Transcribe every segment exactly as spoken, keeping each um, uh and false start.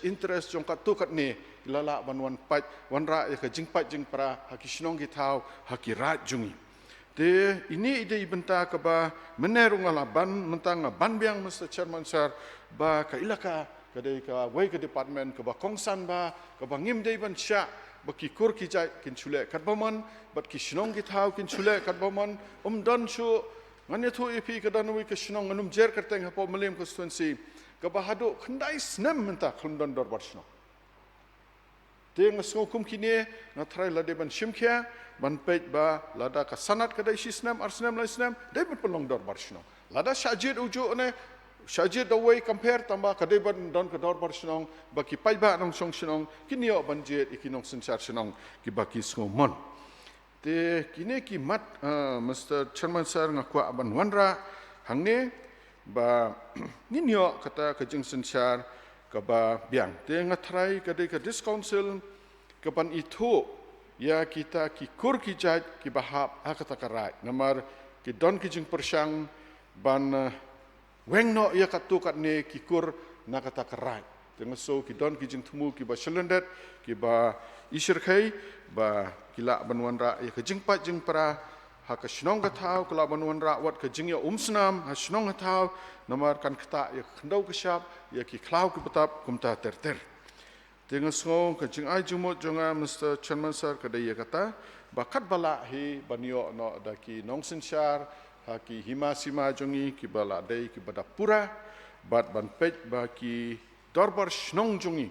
interest jong katto katne, la lah ban wan pait, wanrah ïa ka jingpait jingpra ha ki shnong ki thaw, ha ki raid jong ngi. Te ine i dei i bynta kaba mynne ruh nga la ban, mynta nga ban biang, Mister Chairman Sir, ba ka ilaka ka dei kawei ka department kaba kongsan bha, kaba ngim dei ban shah ba ki kur ki jait kin shu leh katba mon, bad ki shnong ki thaw kin shu leh katba mon. Um don shuh, ngan ïathuh ïa phi, ka don kawei ka shnong, ngan ym jer kyrteng, hapoh Mylliem constituency, kaba haduh khyndai snem mynta ka ym don dorbar shnong. Te nga sngew kum kine, nga tharai la dei ban shim khia, ban peit ba lada ka sanad ka dei shi snem, ar snem, lai snem, dei ban pynlong dorbar shnong. Lada shah jied ujuh ne, shah jied da uwei kam pher, tangba ka dei ban don ka dorbar shnong, ba ki paidbah nongshong shnong kin ïoh ban jied ïa ki nongsynshar shnong kiba ki sngew mon. Te kine ki mat, ah, Mister Chairman Sir, nga kwah ban wanrah hangne ba ngin ïoh kata ka jingsynshar kaba biang. Te nga tharai ka dei ka District Council kaban ithuh ïa kita ki kur ki jait kiba hap ha kata ka raid. Namar ki don ki jingpyrshang ban, eh, weng noh ïa katto katne ki kur na kata ka raid. Te nga sngew ki don ki jingthmu kiba shlyndet, kiba ishyrkhei, ba ki lah ban wanrah ïa ka jingpait jingpra ha ka shnong ka thaw, ki lah ban wanrah wat ka jingïaumsnam ha shnong ha thaw, namar kan ktah ïa ka khyndew ka shap, ïa ki khlaw ki btap, kumta ter ter. Te nga sngew ka jingai jingmut jong nga, Mister Chairman Sir, ka dei ïa kata, ba katba lah hi ban ïoh noh da ki nongsynshar ha ki hima sima jong ngi, kiba lah dei kiba da pura, bad ban peit ba ki dorbar shnong jong ngi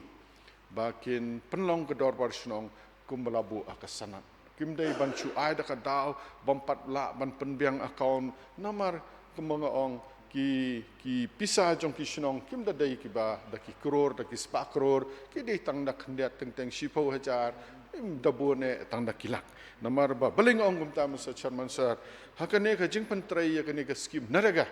ba kin pynlong ka dorbar shnong kumba la buh ha ka sanad. Kim dei ban shu ai da ka daw bym pat lah ban pynbiang account, namar kumba nga ong, ki, ki pisa jong ki shnong kim da dei kiba da ki klur, da ki spah klur, ki dei tang da khyndiat teng teng shiphew hajar, im da bun eh tang da ki lak. Namar ba balei nga ong kumta, Mister Chairman Sir, ha kane ka jingpyntrei ïa kane ka skim NREGA,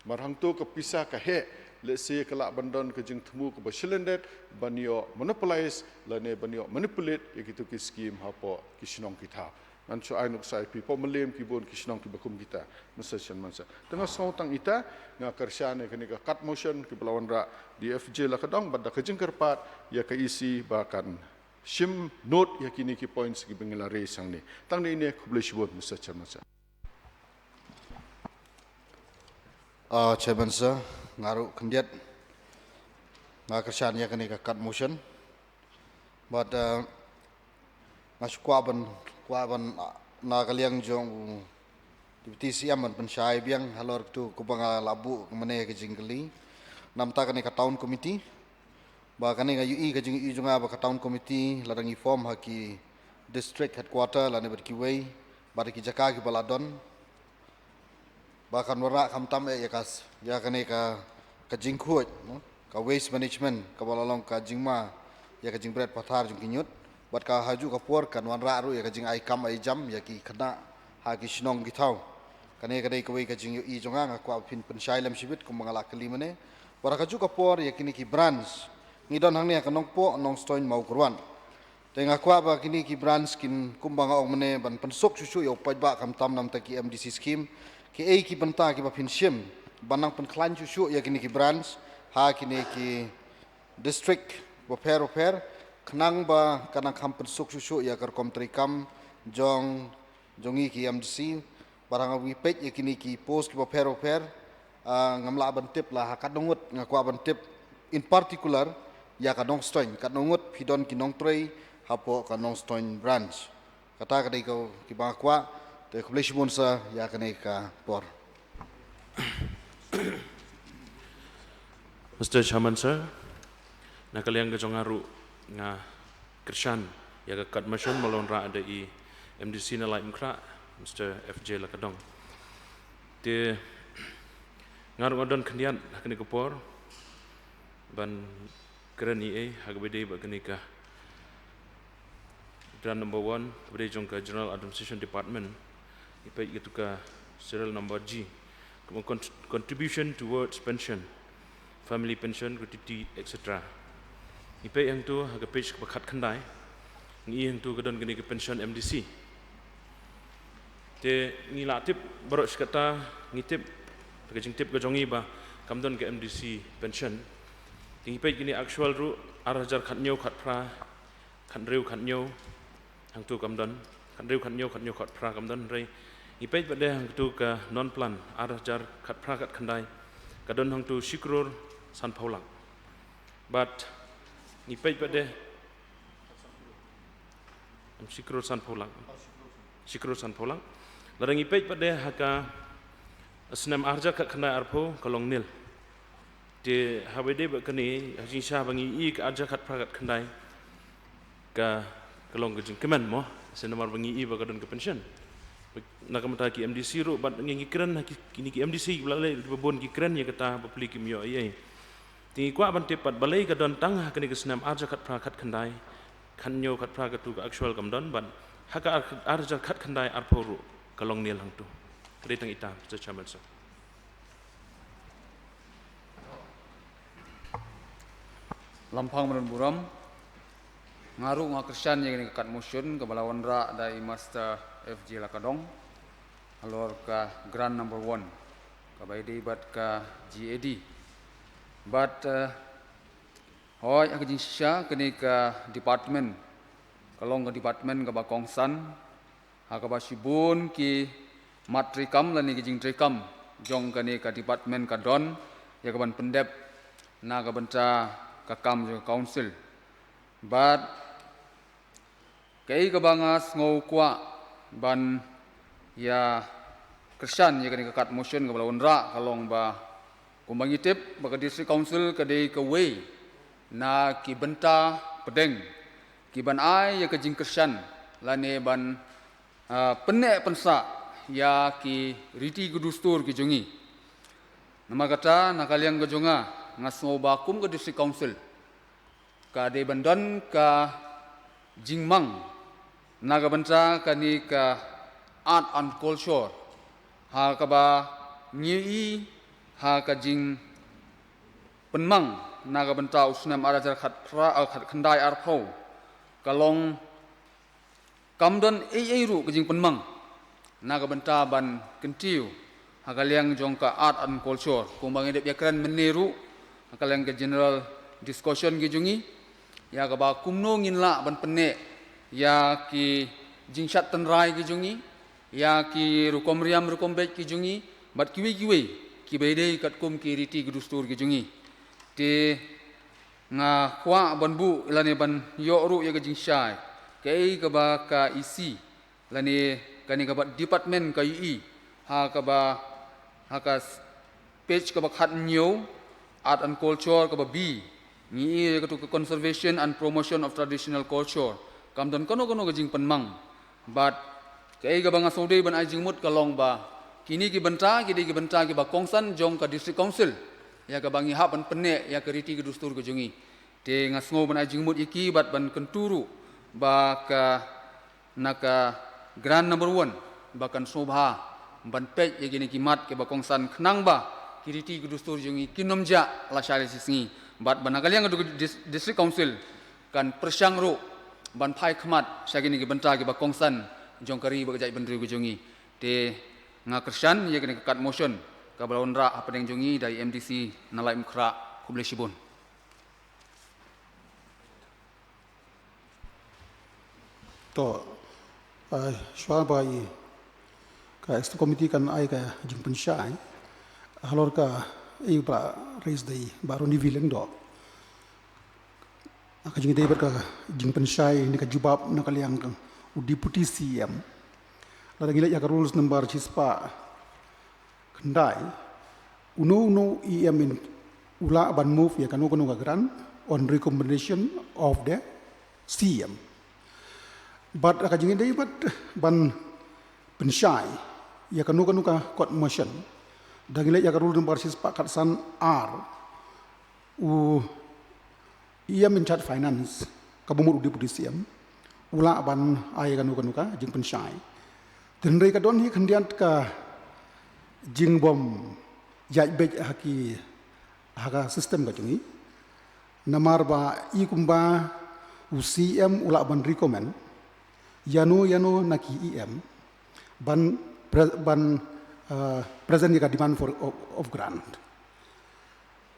mar hangto ka pisa ka heh, lehse ka lah ban don ka jingthmu kaba shlyndet ban ïoh monopolize lane ban ïoh manipulate ïa kito ki skim hapoh ki shnong ki thaw. Ngan shu ai nuksa ïa phi, hapoh Mylliem ki bun ki shnong kiba kum kita, Mister Chairman Sir. Te nga sngew tang ita, nga kyrshan ïa kane ka kat motion kaba la wanrah da i F J Lakadong, bad da ka jingkyrpad ïa ka E C ba kan shim note ïa kine ki points kiba ngi la raise hangne. Tang ine, khublei shibun, Mister Chairman Sir. Ah, Chairman Sir, nga ruh khyndiat nga kyrshan ïa kane ka kat motion. Bad, ah, nga shu kwah ban, kwah ban, ah, na ka liang jong u Deputy C M ban pynshai biang halor kito kiba nga la buh mynne ka jingkylli. Namar kane ka town committee, ba kane nga ïohi, ka jingïohi jong nga ba ka town committee la dang i form ha ki district headquarter lane bad kiwei, bad ki jaka kiba la don, ba kan wanrah khamtam eh ïa ka, ïa kane ka, ka jingkhuid, no? Ka waste management, kaba la long ka jingma ïa ka jingbret pathar jong ki ñiut, bad ka ha juh ka por kan wanrah ruh ïa ka jingai kam ai jam ïa ki khynnah ha ki shnong ki thaw. Kane ka dei kawei ka jingïohi jong nga, nga kwah phin pynshai lem shibit kumba nga la kylli mynne. Bad ha ka juh ka por ïa kine ki branch, ngi don hangne ha ka Nongpoh, Nongstoiñ, Mawkyrwat. Te nga kwah ba kine ki branch kin, kumba nga ong mynne, ban pynsuk shuh shuh ïa u paidbah khamtam namar ki M D C scheme. Kiei ki bynta kiba phin shim ban nang pynkhlaiñ shuh shuh ïa kine ki branch ha kine ki district bapher bapher, khnang ba kan nang kham pynsuk shuh shuh ïa ka rukom treikam jong, jong ngi ki M D C. Bad haba ngi peit ïa kine ki post kiba pher bapher, ah, ngam lah ban tip la ha katno ngut, nga kwah ban tip in particular ïa ka Nongstoiñ, katno ngut phi don ki nongtrei hapoh ka Nongstoiñ branch. Kata ka dei ka kiba nga kwah. Te khublei shibun sir ïa kane ka por. Mister Chairman Sir, na ka liang ka jong nga ruh nga kyrshan ïa ka kat motion ba la wanrah da i M D C na Laitumkhrah, Mister F J Lakadong. Te nga ruh nga don khyndiat ha kane ka por ban kren ei ei ha kaba ïadei bad kane ka grant number one, kaba dei jong ka General Administration Department. Ngi peit kato ka serial number G, kaba con-, contribution towards pension, family pension, gratuity, et cetera. Ngi peit hangto ha ka page kaba khatkhyndai, ngi i hangto ka don kane ka pension M D C. Te ngi la tip baroh shi katta, ngi tip, ka jingtip ka jong ngi ba kam don ka M D C pension. Te ngi peit kine actual ruh, ar hajar khatñiew, khatphra, khathynriew, khatñiew, hangtu kam don, khathynriew, khatñiew, khatñiew, khatphra kam don, hynrei ngi peit pat de hangtu ka non plan, ar hajar khatphra, khatkhyndai, ka don hangtu shi klur sanphew lak. Bad ngi peit pat de, em, shi klur sanphew lak. Shi klur sanphew lak. Lada ngi peit pat de ha ka snem ar hajar khatkhyndai, arphew, ka long nil. Te haba ïadei bad kane, ha ka jingshisha ba ngi ïohi ka ar hajar khatphra, khatkhyndai, ka, ka long ka jingkmen mo, shisha namar ba ngi ïohi ba ka don ka pension. Na ka bynta ki M D C ruh, bad ngi, ngi kren ha ki, kine ki M D C ba la leit, ba bun ki kren ïa kata, bapli kim ïoh ei ei. Te ngi kwah ban tip pat balei ka don tang ha kane ka snem ar hajar khatphra, khatkhyndai, khathynñiew, khatphra, katu ka actual kam don, bad ha ka ar, ar hajar khatkhyndai, arphew ruh ka long nil hangtu. Ka dei tang ita, Mister Chairman, sir. Lampang ban burom, nga ruh nga kyrshan ïa kane ka kat motion kaba la wanrah da i Mister F J Lakadong halor ka grant number one, kaba ïadei bad ka G A D. Bad, eh, hooid, ha ka jingshisha kane ka department ka long ka department kaba kongsan, ha kaba shibun ki mat treikam lane ki jingtreikam jong kane ka department ka don ïa kaban pyndep na ka bynta ka kam jong ka council. Bad kaei kaba nga sngew kwah ban ïa kyrshan ïa kane ka kat motion kaba la wanrah ka long ba, kumba ngi tip ba ka District Council ka dei kawei na ki bynta pdeng kiban ai ïa ka jingkyrshan lane ban, ah, pynneh pynsah ïa ki riti ki dustur ki jong ngi. Namar kata, na ka liang ka jong nga, nga sngew ba kum ka District Council ka dei ban don ka jingmang na ka bynta kane ka art and culture, ha kaba ngi ïohi ha ka jingpynmang na ka bynta u snem ar hajar khatphra, eh, khatkhyndai, arphew, ka long kam don ei ei ruh ka jingpynmang na ka bynta ban kyntiew ha ka liang jong ka art and culture, kumba ngi dep ïakren mynne ruh ha ka liang ka general discussion ki jong ngi, ïa kaba kumno ngin lah ban pynneh ïa ki jingshad tynrai ki jong ngi, ïa ki rukom riam rukom beit ki jong ngi, bad kiwei kiwei kiba ïadei katkum ki riti ki dustur ki jong ngi. Te nga kwah ban buh lane ban ïoh ruh ïa ka jingshai kaei kaba ka E C lane kane kaba department ka ïohi ha kaba, ha ka s-, page kaba khathynñiew, art and culture, kaba B, ngi ïohi ïa katu ka conservation and promotion of traditional culture, kam don kano kano ka jingpynmang. Bad kaei kaba nga sngewdei ban ai jingmut ka long ba kine ki bynta ki dei ki bynta kiba kongsan jong ka District Council, ïa kaba ngi hap ban pynneh ïa ka riti ki dustur ka jong ngi. Te nga sngew ban ai jingmut ïa ki bad ban kyntu ruh ba ka, na ka grant number one, ba kan sngewbha ban peit ïa kine ki mat kiba kongsan khnang ba ki riti ki dustur jong ngi kin ym jah lashai lashisngi, bad ba na ka liang ka dis-, District Council kan pyrshang ruh ban phai khmat sha kine ki bynta kiba kongsan jong ka ri bad ka jaitbynriew ka jong ngi. Te nga kyrshan ïa kane ka kat motion kaba la wanrah hapdeng jong ngi da i M D C na Laitumkhrah. Khublei shibun. To, eh, shuwa ba i ka executive committee kan ai ka jingpynshai halor kaei ba raise da i Bah Ronnie V Lyngdoh. Ka jingdei bad ka jingpynshai ne ka jubab na ka liang u Deputy C M. Lada ngi leit ïa ka rules number shispah khyndai, uno uno E M in u lah ban move ïa kano kano ka grant on recommendation of the C M. Bad ka jingdei bad ban pynshai ïa kano kano ka kat motion, da ngi leit ïa ka rule number shispah khatsan R, u E M in charge finance, kaba mut u Deputy C M, u lah ban ai kano kano ka jingpynshai. Hynrei ka don hi khyndiat ka jingbym ïaid beit ha ki, ha ka system ka jong ngi. Namar ba i kumba u C M u lah ban recommend ïano ïano na ki E M ban pre-, ban, eh, present ïa ka demand for, of, of grant.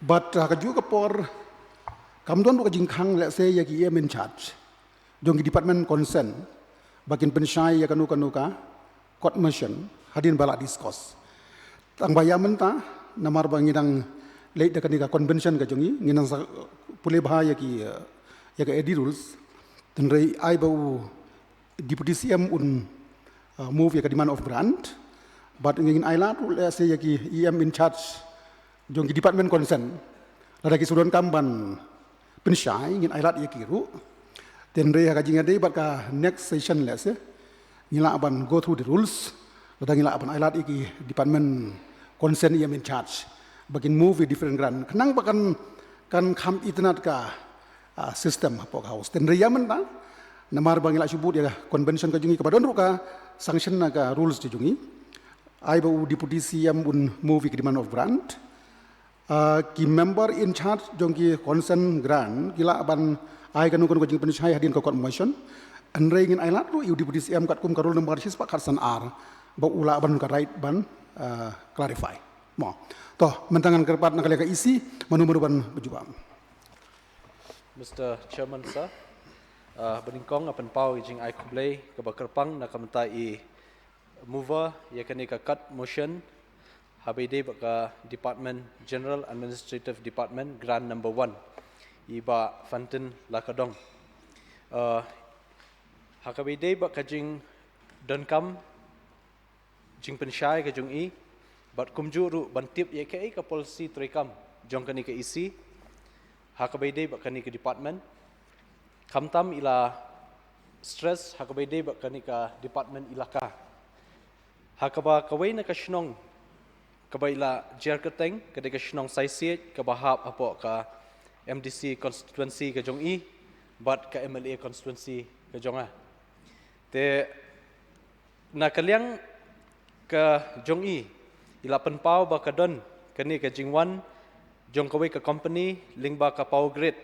Bad ha kajuh ka por, Kam don ruh ka jingkhang, let's say, ïa ki E M in charge jong ki department concern ba kin pynshai ïa kano kano ka court motion hadien ba la discuss. Tang ba ïa mynta, namar ba ngi dang leit da kane ka convention ka jong ngi, ngi nang sa pule bha ïa ki, eh, ïa ka A D rules. Hynrei ai ba u Deputy C M un, uh, move ïa ka demand of grant. Bad ngin ai lad ruh, let's say, ïa ki E M in charge jong ki department concern, lada ki shu donkam ban pynshai, ngin ai lad ïa ki ruh. Hynrei ha ka jingïadei bad ka next session, let's say, ngi lah ban go through the rules, lada ngi lah ban ai lad ïa ki department concern, E M in charge, ba kin move ïa different grant. Khnang ba kan, kan kham itynnad ka, ah, system hapoh ka House. Hynrei ïa mynta, namar ba ngi la shu bud ïa ka convention ka jong ngi, kaba don ruh ka sanction na ka rules ka jong ngi, ai ba u Deputy C M un move ïa ka demand of grant. Ah, ki member in charge jong ki concern grant ki lah ban ai kano kano ka jingpynshai hadien ka court motion. Hynrei ngin ai lad ruh ïa u Deputy C M katkum ka rule number shispah khatsan ar, ba u lah ban ka right ban, ah, clarify. Mo. To, mynta ngan kyrpad na ka liang ka E C, mano mano ban ba jubab. Mister Chairman, sir, ah, banyngkong, nga pynpaw ïa ka jingai khublei kaba kyrpang na ka bynta i mover ïa kane ka court motion, ha kaba ïadei bad ka Department, General Administrative Department, Grant number one, i Bah Fantin Lakadong. Ah, ha kaba ïadei bad ka jingdonkam jingpynshai ka jong i, bad kumjuh ruh ban tip ïa kaei ka policy treikam jong kane ka E C ha kaba ïadei bad kane ka department. Khamtam i la stress ha kaba ïadei bad kane ka department elaka, ha kaba kawei na ka shnong kaba i la jer kyrteng ka dei ka shnong Saisiej, kaba hap hapoh ka M D C constituency ka jong i bad ka M L A constituency ka jong nga. Te na ka liang ka jong i, i la pynpaw ba ka don kane ka jingwan jong kawei ka company lyngba ka Power Grid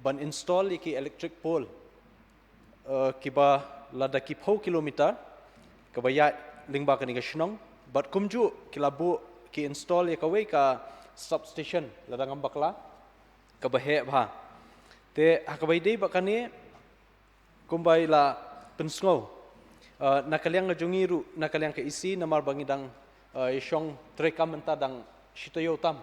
ban install ïa ki electric pole, eh, kiba lada ki phew kilometer kaba ïaid lyngba kane ka shnong, bad kumjuh ki la buh, ki install ïa kawei ka substation, lada ngam bakla, kaba heh bha. Te ha kaba ïadei bad kane, kumba i la pynsngew, eh, na ka liang ka jong i ruh, na ka liang ka E C, namar ba ngi dang, eh, ïashong treikam mynta dang shi taïew tam.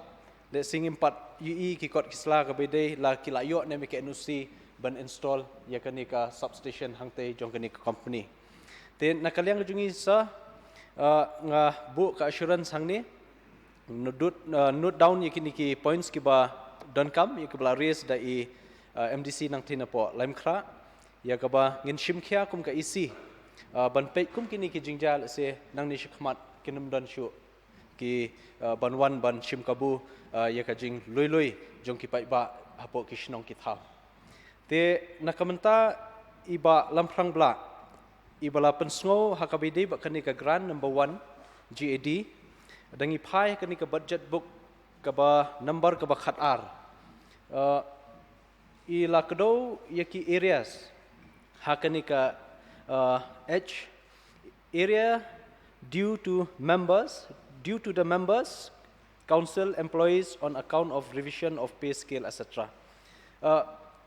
Lehse ngim pat ïohi ki kot ki sla kaba ïadei la ki la ïoh ne em ïa ka N O C ban install ïa kane ka substation hangtei jong kane ka company. Te na ka liang ka jong i, sir, eh, nga buh ka assurance hangne, note, eh, note down ïa kine ki points kiba donkam, ïa kiba la raise da i, eh, M D C Nangtei napoh Laitumkhrah, ïa kaba ngin shim khia kum ka E C, eh, ban peit kum kine ki jingjia, lehse nangne shakhmat kin ym don shuh ki, eh, ban wan ban shim kabu, eh, ïa ka jinglui lui jong ki paidbah hapoh ki shnong ki thaw. Te na ka bynta i Bah Lamphrang Blah, iba la pynsngew ha kaba ïadei bad kane ka grant number one, G A D, dang i phai ha kane ka budget book kaba number kaba khatar. Eh, i la kdew ïa ki areas ha kane ka, eh, H, area due to members, due to the members, council employees on account of revision of pay scale, et cetera. Eh,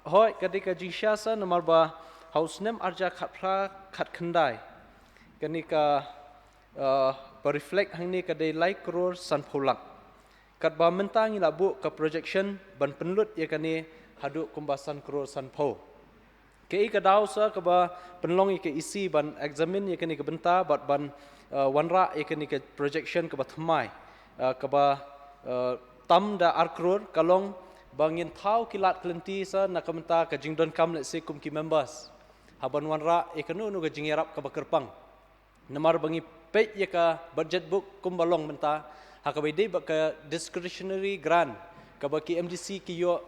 hooid, ka dei ka jingshisha, namar ba ha u snem arhajar khatphra khatkhyndai, kane ka, eh, ba reflect hangne ka dei lai klur sanphew lak. Katba mynta ngi la buh ka projection ban pynlut ïa kane haduh kumba san klur sanphew. Kaei ka daw sa kaba pynlong ïa ka E C ban examine ïa kane ka bynta bad ban, eh, wanrah ïa kane ka projection kaba thymmai, eh, kaba, eh, tam da ar klur, ka long ba ngin thaw ki lad ki lynti sa na ka bynta ka jingdonkam, lehse kum ki members, ha ban wanrah ïa kano kano ka jingïarap kaba kyrpang. Namar ba ngi peit ïa ka budget book kumba long mynta, ha kaba ïadei bad ka discretionary grant kaba ki M D C ki ïoh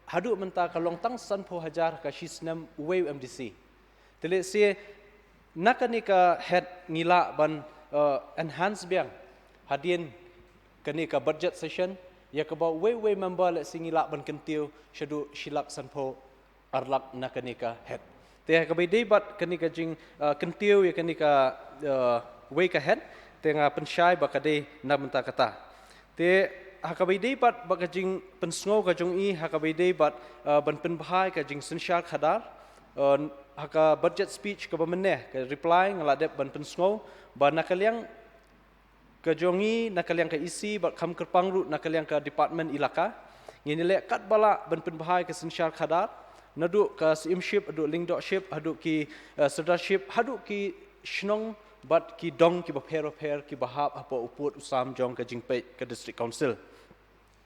haduh mynta, ka long tang sanphew hajar ha ka shi snem uwei u M D C. Te lehse na kane ka head ngi lah ban, eh, enhance biang hadien kane ka budget session, ïa kaba uwei uwei member, lehse ngi lah ban kyntiew shaduh shi lak sanphew ar lak na kane ka head. Te ha kaba ïadei bad kane ka jing, eh, kyntiew ïa kane ka, eh, uwei ka head, te nga pynshai ba ka dei na ka bynta kata. Te Ha kaba ïadei bad, bad ka jingpynsngew ka jong i, ha kaba ïadei bad, uh, ban pynbha ïa ka jingsynshar khadar, uh, ha ka budget speech kaba mynne, ka reply nga la dep ban pynsngew ba na ka liang ka jong i, na ka liang ka E C, bad kham kyrpang ruh na ka liang ka department elaka, ngin ïaleh katba lah ban pynbha ïa ka synshar khadar, naduh ka Syiem ship, haduh Lyngdoh ship, haduh ki, uh, Sirdarship, haduh ki shnong bad ki dong kiba pher bapher kiba hap hapoh u pud u sam jong ka jingpeit ka District Council.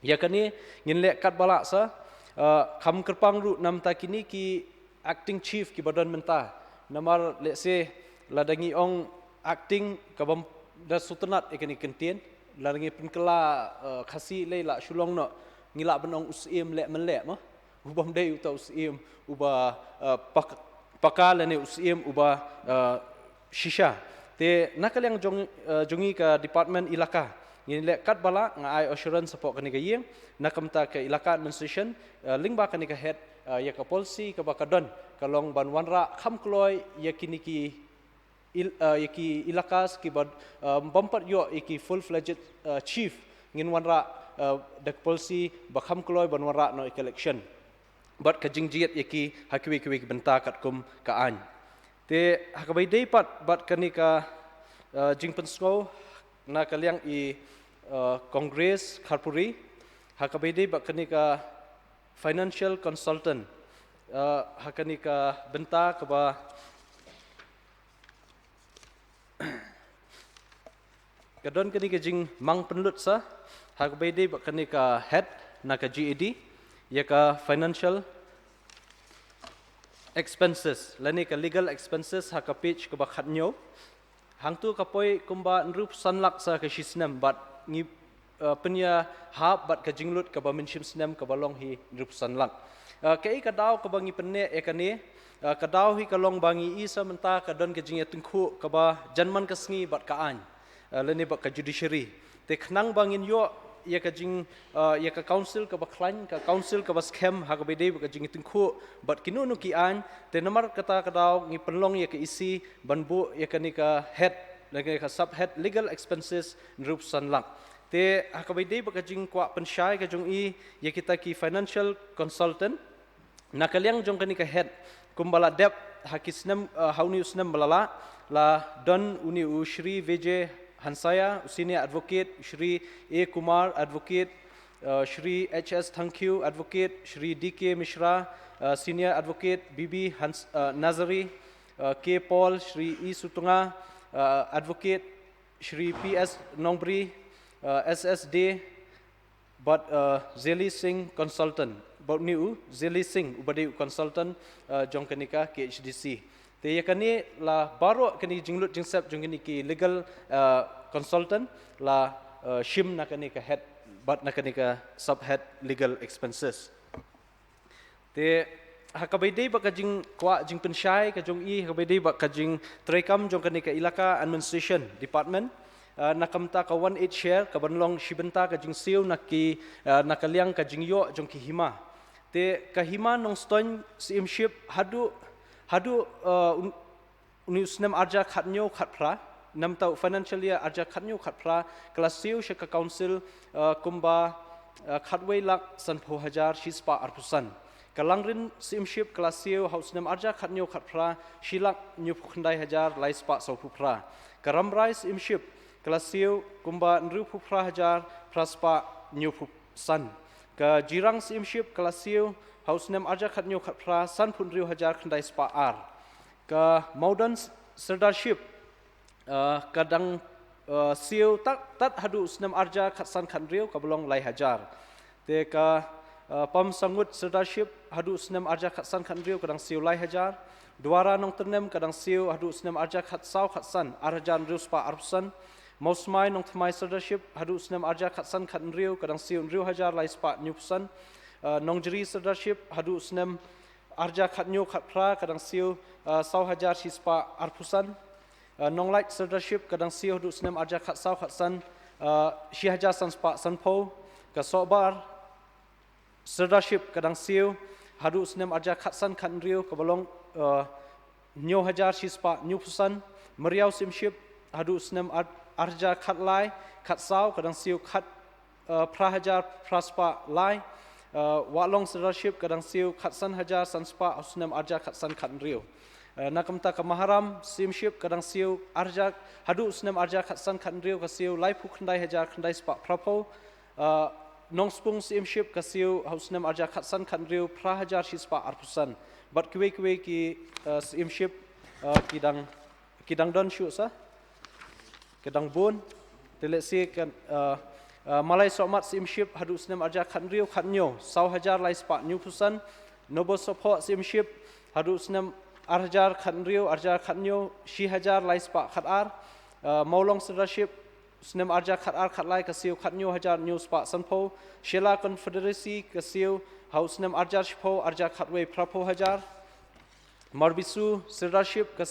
Ïa kane ngin leh katba lah sa, uh, kham kyrpang ruh namar kine ki acting chief kiba don mynta. Namar lehse lada ngi ong acting kaba da sngewtynnat ïa kane ka kyntien, lada ngi pynkylla, uh, Khasi lei la shu long noh, ngi lah ban ong u Syiem leh mynleh mo. U bym dei uta u Syiem uba, uh, pak-, paka lane u Syiem uba, uh, shisha. Te na ka liang jong, uh, jong i ka department elaka, ngin leh katba lah, nga ai assurance hapoh kane ka ïing, na ka bynta ka elaka administration, uh, lyngba kane ka head, uh, ïa ka policy kaba ka don ka long ban wanrah kham kloi ïa kine ki il-, uh, ïa ki elakas kiba, uh, bym pat ïoh ïa ki full fledged, uh, chief, ngin wanrah, uh, da ka policy ba kham kloi ban wanrah noh ïa ka election bad ka jingjied ïa ki ha kiwei kiwei ki bynta katkum ka aiñ. Te ha kaba ïadei pat bad kane ka, uh, jingpynsngew na ka liang i, uh, Congress Kharpuri, ha kaba ïadei bad kane ka financial consultant, uh, ha kane ka bynta kaba ka don kane ka jingmang pynlut sa ha kaba ïadei bad kane ka head na ka G A D, ïa ka financial expenses lane ka legal expenses ha ka page kaba khathynñiew. Hangto ka poi kumba hynriewphew san lak sa ka shi snem bad ngi, uh, pynïahap bad ka jinglut kaba mynshem snem kaba long hi hynriewphew san lak. Uh, kaei ka daw kaba ngi pynneh ïa kane, uh, ka daw hi ka long ba ngi i sa mynta ka don ka jingïatyngkhuh kaba jan man ka sngi bad ka aiñ, uh, lane bad ka judiciary. Te khnang ba ngin ïoh ïa ka jing, uh, ïa ka council kaba khlaiñ, ka council kaba skhem ha kaba ïadei bad ka jingïatyngkhuh bad kino kino ki aiñ. Te namar kata ka daw ngi pynlong ïa ka E C ban buh ïa kane ka head, lane ka sub head legal expenses hynriewphew san lak. Te ha kaba ïadei bad ka jingkwah pynshai ka jong i ïa kita ki financial consultant, na ka liang jong kane ka head, kumba la dep ha ki snem, uh, ha une u snem ba la lah, la don une u Shri Vijay Hansaya, u senior advocate, Shri A Kumar, advocate, uh, Shri H S Thangkhiew, advocate, Shri D K Mishra, uh, senior advocate, B B Hans-, uh, Nazari, uh, K Paul, Shri E Sutunga, uh, advocate, Shri P S Nongbri, uh, S S D, bad, uh, Zeli Singh consultant, bad une u Zeli Singh uba dei u consultant, uh, jong kane ka K H D C. Te ïa kane la baroh kane jinglut jingsep jong kine ki legal, uh, consultant la, uh, shim na kane ka head bad na kane ka sub head legal expenses. Te ha kaba ïadei bad ka jingkwah jingpynshai ka jong i, ha kaba ïadei bad ka jingtreikam jong kane ka elaka administration department, uh, na ka bynta ka one eighth share kaban long shi bynta ka jingsiew na ki, uh, na ka liang ka jingïoh jong ki hima. Te ka hima Nongstoiñ Syiemship haduh, haduh, uh, un-, une u snem arhajar khathynñiew khatphra, namar u financial year arhajar khathynñiew khatphra, ka la siew sha ka council, uh, kumba, uh, khatwei lak sanphew hajar shispah arphew san. Ka Langrin Syiemship ka la siew ha u snem arhajar khathynñiew khatphra, shi lak hynñiewphew khyndai hajar laispah sawphew phra. Ka Rambrai Syiemship ka la siew kumba hynriewphew phra hajar phraspah hynñiewphew san. Ka Jirang Syiemship ka la siew ha u snem arhajar khathynñiew khatphra, sanphew hynriew hajar khyndaispah ar. Ka Mawdan Sirdarship, uh, ka dang, uh, siew tad, tad haduh u snem arhajar khatsan khathynriew kaba long lai hajar. Te ka, uh, Pampshangut Sirdarship haduh u snem arhajar khatsan khathynriew ka dang siew lai hajar. Dwara Nongtyrnem ka dang siew haduh u snem arhajar khatsaw khatsan, arhajar hynriewspah arphew san. Mawsmai Nongthymmai Sirdarship haduh u snem arhajar khatsan khathynriew ka dang siew hynriew hajar laispah hynñiewphew san. Uh, Nongjri Sirdarship haduh u snem arhajar khathynñiew khatphra ka dang siew, uh, saw hajar shispah arphew san. Uh, Nonglait Sirdarship ka dang siew haduh u snem arhajar khatsaw khatsan, uh, shi hajar sanspah sanphew. Ka Sohbar Sirdarship ka dang siew haduh u snem arhajar khatsan khathynriew kaba long, uh, hynñiew hajar shispah hynñiewphew san. Mariaw Syiemship haduh u snem ar-, arhajar khatlai khatsaw ka dang siew khat, phra hajar phra spah lai. Wahlong Sirdarship ka dang siew khatsan hajar san spah ha u snem arhajar khatsan khathynriew. Na ka bynta ka Maharam Syiemship ka dang siew arhajar, haduh u snem arhajar khatsan khathynriew ka siew laiphew khyndai hajar khyndai spah phraphew. Nongspung Syiemship ka siew ha u snem arhajar khatsan khathynriew phra hajar shi spah arphew san. Bad kiwei kiwei ki Syiemship ki dang ki dang don shuh sa, ki dang bun. Te lehse ka Malai Sohmat Syiemship haduh u snem arhajar khathynriew khathynñiew saw hajar lai spah hynñiewphew san. Nobosohphoh Syiemship haduh u snem arhajar khathynriew arhajar khathynñiew shi hajar lai spah khatar. Mawlong Sirdarship snem arhajar khatar khatlai ka siew khathynñiew hajar hynñiew spah sanphew. Shella Confederacy ka siew ha u snem arhajar shiphew arhajar khatwei phraphew hajar. Marbisu Sirdarship ka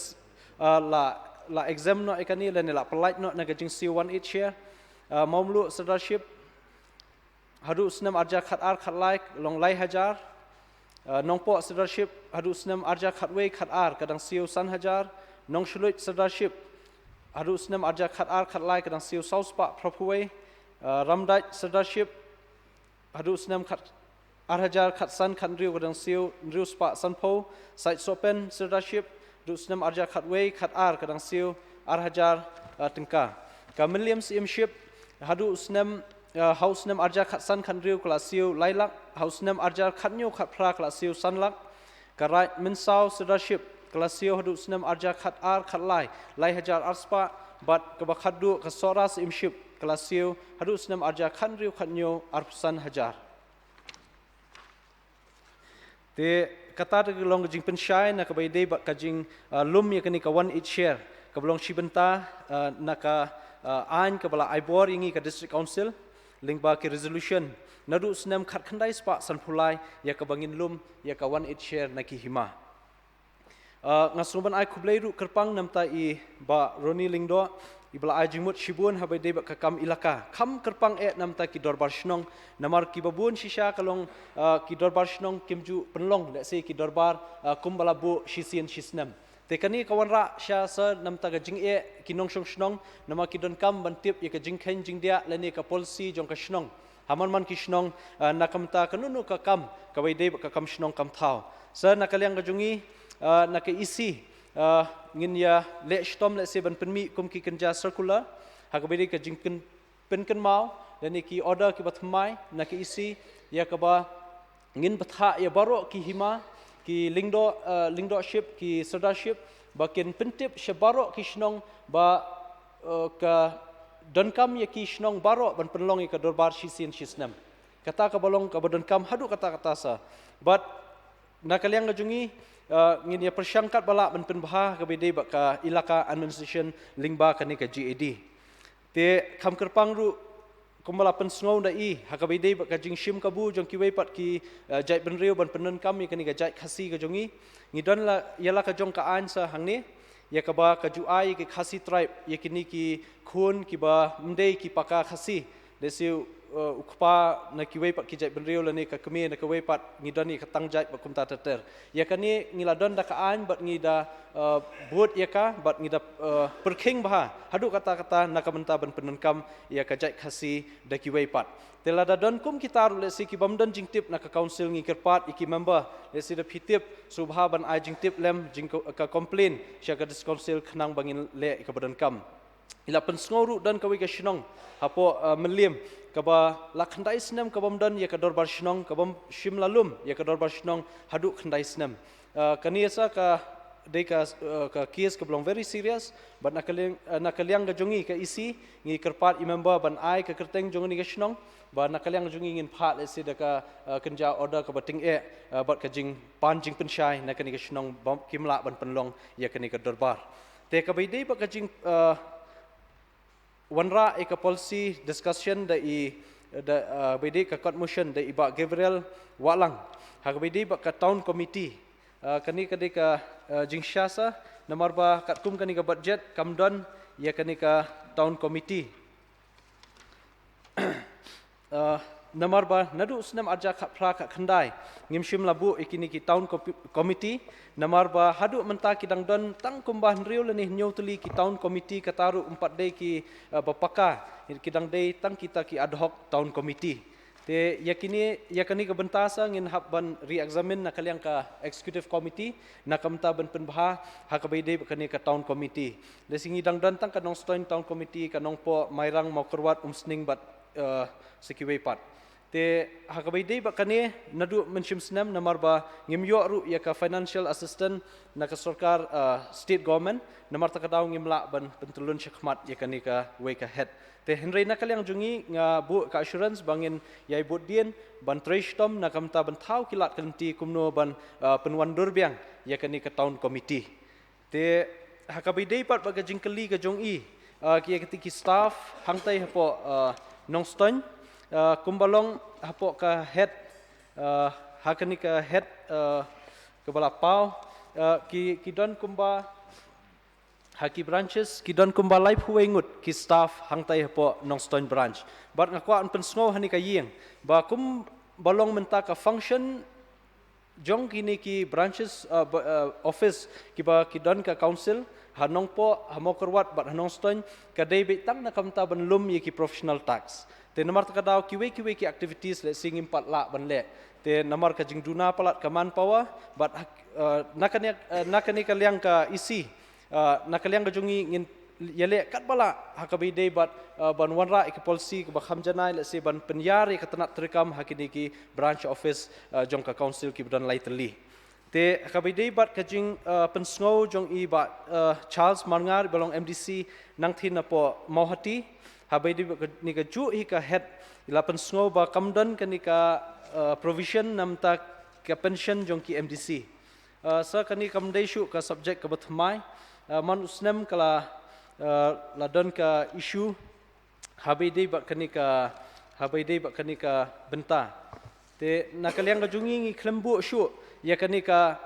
la la exempt noh ïa kane lane la pyllait noh na ka jingsiew one eighth share. Mawmluh Sirdarship haduh u snem arhajar khatar khatlai long lai hajar. Nongpoh Sirdarship haduh u snem arhajar khatwei khatar ka dang siew san hajar. Nongshuluit Sirdarship haduh u snem arhajar khatar khatlai ka dang siew saw spah phraphew wei. Ramdait Sirdarship haduh u snem khat arhajar khatsan khathynriew ka dang siew hynriew spah sanphew. Saitsohpen Sirdarship haduh u snem arhajar khatwei khatar ka dang siew arhajar tyngka. Ka Mylliem Syiemship haduh u snem ha u snem arhajar khatsan khathynriew ka la siew lai lak, ha u snem arhajar khathynñiew khatphra ka la siew san lak. Ka Raid Mynsaw Sirdarship ka la siew haduh u snem arhajar khatar khatlai lai hajar ar spah. Bad kaba khatduh ka Sohra Syiemship ka la siew haduh u snem arhajar khathynriew khathynñiew arphew san hajar. Te kata ka long ka jingpynshai na kaba ïadei bad ka jinglum ïa kane ka one eighth share kaba long shi bynta na ka aiñ kaba la ai bor ïa ngi ka District Council lyngba ki resolution naduh u snem khatkhyndai spah sanphew lai ïa kaba ngin lum ïa ka one eighth share na ki hima. Nga sngew ban ai khublei ruh kyrpang namta i Bah Ronnie Lyngdoh iba la ai jingmut shibun ha kaba ïadei bad ka kam ilaka. Kham kyrpang eh namta ki dorbar shnong namar kiba bun shisha ka long ki dorbar shnong kim ju pynlong lehse ki dorbar kumba la buh shisien shisnem. Te kane ka wanrah shisha namta ka jingeh ki nongshong shnong namar ki donkam ban tip ïa ka jingkheiñ jingdiah lane ka policy jong ka shnong ha man man ki shnong na ka bynta kano kano ka kam kaba ïadei bad ka kam shnong kam thaw. Sa na ka liang ka jong ngi na ka E C ngin ïa leh shitom lehse ban pynmih kum ki kynja circular ha kaba ïadei ka jingkyn pynkynmaw lane ki order kiba thymmai na ka E C ïa kaba ngin bthah ïa baroh ki hima, ki lyngdoh, lyngdohship, ki sirdarship ba kin pyntip sha baroh ki shnong ba ka donkam ïa ki shnong baroh ban pynlong ïa ka dorbar shisien shisnem. Kata kaba long kaba donkam haduh katta katta sa. Bad na ka liang ka jong ngi ngin ïa pyrshang katba lah ban pynbha kaba ïadei bad ka ilaka administration lyngba kane ka G A D. Te kham kyrpang ruh kumba la pynsngew da i ha kaba ïadei bad ka jingshim kabu jong kiwei pat ki jaitbynriew ban pyndonkam ïa kane ka jait Khasi ka jong ngi. Ngi don la ïa la ka jong ka aiñ sa hangne ïa kaba ka ju ai ïa ki Khasi tribe ïa kine ki khun kiba ym dei ki paka Khasi. Lehse u kpa na kiwei pat ki jaitbynriew lane ka kmie na kiwei pat ngi don ïa ka tang jait bad kumta ter ter. Ïa kane ngi la don da ka aiñ bad ngi da bud ïa ka bad ngi da pyrkhing bha haduh katta katta na ka bynta ban pyndonkam ïa ka jait Khasi da kiwei pat. Te lada don kum kita ruh lehse ki bym don jingtip na ka council ngi kyrpad ïa ki member lehse da phi tip sngewbha ban ai jingtip lem jing ka complain sha ka district council khnang ba ngin leh ïa kaba donkam. Ïa la pynsngew ruh don kawei ka shnong hapoh Mylliem kaba la khyndai snem ka bym don ïa ka dorbar shnong ka bym shym la lum ïa ka dorbar shnong haduh khyndai snem. Kane sa ka dei ka ka case kaba long very serious bad na ka liang na ka liang ka jong ngi ka E C ngi kyrpad i member ban ai ka kyrteng jong ngi ka shnong bad na ka liang ka jong ngi ngin phah lehse da ka kynja order kaba tyngeh bad ka jingpan jingpynshai na kane ka shnong ba kim lah ban pynlong ïa kane ka dorbar. Te kaba ïadei bad ka jing wanrah ïa ka policy discussion da i da ba ïadei ka court motion da i Bah Gabriel Wahlang ha kaba ïadei bad ka town committee. Kane ka dei ka jingshisha namar ba katkum kane ka budget kam don ïa kane ka town committee. Namar ba naduh u snem arja khatphra khatkhyndai ngim shym la buh ïa kine ki town committee, namar ba haduh mynta ki dang don tang kumba hynriew lane hynñiew tylli ki town committee, kata ruh ym pat dei ki, eh, ba paka, ki dang dei tang kita ki ad hoc town committee. Te ïa kine, ïa kane ka bynta sa ngin hap ban re-examine na ka liang ka executive committee, na ka bynta ban pynbha ha kaba ïadei bad kane ka town committee. Lehse ngi dang don tang ka Nongstoiñ town committee, ka Nongpoh, Mairang, Mawkyrwat, Umsning bad, eh, sa kiwei pat. Te ha kaba ïadei bad kane, naduh mynshem snem namar ba ngim ïoh ruh ïa ka financial assistance na ka sorkar, eh, state government, namar kata ka daw ngim lah ban pyntyllun shakhmat ïa kane kawei ka head. Te hynrei na ka liang jong ngi nga buh ka assurance ba ngin ïai buddien ban trei shitom na ka bynta ban thaw ki lad ki lynti kumno ban, eh, pynwandur biang ïa kane ka town committee. Te ha kaba ïadei pat bad ka jingkylli ka jong i, eh, ki, ïa kiti ki staff hangtai hapoh, eh, Nongstoiñ, eh, kumba long hapoh ka head, eh, ha kane ka head, eh, kaba la paw, eh, ki, ki don kumba ha ki branches, ki don kumba laiphew wei ngut ki staff hangtai hapoh Nongstoiñ branch. Bad nga kwah ban pynsngew ha kane ka ïing ba kumba long mynta ka function jong kine ki branches, uh, ba, uh, office kiba ki don ka council ha Nongpoh, ha Mawkyrwat bad ha Nongstoiñ, ka dei beit tang na ka bynta ban lum ïa ki professional tax. Te namar kata ka daw kiwei kiwei ki activities lehse ngim pat lah ban leh. Te namar ka jingduna palat ka manpower bad, uh, na kane, uh, na kane ka liang ka E C, uh, na ka liang ka jong ngi ngin ïaleh katba lah ha kaba ïadei bad, uh, ban wanrah ïa ka policy kaba kham janai, lehse ban pynïar ïa ka tnat treikam ha kine ki branch office, uh, jong ka council kiba don lai tylli. Te ha kaba ïadei bad ka jing, uh, pynsngew jong i Bah, uh, Charles Marngar ba long M D C nangtei napoh Mawhati, ha kaba ïadei bad kane kajuh hi ka head, i la pynsngew ba kam don kane ka, uh, provision na bynta ka pension jong ki M D C. Uh, sa kane kam dei shuh ka subject kaba thymmai. Uh, man u snem ka la, uh, la don ka issue ha kaba ïadei bad kane ka, ha kaba ïadei bad kane ka bynta. Te na ka liang ka jong ngi ngi khlem buh shuh ïa kane ka,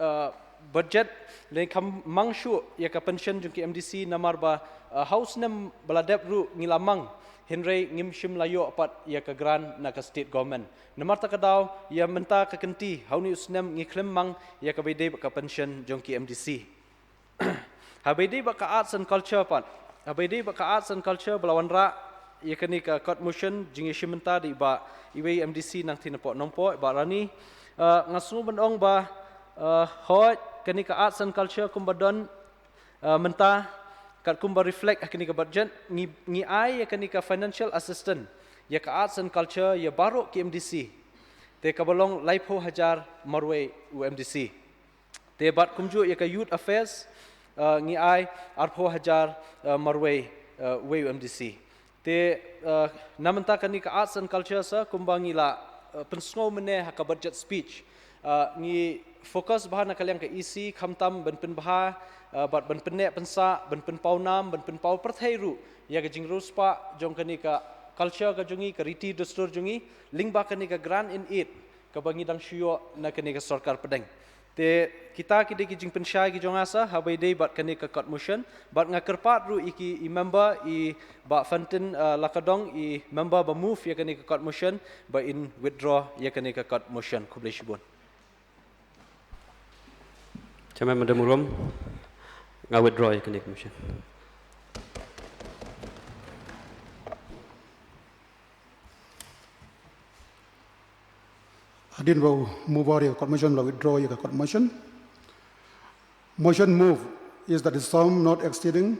uh, budget, lane kham mang shuh ïa ka pension jong ki M D C namar ba, uh, ha u snem ba la dep ruh ngi la mang, hynrei ngim shym la ïoh pat ïa ka grant na ka state government. Namar kata ka daw ïa mynta ka kynti ha une u snem ngi khlem mang ïa kaba ïadei bad ka pension jong ki M D C. Ha kaba ïadei bad ka arts and culture pat, ha kaba ïadei bad ka arts and culture ba la wanrah ïa kane ka court motion jingïashim bynta da i Bah, iwei i M D C nangtei napoh Nongpoh, i Bah Rani. Uh, nga sngew ban ong ba, uh, hooid kane ka arts and culture kumba don, uh, mynta katkum ba reflect ha kane ka budget, ngi, ngi ai ïa kane ka financial assistance ïa ka arts and culture ïa baroh ki M D C. Te kaba long laiphew hajar marwei u M D C. Te bad kumjuh ïa ka youth affairs, uh, ngi ai arphew hajar, uh, marwei, uh, uwei u M D C. Te, uh, na bynta kane ka arts and culture sa kumba ngi la, uh, pynsngew mynne ha ka budget speech, uh, ngi focus bha na ka liang ka E C khamtam ban pynbha, uh, bad ban pynneh pynsah, ban pynpaw nam, ban pynpaw pyrthei ruh ïa ka jingriewspah jong kane ka culture ka jong ngi, ka riti dustur jong ngi, lyngba kane ka grant in aid kaba ngi dang shu ïoh na kane ka sorkar pdeng. Te kita ki dei ki jingpynshai ki jong nga sa ha kaba ïadei bad kane ka court motion, bad nga kyrpad ruh ïa ki, i member, i Bah Fantin, uh, Lakadong, i member ba move ïa kane ka court motion, ba in withdraw ïa kane ka court motion. Khublei shibun. Chairman Madam Urom, nga withdraw ïa kane ka motion. Hadien ba u mover ïa ka court motion u la withdraw ïa ka court motion. Motion move is that the sum not exceeding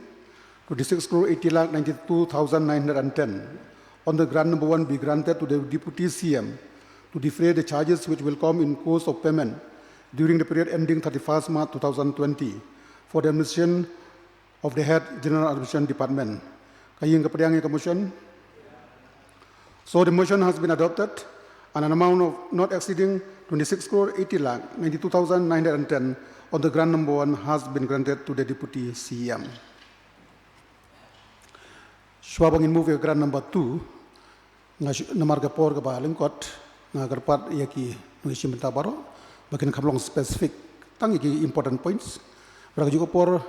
twenty-six crore eighty lakh ninety-two thousand nine hundred and ten on the grant number one be granted to the Deputy C M to defray the charges which will come in course of payment during the period ending thirty-first March two thousand twenty for the administration of the head General Administration Department. Ka ïing ka pdiang ïa ka motion. So the motion has been adopted and an amount of not exceeding twenty-six crore eighty lakh ninety-two thousand nine hundred and ten on the grant number one has been granted to the Deputy C M. Shuwa ba ngin move ïa grant number two, nga shu-, namar ka por kaba lyngkot, nga kyrpad ïa ki nongshim bynta baroh ba kin kham long specific tang ïa ki important points. Bad ka juh ka por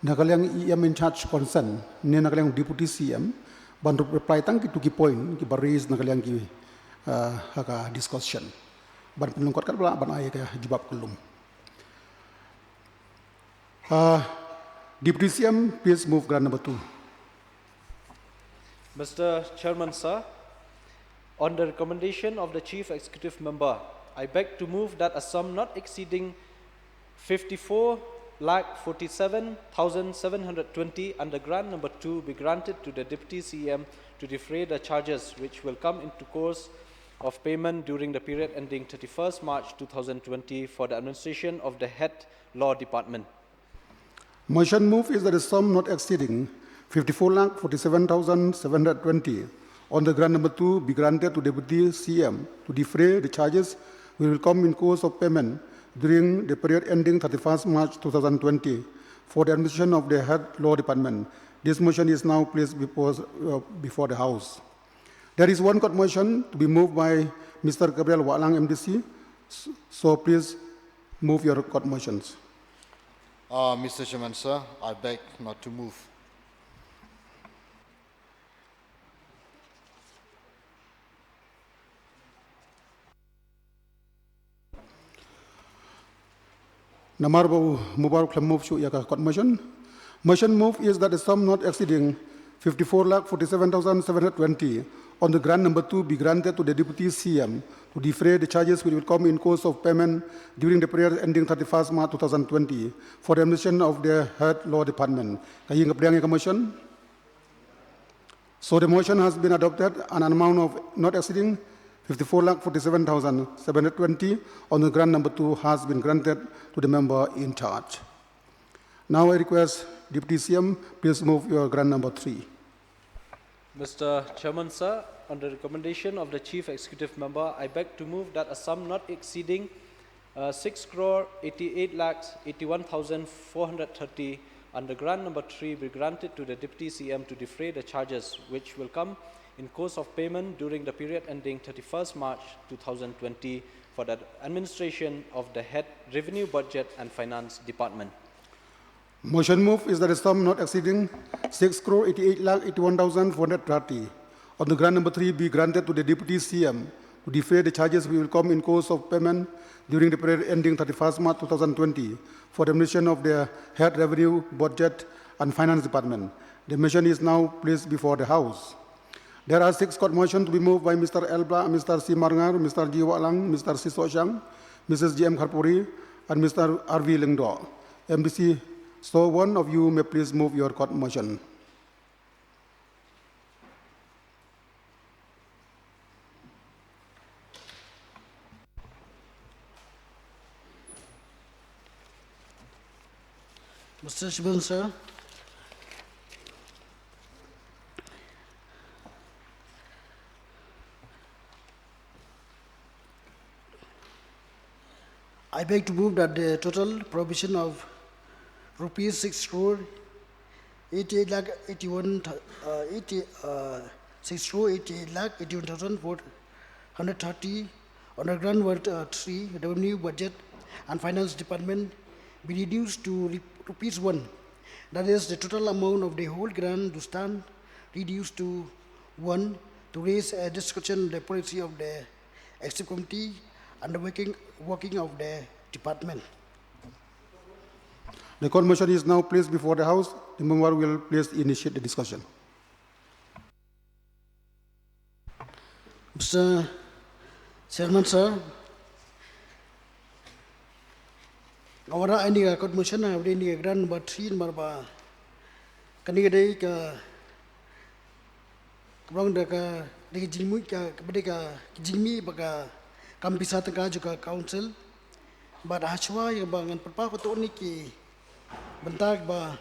na ka liang i E M in charge concern ne na ka liang Deputy C M ban reply tang ki to ki point kiba raise na ka liang ki uh, ha ka discussion. Ban pynlyngkot katba lah ban ai ka jubab kyllum. Uh, Deputy C M, please move grant number two. Mister Chairman, sir, on the recommendation of the Chief Executive Member, I beg to move that a sum not exceeding fifty-four lakh forty-seven thousand seven hundred twenty under grant number two be granted to the Deputy C M to defray the charges which will come into course of payment during the period ending thirty-first March two thousand twenty for the administration of the head law department. Motion move is that a sum not exceeding fifty-four lakh forty-seven thousand seven hundred twenty on the grant number two be granted to Deputy C M to defray the charges which will come in course of payment during the period ending thirty-first March two thousand twenty for the administration of the head law department. This motion is now placed before, uh, before the House. There is one court motion to be moved by Mister Gabriel Wahlang, M D C. S-, so please move your court motions. Uh, Mister Chairman, sir, I beg not to move. Namar ba u mover u khlem move shuh ïa ka court motion. Motion move is that the sum not exceeding fifty-four lakh forty-seven thousand seven hundred twenty on the grant number two be granted to the Deputy C M to defray the charges which will come in course of payment during the period ending thirty-first March two thousand twenty for the administration of the head law department. Ka ïing ka pdiang ïa ka motion. So the motion has been adopted and an amount of not exceeding fifty-four lakh forty-seven thousand seven hundred twenty on the grant number two has been granted to the member in charge. Now I request Deputy C M, please move your grant number three. Mister Chairman, sir, on the recommendation of the Chief Executive Member, I beg to move that a sum not exceeding uh, six crore eighty-eight lakhs eighty-one thousand four hundred thirty under grant number three be granted to the Deputy C M to defray the charges which will come in course of payment during the period ending thirty-first March two thousand twenty for the administration of the head revenue budget and finance department. Motion move is that a sum not exceeding six crore eighty-eight lakh eighty-one thousand four hundred thirty on the grant number three be granted to the Deputy C M to defray the charges which will come in course of payment during the period ending thirty-first March two thousand twenty for the administration of the head revenue, budget and finance department. The motion is now placed before the House. There are six court motions to be moved by Mister L Blah, Mister C Marngar, Mister G Wahlang, Mister C Sochang, Missus G M Kharpuri, and Mister R V Lyngdoh, M D C. So one of you may please move your court motion. Mister Chairman, sir. I beg to move that the total provision of rupees six crore eighty-eight lakh eighty-one, uh, eighty, uh, six crore eighty-eight lakh eighty-one thousand four hundred thirty on the grant worth, uh, three, revenue, budget and finance department be reduced to re-, rupees one. That is the total amount of the whole grant to stand reduced to one to raise a discussion on the policy of the executive committee and the working, working of the department. The court motion is now placed before the House. The member will please initiate the discussion. Mister Chairman, sir, nga wanrah ïa kane ka court motion, ïa kane ka grant number three, namar ba kane ka dei ka, ka long da ka, da ka jingmut ka, kaba dei ka jingmih bad ka kam pisa tyngka jong ka council. Bad hashwa ïa ba ngan pynpaw katto katne ki bynta ba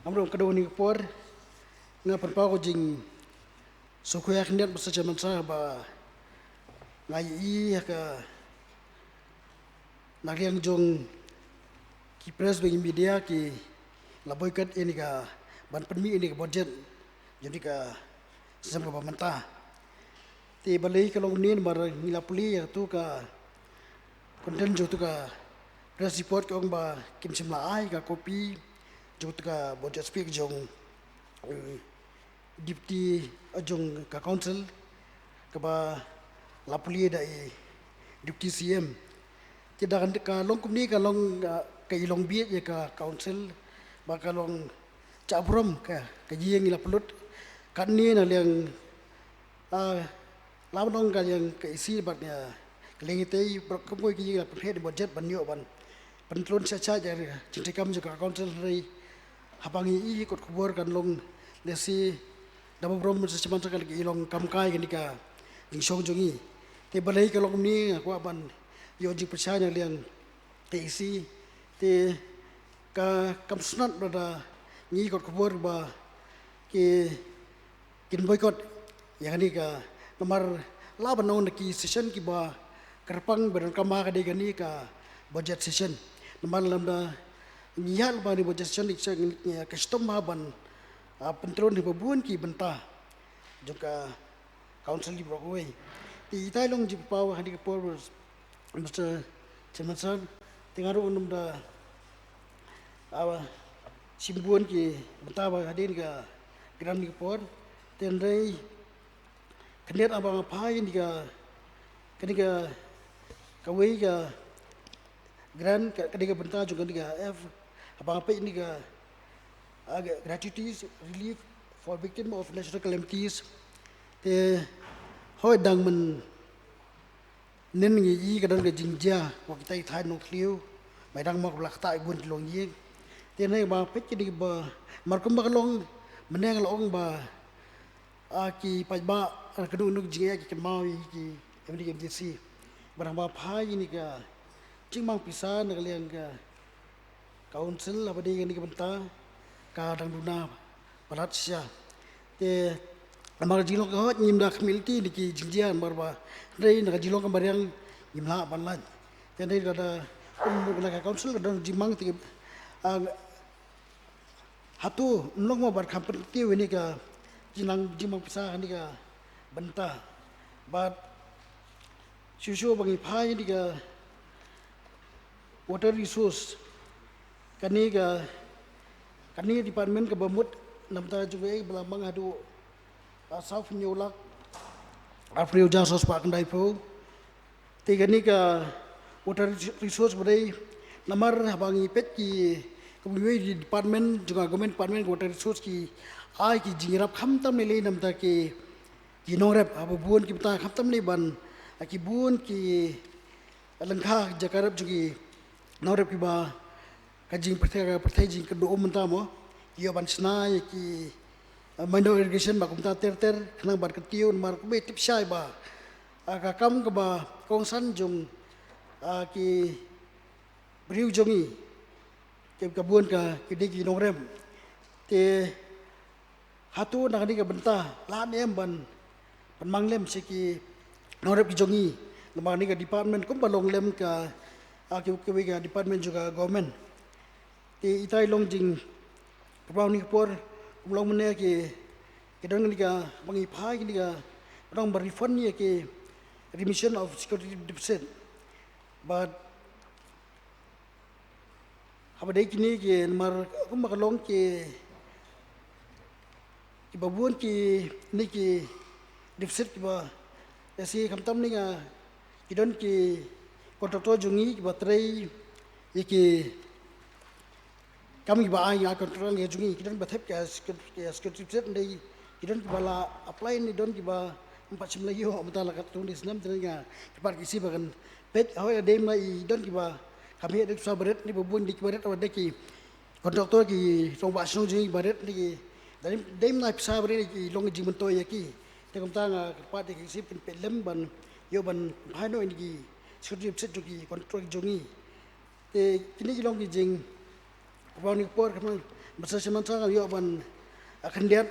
ngam don ka dei kane ka por, nga pynpaw ka jing sngewkhia khyndiat, Mister Chairman, sir, ba nga ïohi ha ka na ka liang jong ki press bad ki media ki la boycott ïa kane ka ban pynmih ïa kane ka budget jong kane ka snem kaba mynta. Te balei ka long kumne, namar ngi la pule ïa katu ka content jong katu ka press report, ka ong ba kim shym la ai ka copy jong katu ka budget speech jong, eh, deputy, eh, jong ka council, kaba la plie da i Deputy C M. Te da ka long kumne ka long, ah, ka i long bieit ïa ka council, ba ka long chah burom ka, ka ïing i la pynlut. Katne na liang, ah, la ban ong ka liang ka E C bad ïa ka liang itei, baroh kum kawei ka ïing i la pynheh da budget ban ïoh ban pyntlun sha sha ïa ka jingtrei kam jong ka council, hynrei haba ngi ïohi kot khubor kan long lehse da ba burom mynta sha mynta ka la ki long kam kai kane ka jingshong jong ngi. Te balei ka long kumne, nga kwah ban ïoh jingpyrshang na liang ka E C. Te ka kam sngewtynnat ba da ngi kot khubor ba ki kin boycott ïa kane ka, namar la ban ong na ki session kiba kyrpang ba donkam ka dei kane ka budget session. Namar lada ngi ïa ba ni budget session, ka shitom ba ban, ah, pyntlun hi ba bun ki bynta jong ka council ki baroh kawei. Te itai long jingpynpaw ha kane ka por, Mister Chairman Sir, te nga ruh ngam da, ah, shim bun ki bynta ba hadien ka grant kane ka por. Te hynrei khyndiat haba nga phai kane ka, kane ka, kawei ka grant, ka, kane ka bynta jong kane ka F, haba nga peit kane ka, ah, gratuities relief for victim of natural calamities. Te hooid, dang mynnin ngi ïohi ka don ka jingjia wat kita ki thaiñ nongthliew, ba dang mih ka bla ktah ïa bun ki longïing. Te hynrei ba peit kine ba mar kumba ka long mynne, nga la ong ba, ah, ki paidbah, ah, ka dang don ka jingeh ki kynmaw ïa ki M D, M D C. Ba dang ba phai kine ka jingmang pisa na ka liang ka council, haba dei kane ka bynta ka dang duna palat shisha. Te namar ka jinglong ka hooid ngim da khmih lynti na ki jingjia, namar ba hynrei na ka jinglong ka mariang ngim lah ban lait. Te hynrei lada kum na ka council ka don jingmang te, ah, hato ym long mo ba kham pynkyntiew ïa kane ka jinglong jingmang pisa ha kane ka bynta. Bad shuh shuh ba ngi phai ïa kane ka water resource, kane ka, kane department kaba mut na bynta jong ka, ba la mang haduh, ah, saw phew hynñiew lak arphew hajar saw spah khyndai phew. Te kane ka water resource ba dei, namar haba ngi peit ki, kum kiwei ki department jong ka government, department ka water resource ki ai ki jingïarap khamtam lei lei na bynta ki, ki nongrep, haba bun ki bynta khamtam lei ban, ah, ki bun ki lyngkha jaka rep jong ki nongrep kiba ka jingpyrthei, ka pyrthei jingkyrduh um mynta mo, ki ïoh ban shna ïa ki, ah, minor irrigation bad kumta ter ter, khnang ban kyntiew, namar kumba tip shai ba, ah, ka kam kaba kongsan jong, ah, ki briew jong ngi, ki, ka bun ka, ki dei ki nongrep. Te hato na kane ka bynta lah ne em ban, ban pynmang lem sha ki nongrep ki jong ngi, namar kane ka department kumba long lem ka, ah, ki, kiwei ka department jong ka government. Te itai long jingpynpaw kane ka por, kum long mynne ki, ki don kane ka, ba ngi phai kane ka, ba dang ba refund ïa ki remission of security deficit. Bad haba dei kine ki, namar kumba ka long ki, kiba bun kine ki deficit kiba, ïa shi khamtam ne nga, ki don ki contractor jong ngi kiba trei ïa ki kam kiba ai ïa contractor jong ngi, ki don ba thep ka security, ka security deficit, hynrei ki don kiba la apply ne don kiba ym pat shym la ïoh, mynta la katto katne snem. Te nga kyrpad ki shi ba kan peit, hooid, dei ma i don kiba kham heh da ki pisa barit, ne ba bun da ki barit, haba dei ki contractor, ki rangbah shnong jong ngi barit, ne ki, dei, dei ma i pisa barit ki long jingmyntoi ïa ki. Te kumta nga kyrpad ïa ki shi pynpeit lem ban ïoh ban phai noh ïa ki security deficit jong ki contractor jong ngi. Te kine ki long ki jingpynpaw kane ka por, khnang ba sa sha man sa nga ïoh ban, ah, khyndiat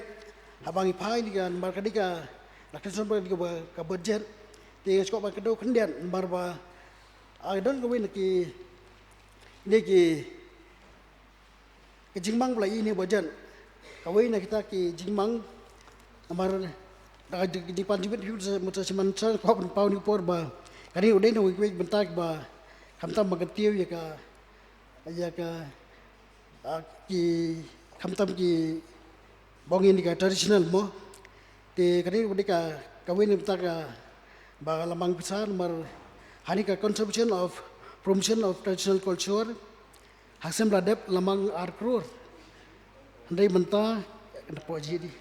haba ngi phai ïa kane ka, namar ka dei ka, la khyndiat ba ka budget. Te nga sngewbha ban kdew khyndiat namar ba, ah, don kawei na ki, kine ki, ki jingmang ba la ïoh ïa kane ka budget. Kawei na kita ki jingmang, namar da ka jing, jingpan jingmut phi mynta sha man sa, nga kwah ban pynpaw kane ka por ba kane u dei na kawei ka bynta ba khamtam ban kyntiew ïa ka, ïa ka, ah, ki, khamtam ki, ba ong ïa ka traditional mo. Te kane u dei ka, kawei na bynta ka, ba la mang pisa namar hani ka conservation of promotion of traditional culture ha sem la dep la mang ar crore. Hynrei mynta ka da poi ji di.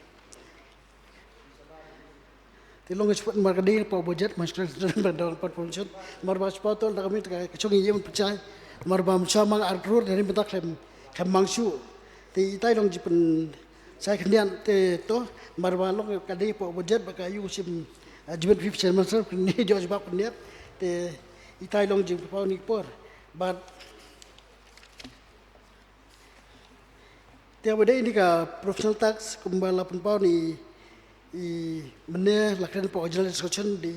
Te long ka spot mar ka dei poi budget mas kren ban don pat promotion. Mar ba spot tol da kami ka chong ye mun pachai. Mar ba mun cha mang ar crore dari mynta klem klem mang shu. Te itai long ji pen sai khyndiat te to mar ba long ka dei poi budget ba ka yu sim jibat fifty chairman sir ni jo jibab khyndiat te itai long ji pau ni por. But Te ba dei ni ka professional tax kumba la pynpaw ni i mene la kren po general discussion di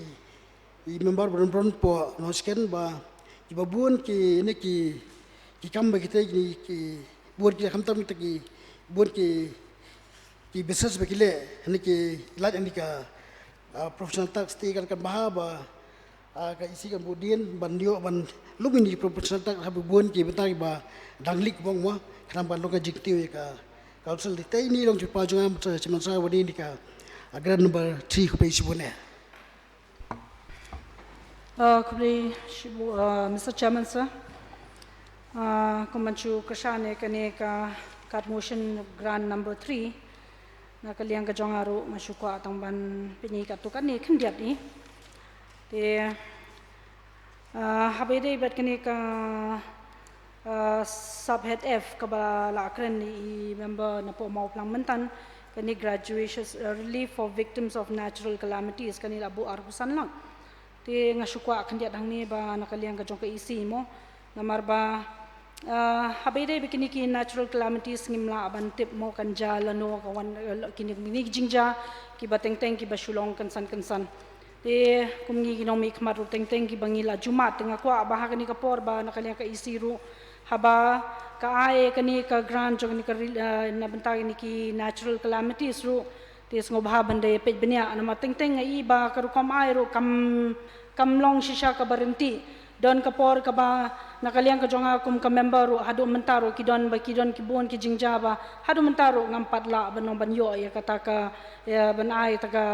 i member bron bron po no sken ba i ba bun ki ne ki ki kam ba ki te ni ki bun ki kam tam ki bun ki ki business ba ki le ne ki laj ni ka professional tax ti kan kan baha ba ka isi kan budin ban dio ban lum ini professional tax ha bun ki bynta ba dang lik bong mo kan ban long ka jingtio ka council di te ini long jingpa jong am chairman sa wadi ni ka grant number three ku pe isi bun eh. Uh, khublei shibun, uh, Mister Chairman sir. Uh, kumban shu kyrshan ïa kane ka kat motion grant number three. Na ka liang ka jong nga ruh nga shu kwah tang ban pyni katto katne khyndiat hi. Te uh, haba ïadei bad kane ka uh, subhead F kaba la kren i member na poh Mawphlang mynta kane graduation uh, relief for victims of natural calamities kane la buh arphew san lak. Te nga shu kwah khyndiat hangne ba na ka liang ka jong ka E C mo namar ba uh, haba ïadei bad kine ki natural calamities ngim lah ban tip mo kan jia lano ka wan uh, kine kine ki jingjia kiba teng teng kiba shu long kynsan kynsan. Te kum ngi ki nongmihkhmat ruh teng teng kiba ngi la ju mad te nga kwah ba ha kane ka por ba na ka liang ka E C ruh haba ka ai kane ka grant jong kane ka rel- uh, na bynta kine ki natural calamities ruh te sngewbha ban da peit bniah namar teng teng nga i ba ka rukom ai ruh kam kam long shisha kaba ryntih. Don ka por kaba na ka liang ka jong nga kum ka member ruh haduh mynta ruh ki don ba ki don ki bun ki jingjia ba haduh mynta ruh ngam pat lah ban ong ban ïoh ïa kata ka ïa ban ai ta ka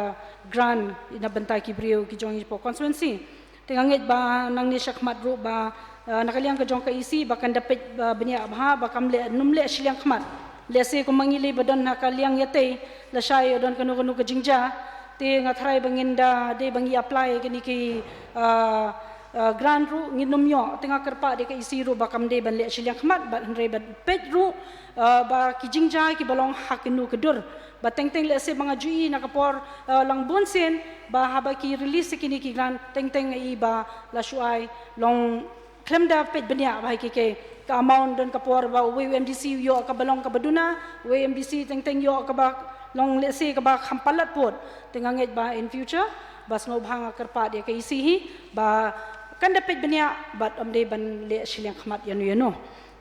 grant na bynta ki briew ki jong i poh constituency. Te nga ngeit ba nangne shakhmat ruh ba uh, na ka liang ka jong ka E C ba kan da peit ba bniah bha ba kam leh num leh shiliang khmat. Lehse kumba ngi lei ba don ha ka liang ïatei lashai ïoh don kano kano ka jingjia. Te nga tharai ba ngin da dei ba ngi apply kine ki uh, uh, grant ruh ngin ym ïoh te nga kyrpad ïa ka E C ruh ba kam dei ban leh shiliang khmat bad hynrei ban peit ruh uh, ba ki jingjia kiba long ha kano ka dur. Ba teng teng lehse ba nga ju i na ka por uh, lang bun sien ba haba ki release kine ki grant teng teng nga i ba la shu ai long khlem da peit bniah ba ha ki ki ka amount don ka por ba uwei u M D C u ïoh kaba long kaba duna, uwei u M D C teng teng ïoh kaba long lehse kaba kham palat put. Te nga ngeit ba in future ba sngewbha nga kyrpad ïa ka E C hi ba kan da peit bniah bad ym dei ban leh shiliang khmat ïano ïano.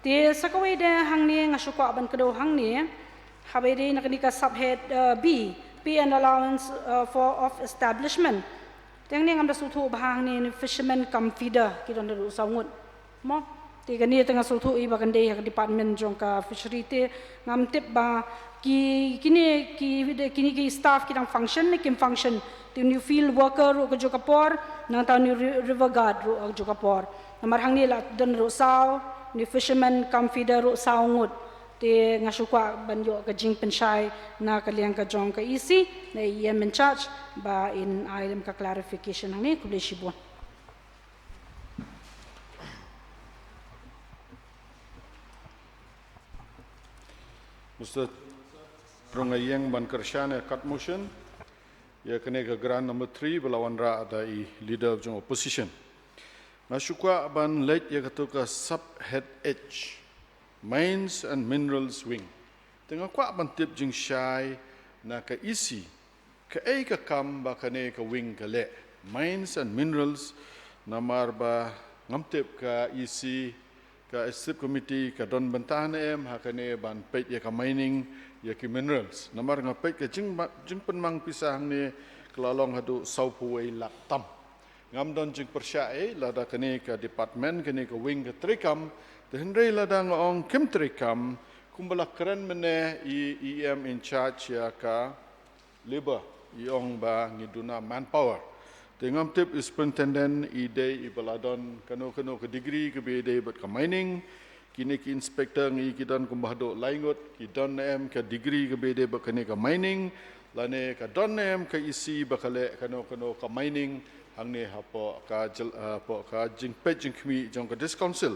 Te sa kawei de hangne nga shu kwah ban kdew hangne haba ïadei na kane ka subhead uh, B, pay and allowance uh, for of establishment. Te hangne ngam da sngewthuh ba hangne ne fisherman cum feeder ki don da ruh saw ngut. Mo? Te kane te nga sngewthuh i ba kan dei ha ka department jong ka fishery te ngam tip ba ki kine ki kine ki staff ki dang function ne kim function. Te une u field worker ruh ka jong ka por nangta une u ri- river guard ruh ka jong ka por. Namar hangne la don ruh saw, une u fisherman cum feeder ruh saw ngut. Te nga shu kwah ban ïoh ka jingpynshai na ka liang ka jong ka E C, na E M in charge, ba in ai lem ka clarification hangne, khublei shibun. Mister Prong, nga ïeng ban kyrshan ïa kat motion ïa kane ka grant number three ba la wanrah da i leader jong opposition. Nga shu kwah ban leit ïa kato ka subhead H, Mines and Minerals Wing. Te nga kwah ban tip jingshai na ka E C kaei ka kam ba kane ka wing ka leh, Mines and Minerals, namar ba ngam tip ka E C, ka executive committee ka don bynta ne em ha kane ban peit ïa ka mining, ïa ki minerals. Namar nga peit ka jing jingpynmang pisa hangne ka la long haduh sawphew wei lak tam. Ngam don jingpyrshah ei lada kane ka department, kane ka wing ka treikam, te hynrei lada nga ong kim treikam, kumba la kren mynne i E M in charge ïa ka labour, i ong ba ngi duna manpower. Te ngam tip i superintendent i dei i ba la don kano kano ka degree kaba ïadei bad ka mining. Kine ki inspector ngi ki don kumba haduh lai ngut, ki don ne em ka degree kaba ïadei bad kane ka mining, lane ka don ne em ka E C ba ka leh kano kano ka mining hangne hapoh ka jyl-, hapoh ka jingpeit jingkhmih jong ka District Council.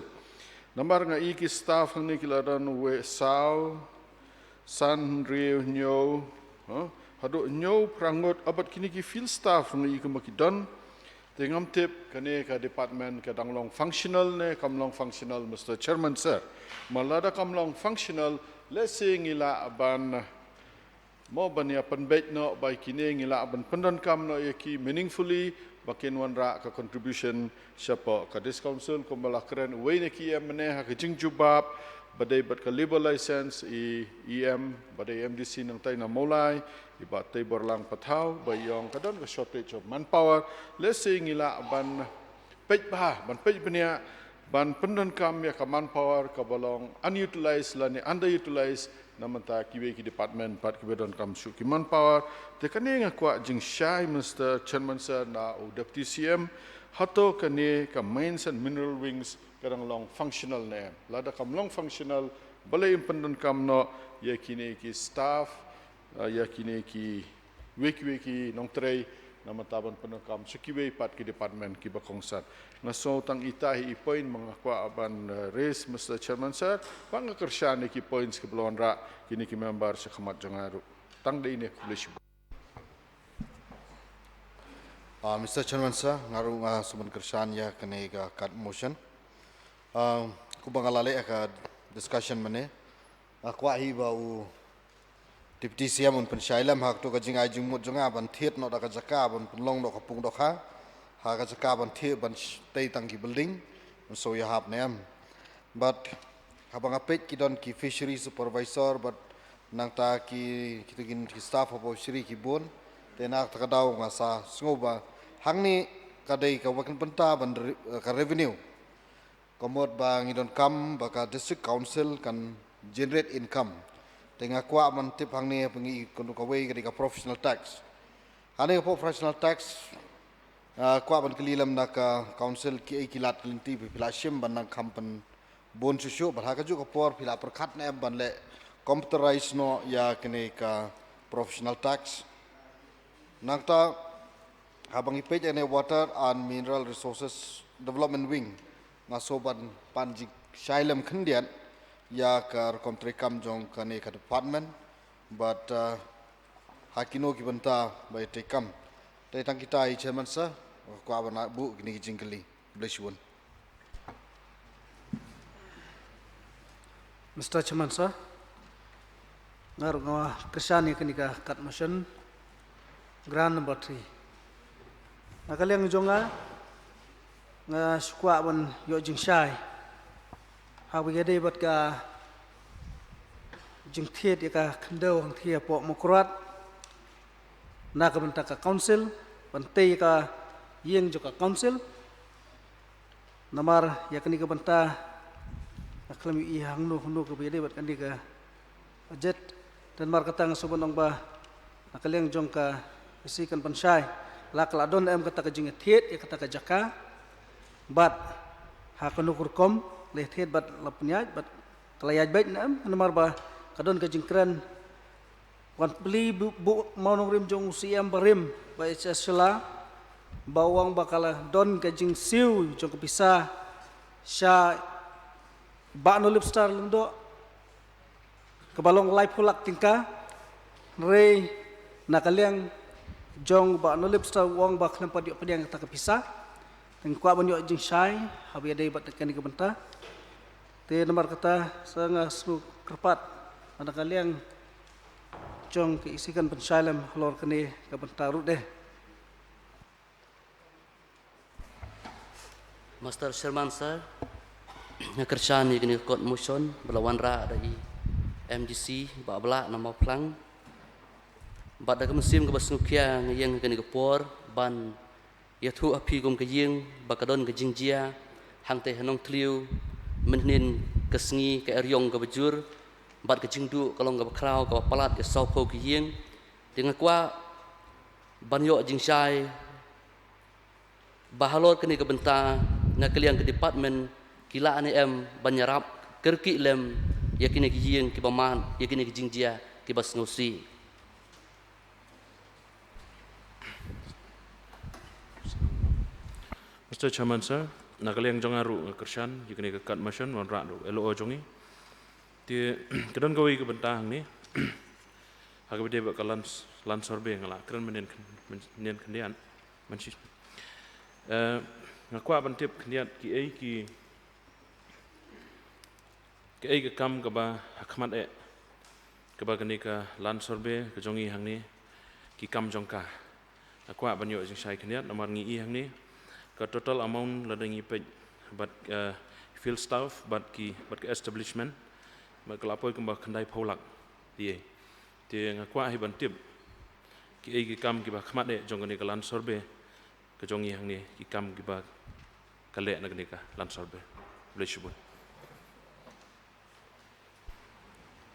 Namar nga i ki staff hangne ki la don wei, saw, san, hynriew, hynñiew, ha? Haduh hynñiew phra ngut, bad kine ki field staff nga i kumba ki don. Te ngam tip kane ka department ka dang long functional ne kam long functional, Mister Chairman Sir. Ma lada kam long functional, lehse ngi lah ban, mo, ban ïa pynbeit noh ba kine ngi lah ban pyndonkam noh ïa ki meaningfully, ba kin wanrah ka contribution shapoh ka District Council. Kumba la kren uwei na ki E M mynne ha ka jingjubab ba dei bad ka labour license, i E M ba dei M D C nangtai na Mawlai, i Bah Teiborlang Pathaw, ba i ong ka don ka shortage of manpower. Lehse ngi lah ban peit bha, ban peit bniah, ban pyndonkam ïa ka manpower kaba long unutilized lane underutilized na mynta kiwei ki department pat kiba donkam shuh ki manpower. Te kane nga kwah jingshai, Mister Chairman Sir, na u Deputy C M, hato kane ka Mines and Mineral Wings ka dang long functional ne em? Lada kam long functional, balei ym pyndonkam noh ïa kine ki staff, ah, ïa kine kiwei kiwei ki nongtrei na mynta ban pyndonkam sha kiwei pat ki department kiba kongsan? Nga sngew tang ita hi i point ba nga kwah ban, eh, raise, Mister Chairman Sir, bad nga kyrshan ïa ki points kiba la wanrah kine ki member sha khmat jong nga ruh. Tang dei ne, khublei shibun. Ah, Mister Chairman Sir, nga ruh nga sngew ban kyrshan ïa kane ka kat motion. Ah, kumba nga la leh ha ka discussion mynne, nga kwah hi ba u Deputy C M un pynshai lem ha kato ka jingai jingmut jong nga ban thied noh da ka jaka ban pynlong noh ka pung dohkha, ha ka jaka ban thied ban sh-, tei tang ki building, ban shu ïahap ne em. Bad haba nga peit ki don ki fishery supervisor bad nangta ki, kito ki, ki staff hapoh fishery ki bun. Te na kata ka daw nga sa sngew ba hangne ka dei ka wei ka bynta ban re-, ka revenue, ka mut ba ngi donkam ba ka District Council kan generate income. Te nga kwah ban tip hangne ba ngi, kawei ka dei ka professional tax. Hangne ka professional tax, ah, kwah ban kylli lem na ka Council, kiei ki lad ki lynti ba phi la shim ban nang kham pynbun shuh shuh, bad ha kajuh ka por phi la pyrkhat ne em ban leh computerize noh ïa kane ka professional tax. Nangta haba ngi peit ïa kane Water and Mineral Resources Development Wing, nga sngew ban pan jingshai lem khyndiat ïa ka rukom treikam jong kane ka department, bad, uh, ha kino ki bynta ba ïa treikam. Te tang kita hi, Chairman Sir, nga kwah ban buh kine ki jingkylli. Khublei shibun. Mister Chairman Sir, nga ruh nga kyrshan ïa kane ka kat motion, grant number three. Na ka liang jong nga, nga shu kwah ban ïoh jingshai haba ïadei bad ka jingthied ïa ka khyndew hangthie hapoh Mawkyrwat na ka bynta ka Council, ban tei ïa ka ïing jong ka Council. Namar ïa kane ka bynta nga khlem ïohi hangno hangno kaba ïadei bad kane ka budget. Te namar kata nga sngewbha ban ong ba na ka liang jong ka E C kan pynshai, la ka la don em kata ka jingïathied ïa kata ka jaka, bad ha kano ka rukom la ïathied bad la pynïaid, bad ka la ïaid beit ne em, namar ba ka don ka jingkren wan plie buh, buh mawnongrim jong u C M barim, Bah H S Shylla, ba u ong ba ka la don ka jingsiew jong ka pisa sha Bah Nolip Star Lyngdoh kaba long laiphew lak tyngka. Hynrei na ka liang jong Bah Nolip Star u ong ba khlem pat ïoh pdiang kata ka pisa. Te nga kwah ban ïoh jingshai haba ïadei bad kane ka bynta. Te namar kata sa nga sngew kyrpad ba na ka liang jong ka E C kan pynshai lem halor kane ka bynta ruh de. Mister Chairman Sir, nga kyrshan ïa kane ka kot motion ba la wanrah da i M D C Bah Blah na Mawphlang. Bad da ka mynsiem kaba sngewkhia nga ïeng ha kane ka por ban ïathuh ha phi kum ka ïing ba ka don ka jingjia hangtei ha Nongthliew mynhynnin ka sngi, ka eriong kaba jur, bad ka jingduh ka long kaba khraw, kaba palat ïa sawphew ki ïing. Te nga kwah ban ïoh jingshai ba halor kane ka bynta na ka liang ka department ki lah ne em ban ïarap kyrkieh lem ïa kine ki ïing kiba mad, ïa kine ki jingjia kiba sngewsih. Mister Chairman Sir, na ka liang jong nga ruh nga kyrshan ïa kane ka kat motion wanrah ruh L O jong ngi. Te ka don kawei ka bynta hangne ha kaba ïadei bad ka land, land survey, nga la kren mynnin khyn-, mynnin khyndiat. Mynshi. Eh, nga kwah ban tip khyndiat kiei ki, kiei ka kam kaba ha khmat eh kaba kane ka land survey ka jong ngi hangne ki kam jong ka. Nga kwah ban ïoh jingshai khyndiat namar ngi i hangne ka total amount lada ngi peit bad, eh, field staff bad ki, bad ka establishment, bad ka la poi kumba khyndai phew lak. Te nga kwah hi ban tip kiei ki kam kiba ha khmat eh jong kane ka land survey ka jong ngi hangne, ki kam kiba ka leh na kane ka land survey. Khublei shibun.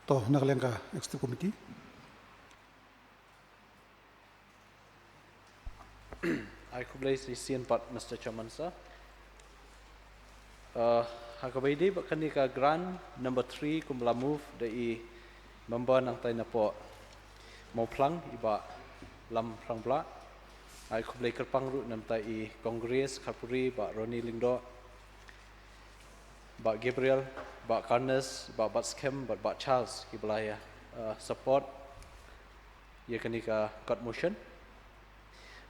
To, na ka liang ka executive committee. Ai khublei shisien pat Mister Chairman Sir. Uh, ha kaba ïadei bad kane ka grant number three kumba la move da i member nangtai napoh Mawphlang i Bah Lamphrangblah. Ai khublei kyrpang ruh na bynta i Congress Kharpuri, Bah Ronnie Lyngdoh, Bah Gabriel, Bah Carnes, Bah Batskhem bad Bah Charles kiba la ïa, uh, support ïa kane ka kat motion.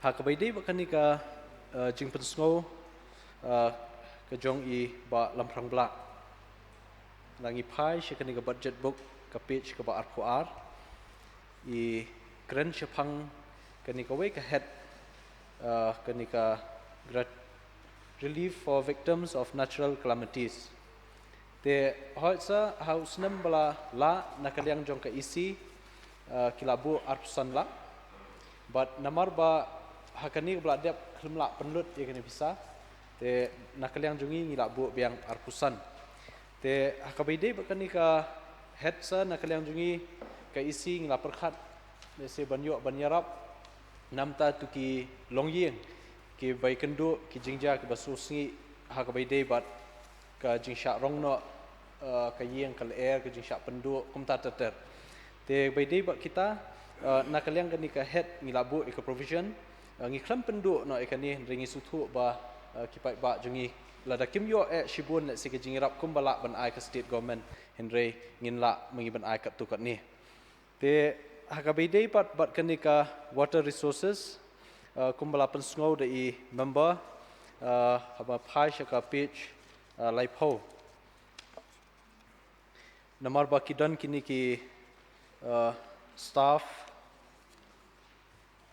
Ha kaba ïadei bad kane ka, uh, jingpynsngew, uh, ka jong i Bah Lamphrangblah, la ngi phai sha kane ka budget book ka page kaba arphew ar, i kren shaphang kane kawei ka head, uh, kane ka grat-, relief for victims of natural calamities. Te hooid sa ha u snem ba la lah na ka liang jong ka E C, uh, ki la buh arphew san lak. Bad namar ba ha kane kaba la dep khlem lah pynlut ïa kane pisa, te na ka liang jong ngi ngi la buh biang arphew san. Te ha kaba ïadei bad kane ka head sa na ka liang jong ngi ka E C ngi la pyrkhat lehse ban ïoh ban ïarap na bynta to ki longïing kiba ïakynduh ki jingjia kiba sngewsih ha kaba ïadei bad ka jingshah rong noh, eh, ka ïing ka lyer, ka jingshah pynduh kumta ter ter. Te ba ïadei bad kita, eh, na ka liang kane ka head ngi la buh ïa ka provision, eh, ngi khlem pynduh noh ïa kane hynrei ngi sngewthuh ba, eh, ki paidbah jong ngi lada kim ïoh eh shibun lehse ka jingïarap kumba lah ban ai ka state government hynrei ngin lah ma ngi ban ai katto katne. Te ha kaba ïadei pat bad kane ka water resources, eh, kumba la pynsngew da i member, eh, haba phai sha ka page, eh, laiphew. Namar ba ki don kine ki, eh, staff,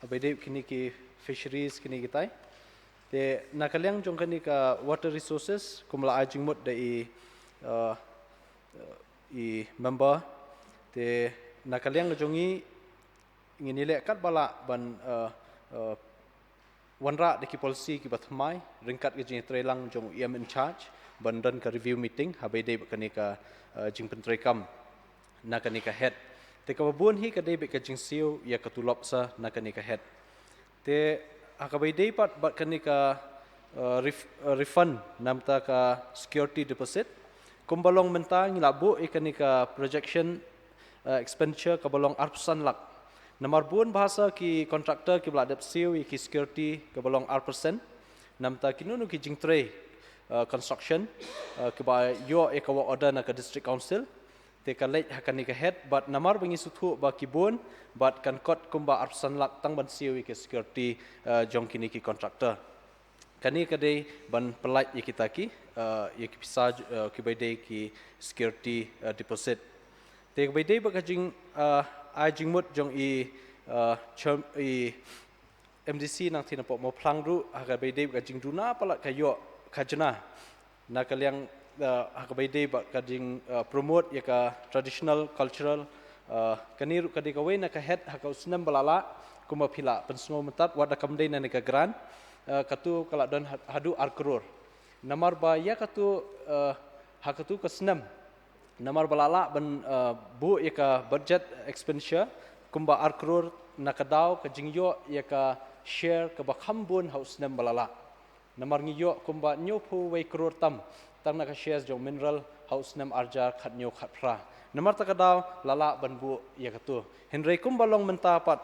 haba ïadei kine ki fisheries kine kitai. Te na ka liang jong kane ka water resources kumba la ai jingmut da i, eh, i member. Te na ka liang ka jong ngi ngin ïaleh katba lah ban, eh, eh, wanrah da ki policy kiba thymmai ryngkat ka jingïatreilang jong u E M in charge ban don ka review meeting haba ïadei bad kane ka, eh, jingpyntreikam na kane ka head. Te kaba bun hi ka dei bad ka jingsiew ïa ka tulop sa na kane ka head. Te ha kaba ïadei pat bad kane ka, eh, ref-, eh, refund na bynta ka security deposit. Kumba long mynta ngi la buh ïa kane ka projection, eh, expenditure kaba long arphew san lak. Namar bun bha sa ki contractor kiba la dep siew ïa ki security kaba long ar percent na bynta kino kino ki jingtrei, eh, construction, eh, kiba ïoh ïa ka work order na ka district council. Te ka leit ha kane ka head bad namar ba ngi sngewthuh ba ki bun bad kan kot kumba arphew san lak tang ban siew ïa ki security, eh, jong kine ki contractor. Kane ka dei ban pyllait ïa kita ki, eh, ïa ki pisa, eh, kiba ïadei ki security, eh, deposit. Te kaba ïadei bad ka jing, eh, ai jingmut jong i, eh, chair-, i M D C nangtei napoh Mawphlang ruh ha kaba ïadei bad ka jingduna palat ka ïoh khajna na ka liang, eh, ha kaba ïadei bad ka jing, eh, promote ïa ka traditional cultural, eh, kane ruh ka dei kawei na ka head ha ka u snem ba la lah kumba phi la pynsngew mynta wat da kam dei na kane ka grant, eh, katu ka la don ha-, haduh ar klur. Namar ba ïa katu, eh, ha katu ka snem namar ba la lah ban, eh, buh ïa ka budget expenditure kumba ar klur na ka daw ka jingïoh ïa ka share kaba kham bun ha u snem ba la lah. Namar ngi ïoh kumba hynñiewphew wei klur tam tang na ka shares jong mineral ha u snem arhajar khathynñiew khatphra. Namar kata ka daw la lah ban buh ïa katu. Hynrei kumba long mynta pat,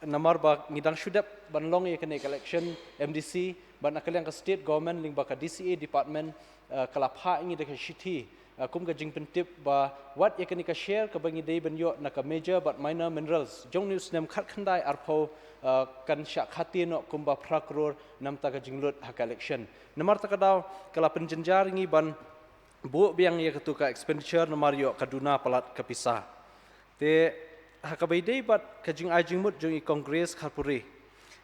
namar ba ngi dang shu dep ban long ïa kane ka election M D C, bad na ka liang ka state government lyngba ka D C A department, eh, ka la phah ïa ngi da ka shithi, eh, kum ka jingpyntip ba wat ïa kane ka share kaba ngi dei ban ïoh na ka major bad minor minerals jong une u snem khatkhyndai arphew, eh, kan shah khati noh kumba phra klur namar ka jinglut ha ka election. Namar kata ka daw ka la pynjynjar ïa ngi ban buh biang ïa katu ka expenditure namar ïoh ka duna palat ka pisa. Te ha kaba ïadei bad ka jingai jingmut jong i Congress Kharpuri,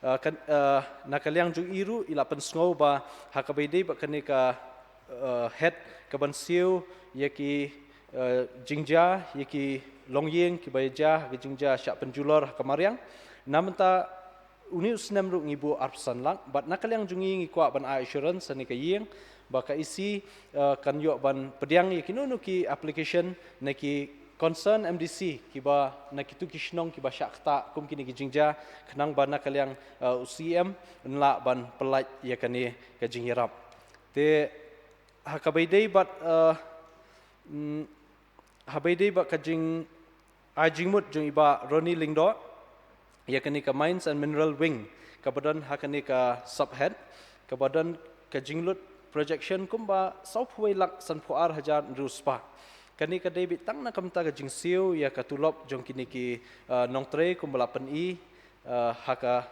eh, kan, eh, na ka liang jong i ruh i la pynsngew ba ha kaba ïadei bad kane ka, eh, heh kaban siew ïa ki, eh, jingjia, ïa ki longïing kiba ïa jia ha ka jingjia shah pynjulor ha ka mariang. Namar une u snem ruh ngi buh arphew san lak, bad na ka liang jong ngi ngi kwah ban ai assurance ha kane ka ïing ba ka E C, eh, kan ïoh ban pdiang ïa kino kino ki application na ki concern M D C kiba na kitu ki shnong kiba shah ktah kum kine ki jingjia, khnang ba na ka liang, eh, u C M un lah ban pyllait ïa kane ka jingïarap. Te ha kaba ïadei bad, eh, mm, ha kaba ïadei bad ka jingai jingmut jong i Bah Ronnie Lyngdoh ïa kane ka Mines and Mineral Wing kaba don ha kane ka subhead, kaba don ka jinglut projection kumba sawphew wei lak sanphew ar hajar hynriew spah. Kane ka dei beit tang na ka bynta ka jingsiew ïa ka tulop jong kine ki, eh, nongtrei kumba la pyni, eh, ha ka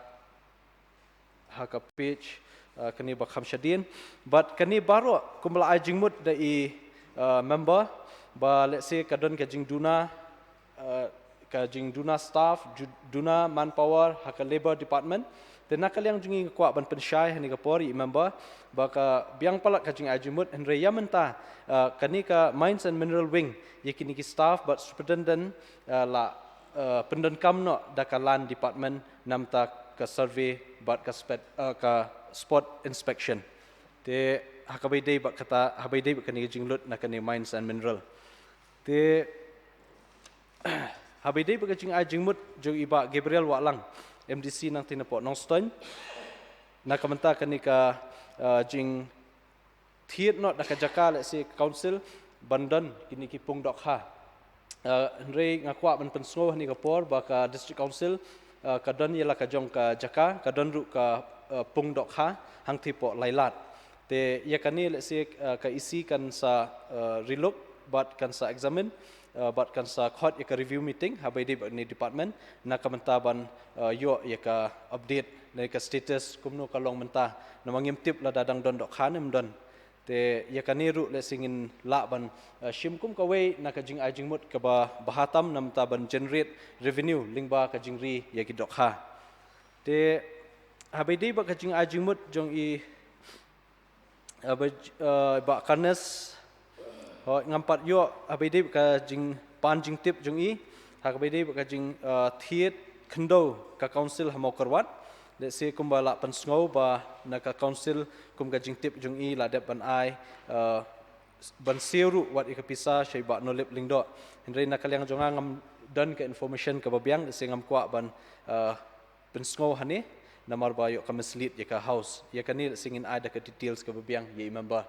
ha ka page, eh, kane ba kham shadien. Bad kane baroh kumba la ai jingmut da i, eh, member ba lehse ka don ka jingduna, eh, ka jingduna staff, ju-, duna manpower ha ka labour department. Te na ka liang jong ngi nga kwah ban pynshai ha kane ka por i member ba ka biang palat ka jingai jingmut, hynrei ïa mynta, eh, kane ka Mines and Mineral Wing ïa kine ki staff bad superintendent, eh, la, eh, pyndonkam noh da ka land department namar ka survey bad ka spet-, eh, ka spot inspection. Te ha kaba ïadei bad kata, ha kaba ïadei bad kane ka jinglut na kane Mines and Mineral. Te ha kaba ïadei bad ka jingai jingmut jong i Bah Gabriel Wahlang, M D C nangtei napoh Nongstoiñ, na ka bynta kane ka, eh, jing thied noh da ka jaka lehse ka council ban don kine ki pung dohkha. Eh, hynrei nga kwah ban pynsngew ha kane ka por ba ka district council, eh, ka don ïa la ka jong ka jaka, ka don ruh ka, eh, pung dohkha hangtei hapoh Lailad. Te ïa kane lehse, eh, ka E C kan sa, eh, relook bad kan sa examine, eh, bad kan sa khot ïa ka review meeting ha kaba ïadei bad kane department na ka bynta ban, eh, ïoh ïa ka update ne ka status kumno ka long mynta. Namar ngim tip lada dang don dohkha ne ym don. Te ïa kane ruh lehse ngin lah ban, eh, shim kum kawei na ka jingai jingmut kaba bha tam namar ban generate revenue lyngba ka jingri ïa ki dohkha. Te ha kaba ïadei bad ka jingai jingmut jong i, eh, ba, eh, Bah Carnes, hooid, ngam pat ïoh ha kaba ïadei bad ka jingpan jingtip jong i ha kaba ïadei bad ka jing, eh, thied khyndew ka council ha Mawkyrwat. Lehse kumba la pynsngew ba na ka council kum ka jingtip jong i la dep ban ai, eh, ban siew ruh wat ïa ka pisa sha i Bah Nolip Lyngdoh. Hynrei na ka liang jong nga ngam don ka information kaba biang, lehse ngam kwah ban, eh, pynsngew ha kane namar ba ïoh ka mislead ïa ka House. Ïa kane lehse ngin ai da ka details kaba biang ïa i member.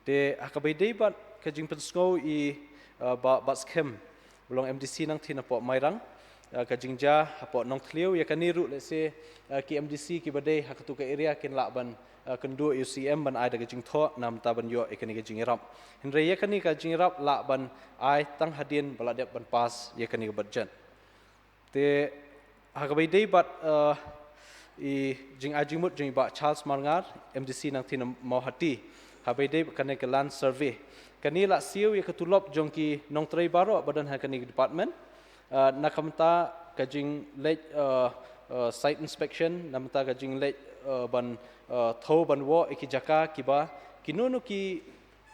Te ha kaba ïadei bad ka jingpynsngew i, eh, Bah Batskhem, ba long M D C nangtei napoh Mairang, eh, ka jingjia hapoh Nongthliew, ïa kane ruh lehse, eh, ki M D C kiba dei ha katu ka area kin lah ban, eh, kynduh ïa u C M ban ai da ka jingthoh namar ban ïoh ïa kane ka jingïarap. Hynrei ïa kane ka jingïarap lah ban ai tang hadien ba la dep ban pass ïa kane ka budget. Te ha kaba ïadei bad, eh, i jingai jingmut jong i Bah Charles Marngar, M D C nangtei na Mawhati, ha kaba ïadei bad kane ka land survey. Kane la siew ïa ka tulop jong ki nongtrei baroh ba don ha kane ka department. Eh, na ka bynta ka jingleit, eh, eh, site inspection, na ka bynta ka jingleit, eh, ban, eh, thew ban wad ïa ki jaka kiba kino kino ki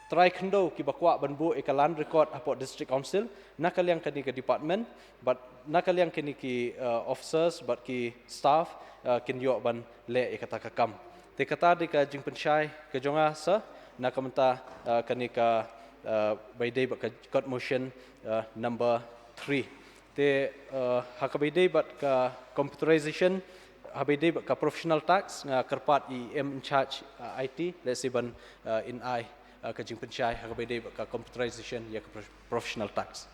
trai khyndew kiba kwah ban buh ïa ka land record hapoh District Council, na ka liang kane ka department, bad na ka liang kine ki, uh, officers, bad ki staff, uh, kin ïoh ban leh ïa kata ka kam. Te kata dei ka jingpynshai ka jong nga sir, na ka bynta, uh, kane ka, uh, ba ïadei bad ka court motion, uh, number three. Te, uh, ha kaba ïadei bad ka computerization, haba ïadei bad ka professional tax, nga kyrpad ïa i M in charge, uh, I T, lehse ban, uh, in ai, uh, ka jingpynshai haba ïadei bad ka computerization ïa ka prof-, professional tax.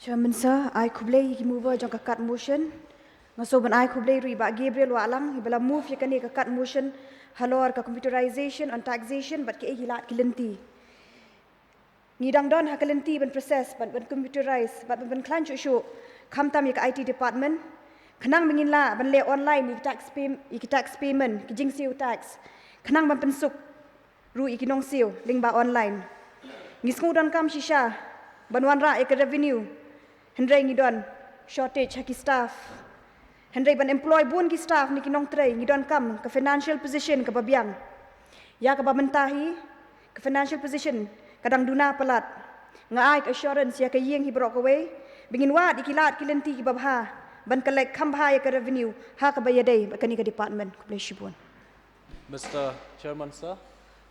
Chairman Sir, ai khublei ïa ki mover jong ka kat motion. Nga sngewbha ban ai khublei ruh ïa i Bah Gabriel Wahlang, iba la move ïa kane ka kat motion halor ka computerization on taxation bad kiei ki lad ki lynti. Ngi dang don ha ka lynti ban process, ban, ban computerize, ban, ban, ban khlaiñ shuh shuh, khamtam ïa ka I T department. Khnang ba ngin lah ban leh online ïa ki tax pay-, ïa ki tax payment, ki jingsiew tax. Khnang ban pynsuk ruh ïa ki nongsiew lyngba online. Ngi sngew donkam shisha ban wanrah ïa ka revenue. Hynrei ngi don shortage ha ki staff. Hynrei ban employ bun ki staff ne ki nongtrei, ngi donkam ka financial position kaba biang. Ïa kaba mynta hi, ka financial position ka dang duna palat. Nga ai ka assurance ïa ka ïing hi baroh kawei ba ngin wad ïa ki lad ki lynti kiba bha ban collect kham bha ïa ka revenue ha kaba ïadei bad kane ka department. Khublei shibun. Mister Chairman Sir,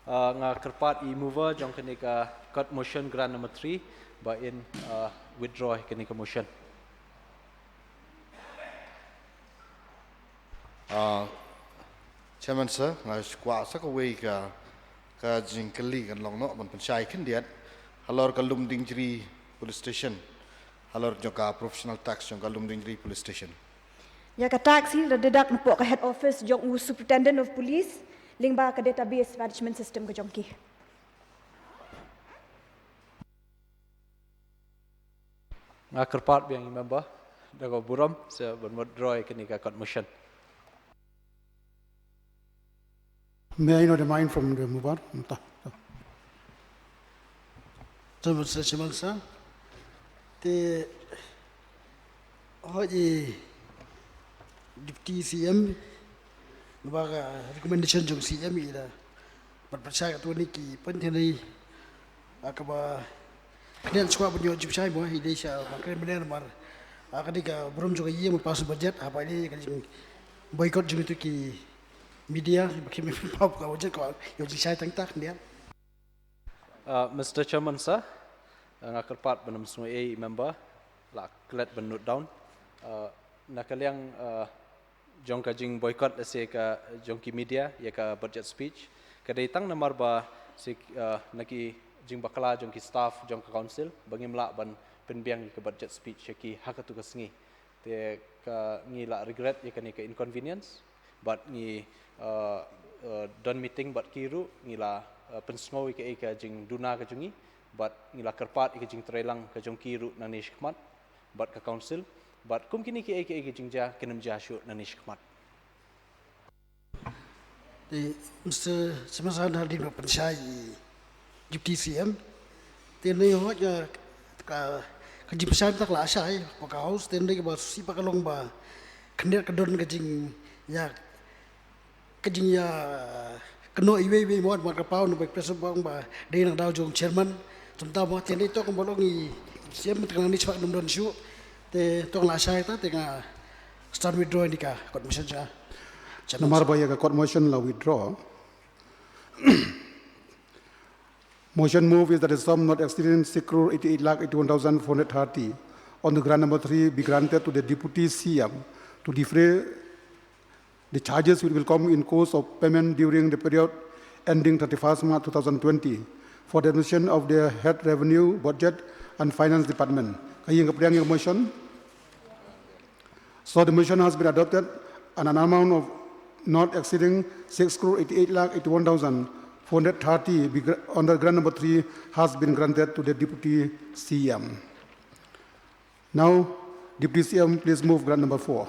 uh, nga kyrpad ïa i mover jong kane ka kat motion, grant number three, ba in, uh, withdraw ïa kane ka motion. Uh, Chairman Sir, nga kwah sa kawei ka, ka jingkylli kan long noh ban pynshai khyndiat halor ka Lumdiengjri Police Station, halor jong ka professional tax jong ka Lumdiengjri Police Station. Ïa ka tax hi la deduct napoh ka head office jong u Superintendent of Police lyngba ka database management system ka jong ki. Nga kyrpad biang ïa i member da ka burom sa ban withdraw ïa kane ka kat motion. May I know the mind from the mover? Mynta. Te, hooid, i Deputy C M, naba ka recommendation jong C M i da ban pynshai katto katne ki point, hynrei, ah, kaba khyndiat shuwa ban ïoh jingpynshai mo, i dei sha ba kren mynne namar, ah, ka dei ka burom jong ka ïing ban pass budget, haba i dei ka jing boycott jong kito ki media ba kim ïoh pynpaw ka budget, ka ïoh jingshai tang ta khyndiat. Uh, Mister Chairman Sir, uh, nga kyrpad ban ym sngewiei i member, la klet ban note down. Uh, na ka liang, uh, jong ka jingboycott lehse ka jong ki media ïa ka budget speech, ka dei tang namar ba shi, uh, na ki jingbakla jong ki staff jong ka council ba ngim lah ban pynbiang ïa ka budget speech ïa ki ha katto ka sngi. Te ka ngi la regret ïa kane ka inconvenience, bad ngi, uh, uh, don meeting bad ki ruh, ngi la, uh, pynsngew ïa kaei ka jingduna ka jong ngi, bad ngi la kyrpad ïa ka jingtrei lang ka jong ki ruh nangne shakhmat bad ka council, bad kum kine kiei kiei ki jingjia kin ym jia shuh nangne shakhmat. Te Mister Chairman Sir, hadien ba pynshai i Deputy C M, te hynrei hooid, eh, ka, ka jingpynshai mynta ka la shai hapoh ka House, te hynrei kaba sngewsih pat ka long ba khyndiat ka don ka jingïa, ka jingïakynnoh iwei iwei mo, namar ka paw na ba i President ba ong ba dei na ka daw jong Chairman. Te mynta mo, te hynrei to kumba long i C M, te ka nangne shakhmat ym don shuh, te to ka la shai ta, te nga stand withdraw ïa ka kat motion jong nga. Namar ba ïa ka kat motion la withdraw. Motion move is that a sum not exceeding six crore eighty-eight lakh eighty-one thousand four hundred thirty on the grant number three be granted to the Deputy C M to defray the charges which will come in course of payment during the period ending thirty-first March two thousand twenty for the admission of the head revenue, budget and finance department. Ka ïing ka pdiang ïa ka motion. So the motion has been adopted, and an amount of not exceeding six crore eighty-eight lakh eighty-one thousand four hundred thirty be gra-, under grant number three has been granted to the Deputy C M. Now, Deputy C M, please move grant number four.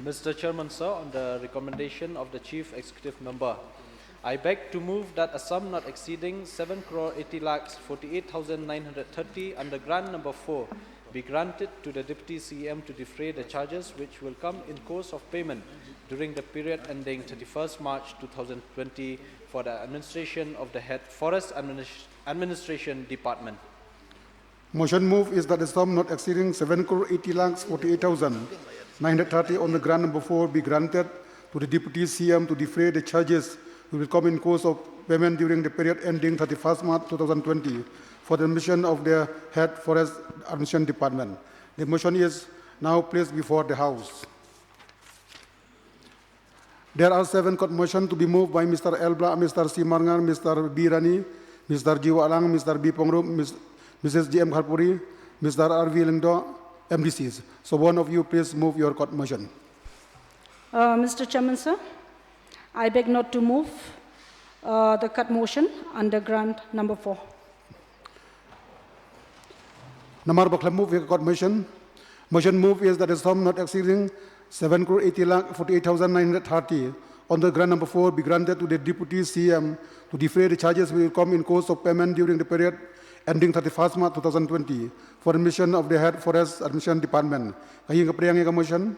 Mister Chairman, sir, on the recommendation of the Chief Executive Member, I beg to move that a sum not exceeding seven crore eighty lakhs forty-eight thousand nine hundred thirty under grant number four be granted to the Deputy C M to defray the charges which will come in course of payment during the period ending thirty-first March two thousand twenty for the administration of the head Forest Administ-, Administration Department. Motion move is that a sum not exceeding seven crore eighty lakhs forty-eight thousand nine hundred thirty on the grant number four be granted to the Deputy C M to defray the charges which will come in course of payment during the period ending thirty-first March two thousand twenty for the admission of the head Forest Administration Department. The motion is Now placed before the House. There are seven court motion to be moved by Mister L Blah, Mister C Marngar, Mister B Rani, Mister G Wahlang, Mister B Pongrup, Miss, Missus G M Kharpuri, Mister R V Lyngdoh, M D Cs. So one of you please move your court motion. Uh, Mister Chairman, sir, I beg not to move uh, the cut motion under grant number four. Namar ba khlem move ïa ka court motion. Motion move is that a sum not exceeding seven crore eighty lakh forty-eight thousand nine hundred thirty on the grant number four be granted to the Deputy C M to defray the charges which will come in course of payment during the period ending thirty-first March two thousand twenty for admission of the Head Forest Administration Department. Ka ïing ka priang ïa ka motion.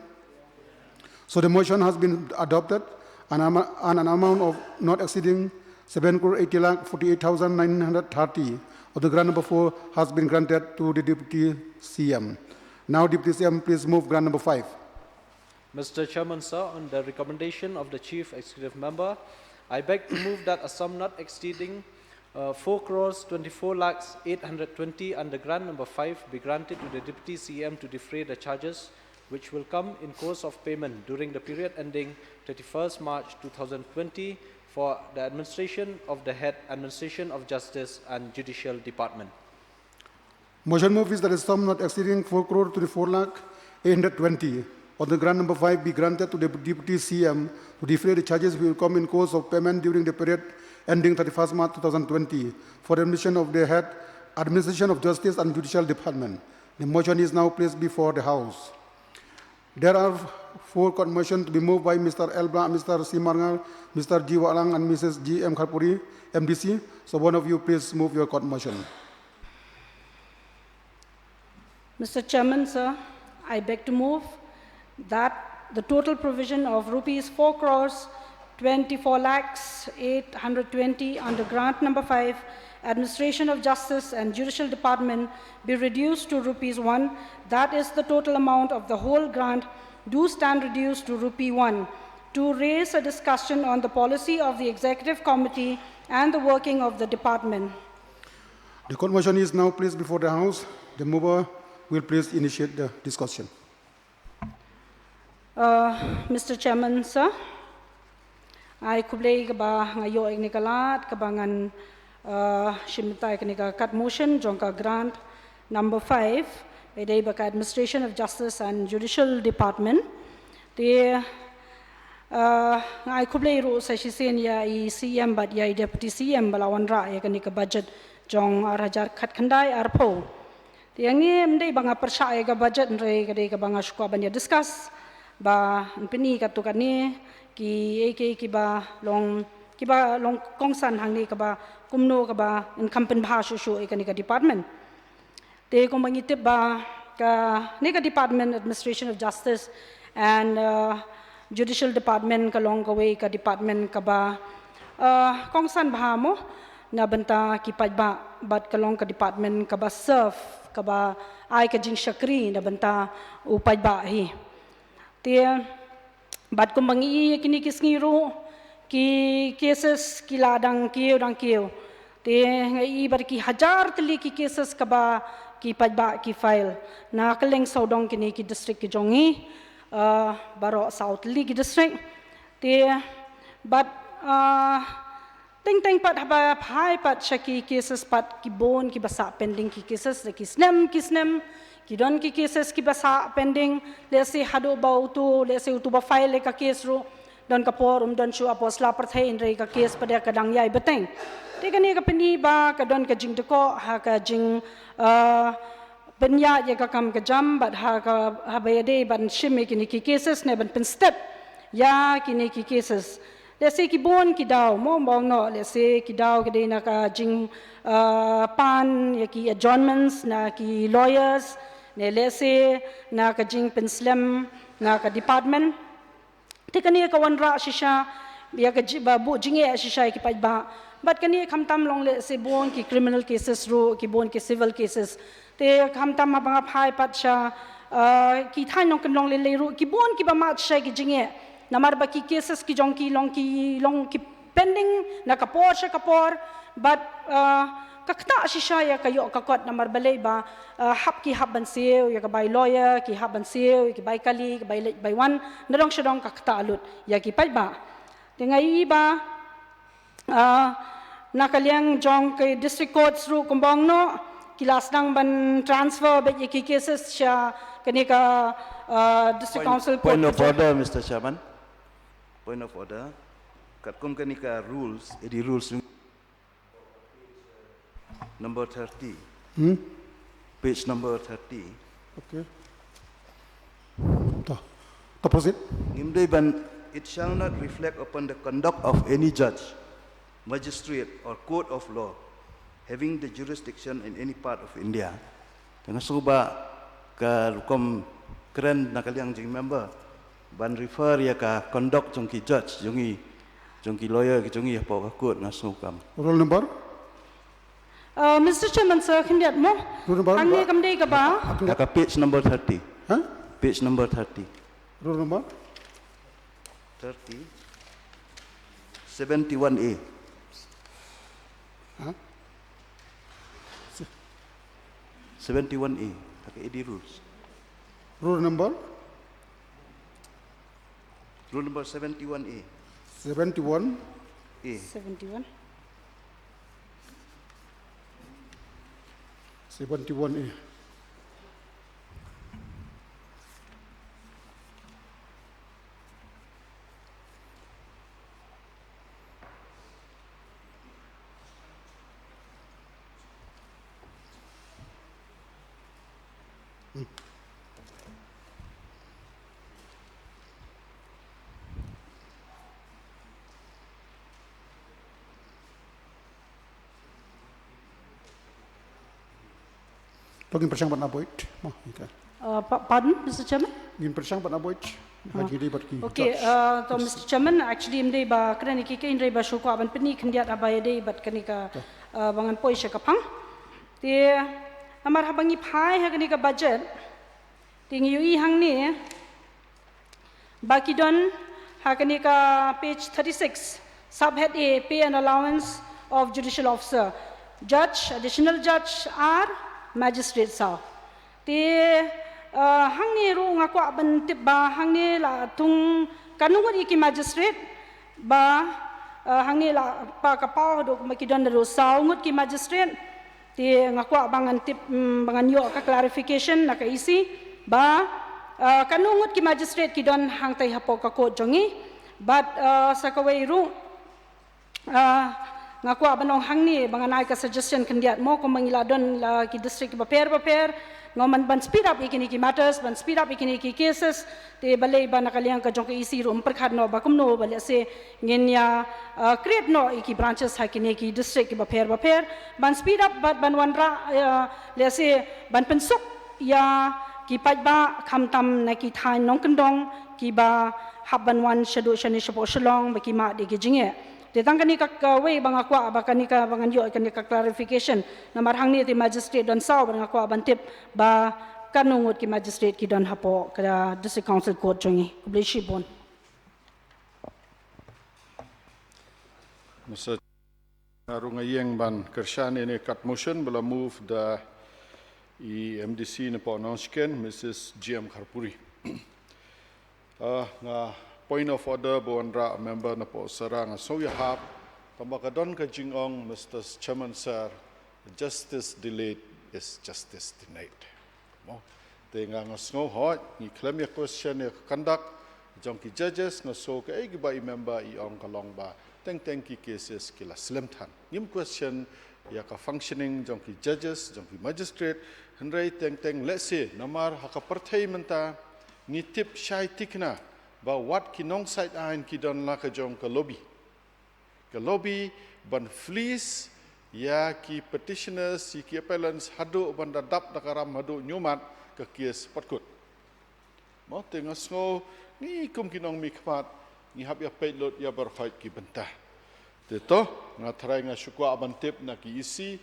So the motion has been adopted and, am- and an amount of not exceeding seven crore eighty lakh forty-eight thousand nine hundred thirty of the grant number four has been granted to the Deputy C M. Now Deputy C M, please move grant number five. Mister Chairman, sir, on the recommendation of the Chief Executive Member, I beg to move that a sum not exceeding uh, four crores twenty-four lakhs eight hundred twenty under grant number five be granted to the Deputy C M to defray the charges which will come in course of payment during the period ending thirty-first March two thousand twenty for the administration of the head administration of justice and judicial department. Motion move is that a sum not exceeding four crore twenty-four lakh eight hundred twenty on the grant number five be granted to the Deputy C M to defray the charges which will come in course of payment during the period ending thirty-first March two thousand twenty for admission of the head administration of justice and judicial department. The motion is now placed before the House. There are four court motion to be moved by Mister L Blah, Mister C Marngar, Mister G Wahlang, and Missus G M Kharpuri, M D C. So one of you please move your court motion. Mister Chairman, sir, I beg to move that the total provision of rupees four crores twenty-four lakhs eight hundred twenty under grant number five, Administration of Justice and Judicial Department, be reduced to rupees one, that is the total amount of the whole grant, do stand reduced to rupee one, to raise a discussion on the policy of the Executive Committee and the working of the department. The court motion is now placed before the House. The mover will please initiate the discussion. Uh, Mister Chairman, sir, ai khublei kaba nga ïoh ïa kane ka lad kaba ngan uh, shim bynta ïa kane ka cut motion jong ka grant number five, ïadei bad ka Administration of Justice and Judicial Department. Te uh, nga ai khublei ruh sa shisien ïa i C M bad ïa i Deputy C M ba la wanrah ïa kane ka budget jong ar hajar khatkhyndai arphew. Te ïa ngi ym dei ba nga pyrshah ïa ka budget, hynrei ka dei kaba nga shu kwah ban ïa discuss ba yn pyni katto katne kiei kiei kiba long, kiba long kongsan hangne, kaba kumno kaba yn kham pynbha shuh shuh ïa kane ka department. Te kumba ngi tip ba kane ka department, Administration of Justice and uh, Judicial Department, ka long kawei ka department kaba uh, kongsan bha mo na bynta ki paidbah, bad ka long ka department kaba serve, kaba ai ka jingshakri na bynta u paidbah hi. Te bad kumba ngi ïohi ïa kine ki sngi ruh, ki cases ki la dang kiew dang kiew. Te nga ïohi bad ki hajar tylli ki cases kaba ki paidbah ki file na kylleng sawdong kine ki district ki jong ngi, uh, baroh saw tylli ki district. Te bad uh, teng teng pat haba phai pat sha ki cases pat, ki bun kiba sah pending ki cases da ki snem ki snem. Ki don ki cases kiba sah pending, lehse haduh ba uto, lehse uto ba file ïa ka case ruh don ka por um don shuh ha pdeng sla pyrthei, hynrei ka case pat ka dang ïai bteng. Te kane ka pyni ba ka don ka jingdkoh ha ka jing uh, pynïaid ïa ka kam ka jam bad ha ka, haba ïadei ban shim ïa kine ki cases ne ban pynstep ïa kine ki cases. Lehse ki bun ki daw, mo, ym ong noh, lehse ki daw ki dei na ka jing uh, pan ïa ki adjournments na ki lawyers, ne lehse na ka jingpynslem na ka department. Te kane ka wanrah shisha ïa ka ji-, ba buh jingeh shisha ïa ki paidbah. Bad kane khamtam long lehse bun ki criminal cases ruh, ki bun ki civil cases. Te khamtam haba nga phai pat sha uh, ki thaiñ nongkyndong lei lei ruh, ki bun kiba mad shisha ïa ki jingeh. Namar ba ki cases ki jong ki long, ki long ki pending na ka por sha ka por. Bad uh, ka ktah shisha ïa ka ïoh ka kot namar balei ba, uh, hap ki hap ban siew ïa ka bai lawyer, ki hap ban siew ïa ki bai kali, ki bai leit bai wan, nadong shadong ka ktah lut ïa ki paidbah. Te nga ïohi ba, uh, na ka liang jong ka district courts ruh kumba ong noh, ki la sdang ban transfer beit ïa ki cases sha kane ka, uh, district council court. Point of order, Mister Chairman. Point of order. Katkum kane ka rules, A D rules, number thirty. Hmm? Page number thirty. Okay. To, to proceed. Ngim dei ban, it shall not reflect upon the conduct of any judge, magistrate or court of law having the jurisdiction in any part of India. Te nga sngew ba ka rukom kren na ka liang jong member ban refer ïa ka conduct jong ki judge jong i, jong ki lawyer ki jong i hapoh ka court, nga sngew kam. Rule number? Uh, Mister Chairman, sir, khyndiat mo. Rule number? Hangne kam dei kaba. Na ka page number thirty. Huh? Page number thirty. Rule number? Thirty. Seventy-one A. Huh? Seventy-one A. Na ka A D rules. Rule number? Rule number seventy-one A. Seventy-one? A. Seventy-one. Seventy-one A. To ngin pyrshang ban avoid. Mo, okay. Uh, pa-, pardon, Mister Chairman? Ngin pyrshang ban avoid. Ah. Haji dei bad ki. Okay, judge. Uh, to Mister Chairman, actually, ym dei ba kren ïa ki, hynrei ba shu kwah ban pyni khyndiat haba ïadei bad kane ka, to, uh, ba ngan poi sha ka phang. Te, namar haba ngi phai ha kane ka budget, te ngi ïohi hangne, ba ki don ha kane ka page thirty-six, subhead A, pay and allowance of judicial officer, judge, additional judge, ar magistrate saw. Te, uh, hangne ruh nga kwah ban tip ba hangne la thung katno ngut ïa ki magistrate, ba, uh, hangne la pa ka paw haduh kumba ki don haduh saw ngut ki magistrate. Te nga kwah ba ngan tip, mm, ba ngan ïoh ka clarification na ka E C ba, uh, katno ngut ki magistrate ki don hangtai hapoh ka court jong ngi. Bad, uh, sa kawei ruh, uh, nga kwah ban ong hangne ba ngan ai ka suggestion khyndiat mo, kumba ngi la don la ki district bapher bapher, nga ong ban speed up ïa kine ki matters, ban speed up ïa kine ki cases. Te balei ba na ka liang ka jong ka E C ruh ym pyrkhat noh ba kumno ba lehse ngin ïa, uh, create noh ïa ki branches ha kine ki district kiba pher ba pher ban speed up bad ban wanrah, uh, lehse ban pynsuk ïa ki paidbah khamtam na ki thaiñ nongkyndong kiba hap ban wan shaduh shane shapoh Shillong ba ki mad ïa ki jingeh. Te tang kane ka, kawei ba nga kwah ba kane ka ba ngan ïoh kane ka clarification. Namar hangne te magistrate don saw bad nga kwah ban tip ba katno ngut ki magistrate ki don hapoh ka District Council Court jong ngi. Khublei shibun. Mister Nga ruh nga ïeng ban kyrshan ïa kane ka motion ba la move da i M D C na Nongshken, Missus G M Kharpuri. Ah, nga point of order ba wanrah member na Poh Sara nga sngew ïahap, tang ba ka don ka jingong, Mister Chairman Sir, justice delayed is justice denied. Mo. Te nga, nga sngew hooid, ngi khlem ïa question ïa ka conduct jong ki judges, nga sngew kaei kaba i member i ong ka long ba teng teng ki cases ki la slem than. Ngim question ïa ka functioning jong ki judges, jong ki magistrate, hynrei teng teng lehse namar ha ka pyrthei mynta ngi tip shai thikna ba wat ki nongsaid aiñ ki don la ka jong ka lobby. Ka lobby ban fleece ïa ki petitioners, ïa ki appellants haduh ban da dap da ka ram haduh ñiumat ka case pat kut. Mo, te nga sngew ngi kum ki nongmihkhmat ngi hap ïa peit lut ïa baroh ki bynta. Te to, nga tharai nga shu kwah ban tip na ki E C,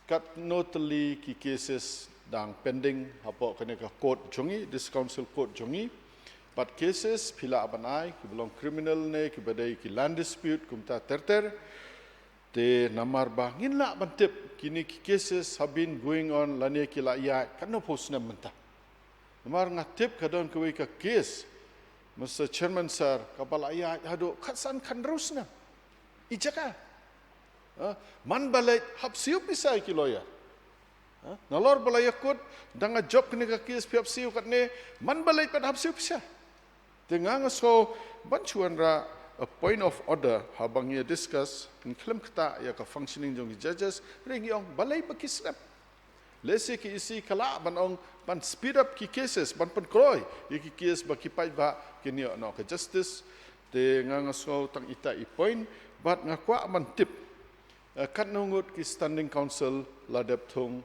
katno tylli ki cases dang pending hapoh kane ka court jong ngi, District Council Court jong ngi. Bad cases phi lah ban ai, kiba long criminal ne kiba dei ki land dispute kumta ter ter. Te namar ba ngin lah ban tip kine ki cases have been going on lane ki la ïaid katno phew snem mynta. Namar nga tip ka don kawei ka case, Mister Chairman Sir, kaba la ïaid haduh khatsan khathynriew snem. I jaka. Ha? Man ba leit hap siew pisa ïa ki lawyer. Ha? Nalor ba la ïakut, dang ïa jop kane ka case phi hap siew katne, man ba leit pat hap siew pisa. Te nga nga sngew ban shu wanrah a point of order haba ngi discuss, ngi khlem ktah ïa ka functioning jong ki judges, hynrei ngi ong balei ba ki slep. Lehse ka E C ka lah ban ong ban speed up ki cases, ban pynkloi ïa ki case ba ki paidbah kin ïoh noh ka justice. Te nga nga sngew tang ita i point, bad nga kwah ban tip, eh, katno ngut ki standing counsel la dep thung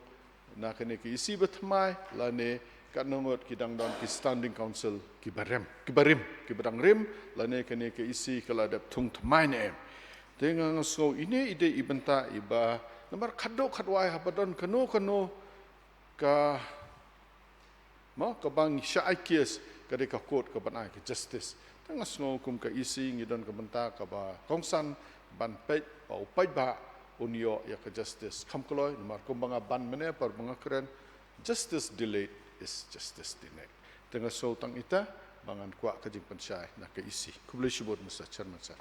na kane ka E C ba thymmai, lane katno ngut ki dang don ki standing counsel kiba rim, kiba rim, kiba dang rim, lane kane ka E C ka la dep thung thymmai ne em. Te nga nga sngew ine i dei i bynta iba namar khatduh khatwai haba don kano kano ka, mo, kaba ngi shah ai case, ka dei ka court kaban ai ka justice. Te nga sngew kum ka E C ngi don ka bynta kaba kongsan ban peit ba u paidbah un ïoh ïa ka justice kham kloi, namar kumba nga ban mynne, par ba nga kren, justice delayed is justice denied. Te nga sngew tang ita ba ngan kwah ka jingpynshai na ka E C. Khublei shibun, Mister Chairman Sir.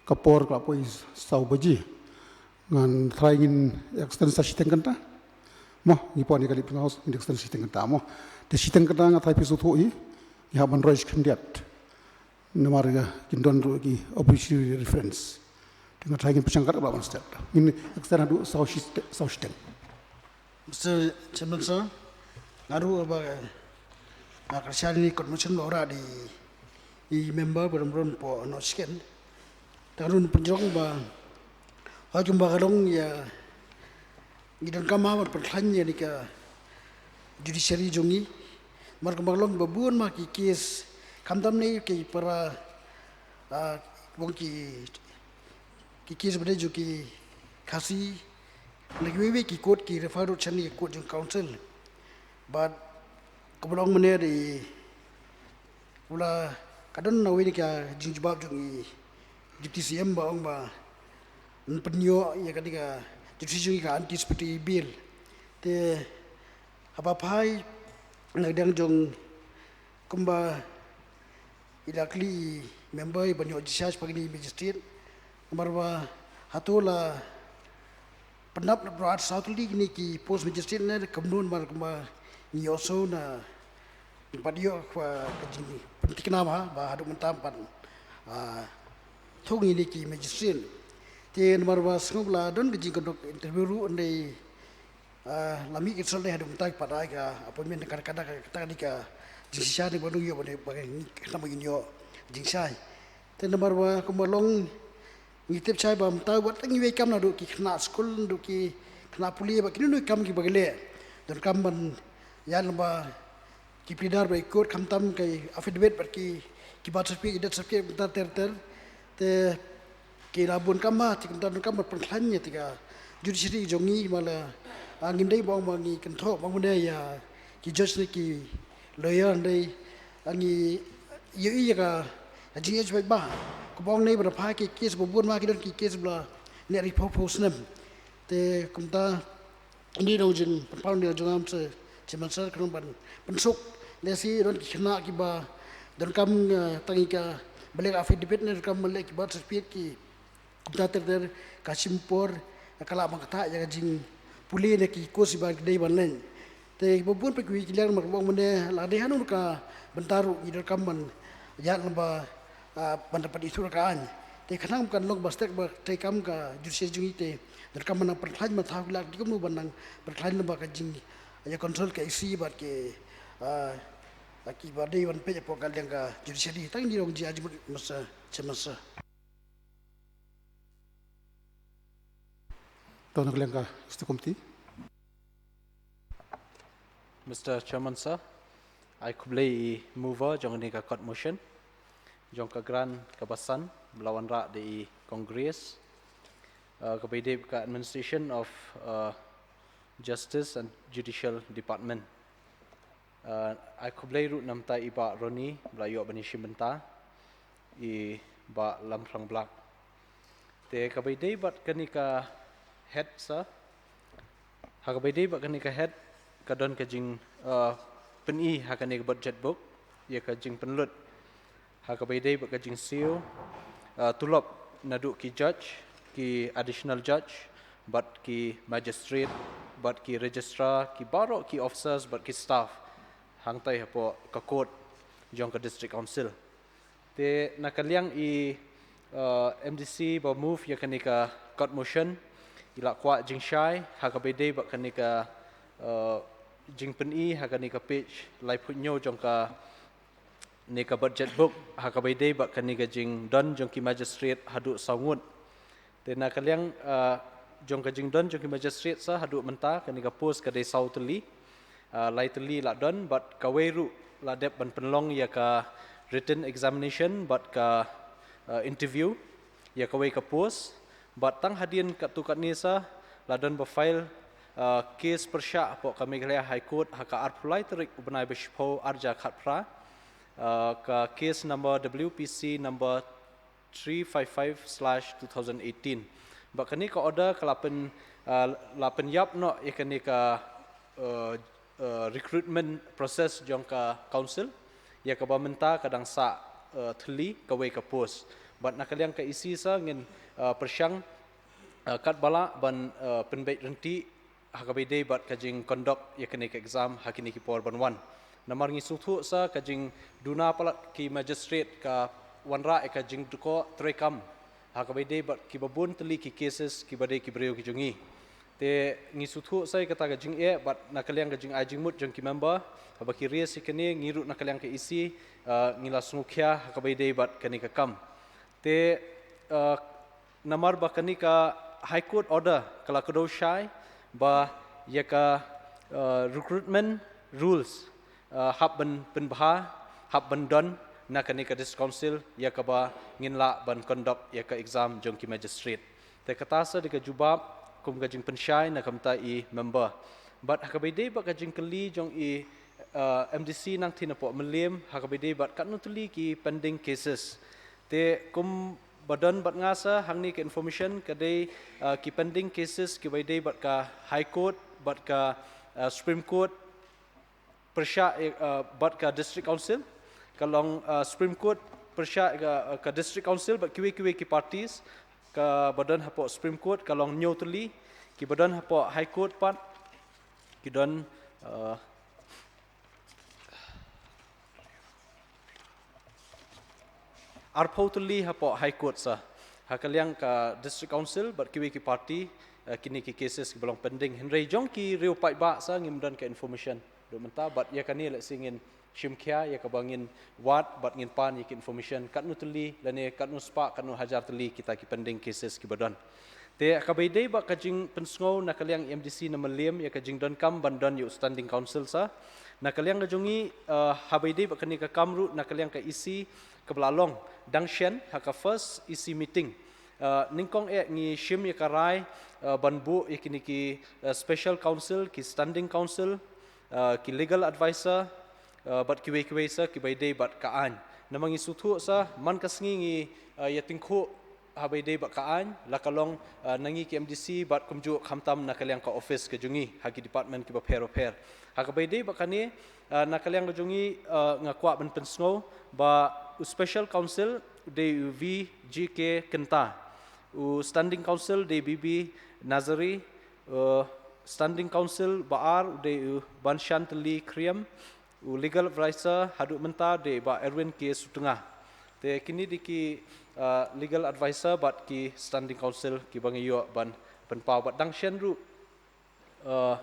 Ka por ka la poi saw baje. Ngan try ngin extend sa shiteng kynta. Mo, ngi poi ne ka lip house, ngin extend shiteng kynta mo. Te shiteng kynta nga try phi sngewthuh hi, ngi hap ban roi shi khyndiat. Namar ka kin don ruh ki obituary reference. Te nga try ngin pynshong kat ba ban step. Ngin extend haduh saw shite-, saw shiteng. Mister Chairman Sir, nga ruh ba nga kyrshan ïa kane ka motion ba wanrah da i member Baramron Pohnoh Sken. Te nga ruh pynjrong ba, hooid, kumba ka long ïa, ngi donkam ban pynkhlaiñ ïa kane ka judiciary jong ngi. Namar kumba ka long ba bun ma ki case, khamtam ne ki para, ah, bun ki ki case ba dei jong ki Khasi, na kiwei kiwei ki court ki refer ruh sha kane ka court jong council. Bad kumba la ong mynne de, kumba la, ka don kawei ka jingjubab jong i Deputy C M ba ong ba yn pynïoh ïa kane ka judiciary jong i ka anticipatory bail. Te haba phai na ka liang jong kumba i la kylli i member iba ïoh discharge pat kine ki magistrate. Namar ba hato la pyndap na Bharat South Delhi kine ki post magistrate ne kumno, namar kumba ngi ïohsngew na ngi pat ïoh ka jingpynthikna ba, ba haduh mynta pat, ah, thung kine ki magistrate. Te namar ba sngew ba la don ka jingkynnoh interview ruh, hynrei ah, la mih ki result ne haduh mynta ki pat ai ka appointment, ka, ka, ka, ka, ka, ka jingshisha ne ba ngi ïoh ba ne ba ngi khnang ba ngin ïoh jingshai. Te namar ba kumba long ngi tip shai ba mynta wat ngi wei kam naduh ki khynnah skul, naduh ki khynnah pule, ba kino kino kam kiba ki leh. Donkam ban ïaid lem bad ki pleader ba i court, khamtam ki affidavit bad ki, ki birth certificate, ki death certificate, kumta ter ter. Te ki la bun kam ma, te kumta donkam ban pynkhlaiñ ïa kane ka judiciary jong ngi, ma la, ah, ngim dei ba ong ba ngi kynthoh ba ong mynne ïa ki judge ne ki lawyer, hynrei, ah, ngi ïohi ïa ka jingïeit ba, kumba ong ne ba da phai ki case ba bun ma, ki don ki case ba la neh ri phew phew snem. Te kumta Ine i nongjing pynpaw ïa jong nga, Mister Chairman Sir, ka long ban pynsuk. Lehse don ki khynnah kiba donkam, eh, tang ïa ka ba leh affidavit ne donkam ban leh ki birth certificate, ki kumta ter ter, ka shim por, ka lah ban ktah ïa ka jingpule na ki course ba ki dei ban leh. Te kiba bun pat kiwei ki liang, namar ba ong mynne la dei hangno ka bynta ruh ngi donkam ban ïaid lem bad, ah, ban da pat ithuh ka aiñ. Te khnang ba kan long ba stek ba treikam ka judiciary jong ngi, te donkam ban nang pynkhlaiñ, ban thaw ki lad ki kumno ban nang pynkhlaiñ lem bad ka jing, ïa control ka E C bad ki, ah, kiba dei ban peit hapoh ka liang ka judiciary. Tang ine i nongjia jingmut, Mister Chairman Sir. To na ka liang ka Executive Committee. Mister Chairman Sir, ai khublei ïa i mover jong kane ka court motion jong ka grant kaba san ba la wanrah da i Congress, uh, kaba ïadei bad ka administration of, uh, justice and judicial department. Uh, ai khublei ruh na ka bynta i Bah Ronnie ba la ïoh ban ïashim bynta. i Bah Lamprang Blak. Te kaba ïadei bad kane ka head sa, ha kaba ïadei bad kane ka head, ka don ka jing, uh, pyni ha kane ka budget book ïa ka jingpynlut ha kaba ïadei bad ka jingsiew, uh, tulop naduh ki judge, ki additional judge, bad ki magistrate, bad ki registrar, ki baroh ki officers bad ki staff hangtai hapoh ka court jong ka District Council. Te na ka liang i, uh, M D C ba move ïa kane ka court motion, i la kwah jingshai ha kaba ïadei bad kane ka, uh, jingpyni ha kane ka page laiphew hynñiew jong kane ka budget book ha kaba ïadei bad kane ka jingdon jong ki magistrate haduh saw ngut. Te na ka liang, uh, jong ka jingdon jong ki magistrate sa haduh mynta kane ka post ka dei saw tylli, uh, lai tylli la don bad kawei ruh la dep ban pynlong ïa ka written examination bad ka, uh, interview ïa kawei ka post. Bad tang hadien katto katne sa la don ba file, uh, case pyrshah hapoh ka Meghalaya High Court ha ka arphew lai tarik u bnai ba shiphew arhajar khatphra, uh, ka case number W P C number three five five slash two thousand eighteen. Bad kane ka order ka la pyn, uh, la pynïap noh ïa kane ka, uh, uh, recruitment process jong ka council, ïa kaba mynta ka dang sah, uh, thylli kawei ka post. Bad na ka liang ka E C sa ngin, uh, pyrshang, uh, katba lah ban, uh, pynbeit ryntih ha kaba ïadei bad ka jingconduct ïa kane ka exam ha kine ki por ban wan. Namar ngi sngewthuh sa ka jingduna palat ki magistrate ka wanrah ïa ka jingdkoh treikam ha kaba ïadei bad kiba bun tylli ki cases kiba dei ki briew ki jong ngi. Te ngi sngewthuh sa ïa kata ka jingeh bad na ka liang ka jingai jingmut jong ki member haba ki raise ïa kane, ngi ruh na ka liang ka E C, uh, ngi la sngewkhia ha kaba ïadei bad kane ka kam. Te, uh, namar ba kane ka High Court order ka la kdew shai ba ïa ka, uh, recruitment rules, uh, hap ban pynbha, hap ban don na kane ka District Council ïa kaba ngin lah ban conduct ïa ka exam jong ki magistrate. Te kata sa dei ka jubab kum ka jingpynshai na ka bynta i member. Bad ha kaba ïadei bad ka jingkylli jong i, uh, M D C Nangthin Napoh Mylliem ha kaba ïadei bad katno tylli ki pending cases. Te kum ba don bad nga sa hangne ka information ka dei, uh, ki pending cases kiba ïadei bad ka High Court bad ka, uh, Supreme Court pyrshah, uh, bad ka District Council, ka long, uh, Supreme Court pyrshah ka, uh, ka District Council bad kiwei kiwei ki parties, kaba don hapoh Supreme Court ka long hynñiew tylli, kiba don hapoh High Court pat ki don, uh, arphew tylli hapoh High Court sa. Ha ka liang ka District Council bad kiwei ki party, uh, kine ki cases kiba long pending. Hynrei jong ki riew paidbah sa ngim don ka information haduh mynta bad ïa kane lehse ngin shim khia ïa kaba ngin wad bad ngin pan ïa ki information katno tylli lane katno spah katno hajar tylli kita ki pending cases kiba don. Te kaba ïadei bad ka jingpynsngew na ka liang M D C na Mylliem ïa ka jingdonkam ban don ïa u standing council sa. Na ka liang ka jong ngi, uh, haba ïadei bad kane ka kam ruh na ka liang ka E C kaba la long dang shen ha ka first E C meeting. Uh, nyngkong eh ngi shim ïa ka rai, uh, ban buh ïa kine ki, uh, special counsel, ki standing counsel, uh, ki legal adviser, uh, bad kiwei kiwei sa kiba ïadei bad ka aiñ. Namar ngi sngewthuh sa man ka sngi ngi, uh, ïa tyngkhuh haba ïadei bad ka aiñ, la ka long, uh, na ngi ki M D C bad kumjuh khamtam na ka liang ka office ka jong ngi ha ki department kiba pher bapher. Ha kaba ïadei bad kane, uh, na ka liang ka jong ngi, uh, nga kwah ban pynsngew ba u special counsel u dei u V G K Kynta, u standing counsel dei B B Nazari, uh, standing counsel ba ar u dei u Banshantali Kriam, u legal adviser haduh mynta dei Bah Erwin K Sutnga. Te kine dei ki, uh, legal adviser bad ki standing counsel kiba ngi ïoh ban pynpaw bad dang shen ruh, uh,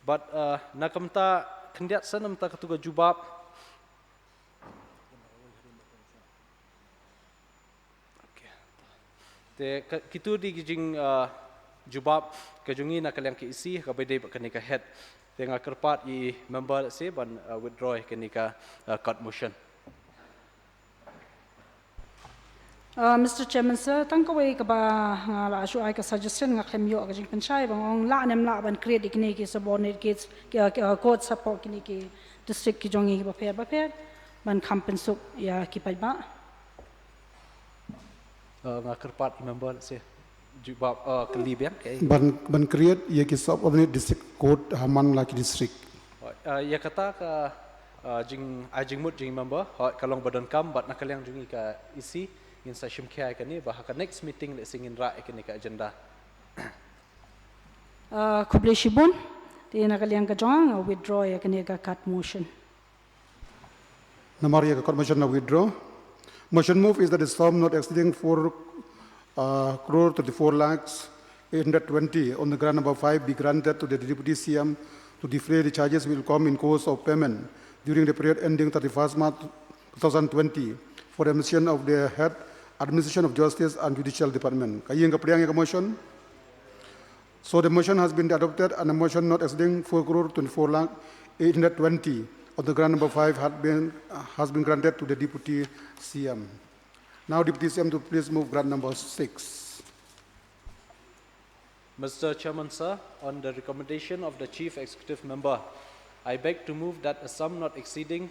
bad, uh, na ka bynta khyndiat sa na ka bynta katu ka jubab. Te ka, kitu dei ki jing, uh, jubab ka jong ngi na ka liang ka E C kaba ïadei bad kane ka head. Te nga kyrpad ïa i member sa ban, uh, withdraw ïa kane ka, uh, court motion. Uh, Mister Chairman sir, tang kawei kaba nga la shu ai ka suggestion, nga khlem ïoh ka jingpynshai ba nga ong lah ne em lah ban create ïa kine ki subordinate gates, ki, uh, ki, uh, courts hapoh kine ki district ki jong ngi bapher bapher ban kham pynsuk ïa ki paidbah. Uh, nga kyrpad i member se jubab uh, kylli biang ke. Ban ban create ïa ki subordinate district court ha man la ki district. Uh, ïa kata ka uh, jing ai jingmut jing member hoi ka long ba donkam bad na ka liang jong ngi ka E C ngin sa shim khia ïa kane ba ha ka next meeting lehse ngin rah ïa kane ka agenda. Uh, khublei shibun, te na ka liang ka jong nga withdraw ïa kane ka kat motion. Namar ïa ka kat motion na withdraw. Motion move is that the sum not exceeding four uh, crore thirty-four lakhs eight hundred twenty on the grant number five be granted to the Deputy C M to defray the charges will come in course of payment during the period ending thirty-first March two thousand twenty for the admission of the head administration of justice and judicial department. Ka ïing ka pdiang ïa ka motion. So the motion has been adopted and a motion not exceeding four crore twenty-four lakh eight hundred twenty of the grant number five had been, has been granted to the Deputy C M. Now Deputy C M to please move grant number six. Mister Chairman, sir, on the recommendation of the Chief Executive Member, I beg to move that a sum not exceeding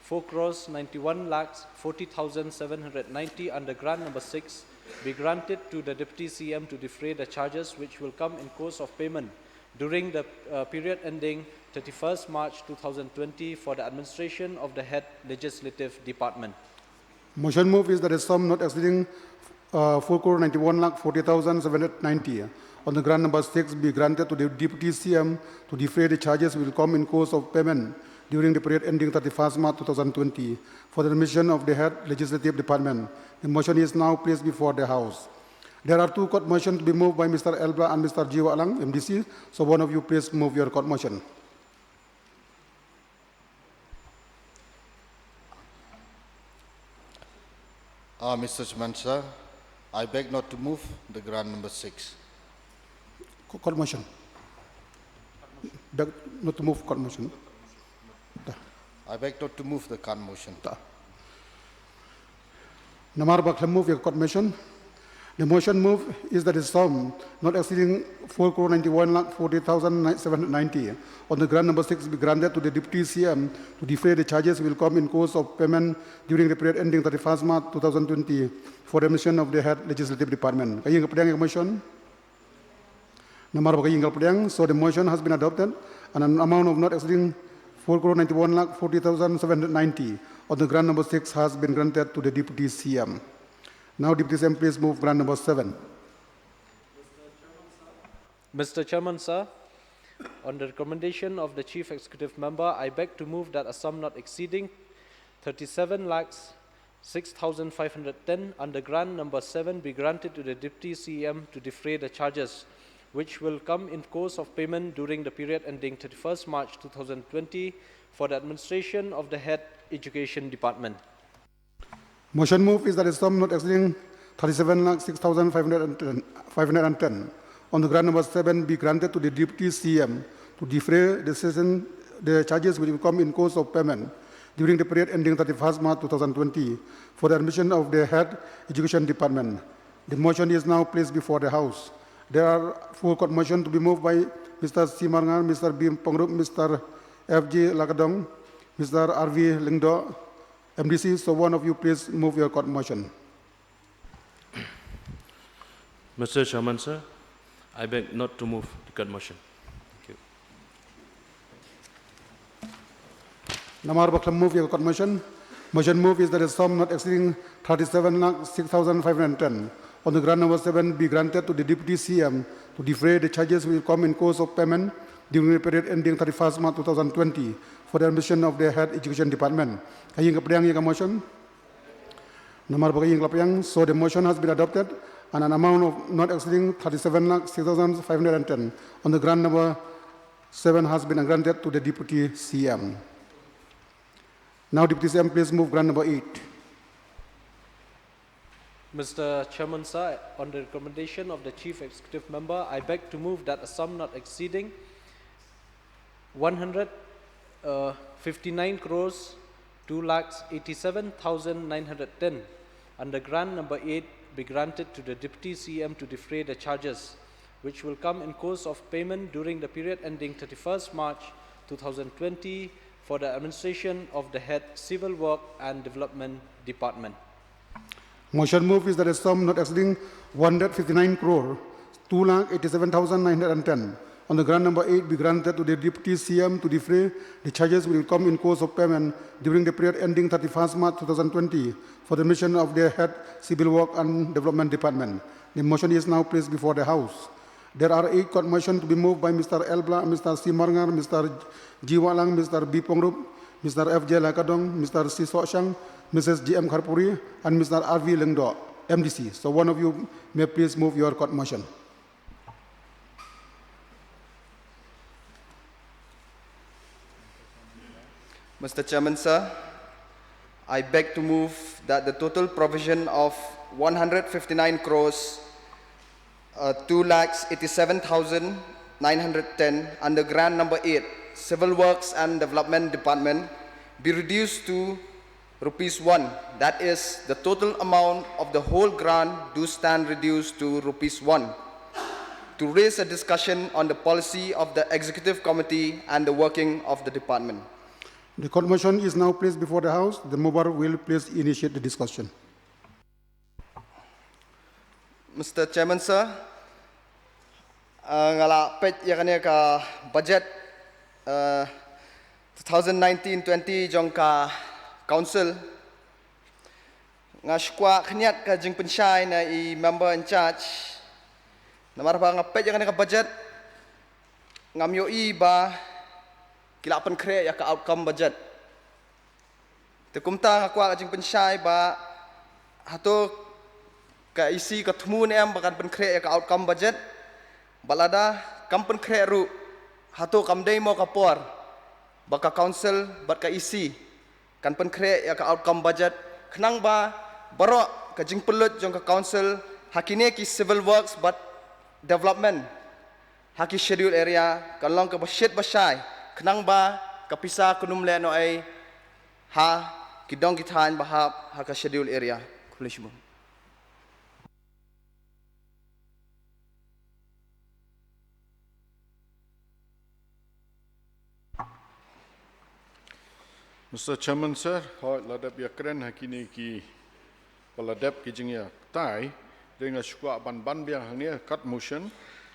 four crores ninety-one lakhs forty thousand seven hundred ninety under grant number six be granted to the Deputy C M to defray the charges which will come in course of payment during the uh, period ending thirty-first March two thousand twenty for the administration of the head legislative department. Motion move is that a sum not exceeding uh, four crore ninety-one lakh forty thousand seven hundred ninety on the grant number six be granted to the Deputy C M to defray the charges will come in course of payment during the period ending thirty-first March two thousand twenty for the admission of the head legislative department. The motion is now placed before the House. There are two court motions to be moved by Mister Elbra and Mister G. Wahlang, M D C. So one of you please move your court motion. Uh, Mister Chairman, sir, I beg not to move the grant number six. Court motion. Beg not to move court motion. I beg not to move the grant motion. Namar ba khlem move ïa ka court motion. The motion move is that the sum not exceeding four crore ninety-one lakh forty thousand seven hundred ninety on the grant number six be granted to the Deputy C M to defray the charges will come in course of payment during the period ending thirty-first March two thousand twenty for the admission of the head legislative department. Ka ïing ka pdiang ïa ka motion. Namar ba ka ïing ka pdiang, so the motion has been adopted and an amount of not exceeding four crore ninety-one lakh forty thousand seven hundred ninety on the grant number six has been granted to the Deputy C M. Now Deputy C M, please move grant number seven. Mister Chairman, sir, on the recommendation of the Chief Executive Member, I beg to move that a sum not exceeding thirty-seven lakhs six thousand five hundred ten under grant number seven be granted to the Deputy C M to defray the charges, which will come in course of payment during the period ending thirty-first March two thousand twenty for the administration of the head education department. Motion move is that a sum not exceeding thirty-seven lakh six thousand five hundred and ten, five hundred and ten on the grant number seven be granted to the Deputy C M to defray the session, the charges which will come in course of payment during the period ending thirty-first March two thousand twenty for the admission of the head education department. The motion is now placed before the House. There are four court motion to be moved by Mister C Marngar, Mister B Pangrup, Mister F J Lakadong, Mister R V Lyngdoh, M D C. So one of you please move your court motion. Mister Chairman, sir, I beg not to move the court motion. Thank you. Namar ba khlem move ïa ka court motion. Motion move is that a sum not exceeding thirty-seven lakh six thousand five hundred ten on the grant number seven be granted to the Deputy C M to defray the charges which will come in course of payment during the period ending thirty-first March two thousand twenty for the admission of the head education department. Ka ïing ka pdiang ïa ka motion. Namar ba ka ïing ka pdiang, so the motion has been adopted and an amount of not exceeding thirty-seven lakh six thousand five hundred and ten on the grant number seven has been granted to the Deputy C M. Now Deputy C M, please move grant number eight. Mister Chairman, sir, on the recommendation of the Chief Executive Member, I beg to move that a sum not exceeding one hundred fifty-nine crores two lakhs eighty-seven thousand nine hundred ten under grant number eight be granted to the Deputy C M to defray the charges, which will come in course of payment during the period ending thirty-first March two thousand twenty for the administration of the head Civil Work and Development Department. Motion move is that a sum not exceeding one hundred fifty-nine crore two lakh eighty-seven thousand nine hundred and ten on the grant number eight be granted to the Deputy C M to defray the charges which will come in course of payment during the period ending thirty-first March two thousand twenty for the mission of the head Civil Work and Development Department. The motion is now placed before the House. There are eight court motion to be moved by Mister L Blah, Mister C Marngar, Mister G Walang, Mister B Pongrup, Mister F J Lakadong, Mister C Sochang, Missus G M Kharpuri, and Mister R V Lengdo, M D C. So one of you may please move your court motion. Mister Chairman, sir, I beg to move that the total provision of one hundred fifty-nine crores, uh, two lakhs eighty-seven thousand nine hundred ten under grant number eight, Civil Works and Development Department, be reduced to rupees one. That is, the total amount of the whole grant do stand reduced to rupees one. To raise a discussion on the policy of the executive committee and the working of the department. The court motion is now placed before the House. The mover will please initiate the discussion. Mister Chairman, sir, uh, nga la peit ïa kane ka budget, uh, two thousand nineteen twenty jong ka council. Nga shu kwah khyndiat ka jingpynshai na i member in charge. Namar ba nga peit ïa kane ka budget, ngam ïohi ba ki la pynkhreh ïa ka outcome budget. Te kumta nga kwah ka jingpynshai ba hato ka E C ka thmu ne em ba kan pynkhreh ïa ka outcome budget. Bad lada kam pynkhreh ruh, hato kam dei mo ka por ba ka council bad ka E C kan pynkhreh ïa ka outcome budget, khnang ba baroh ka jingpynlut jong ka council ha kine ki civil works bad development ha ki schedule area kan long kaba shit ba shai, khnang ba ka pisa kan ym leh noh ei ha ki dong ki thaiñ ba hap ha ka schedule area. Khublei shibun. Mister Chairman, sir, hooid, la dep ïakren ha kine kiba la dep ki jingïatai, te nga shu kwah ban ban biang hangne kat motion,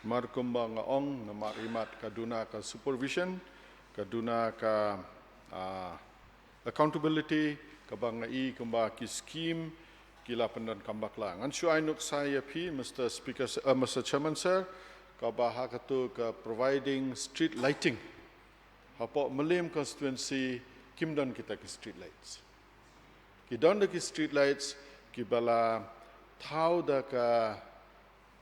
namar kumba nga ong, namar imat ka duna ka supervision, ka duna ka, ah, accountability, kaba nga i kumba ki scheme ki la pyndonkam bakla. Ngan shu ai nuksa ïa phi, Mister Speaker, uh, Mister Chairman, sir, kaba ha katu ka providing street lighting hapoh Mylliem constituency kim don kita ki street lights. Ki don da ki street lights kiba la thaw da ka,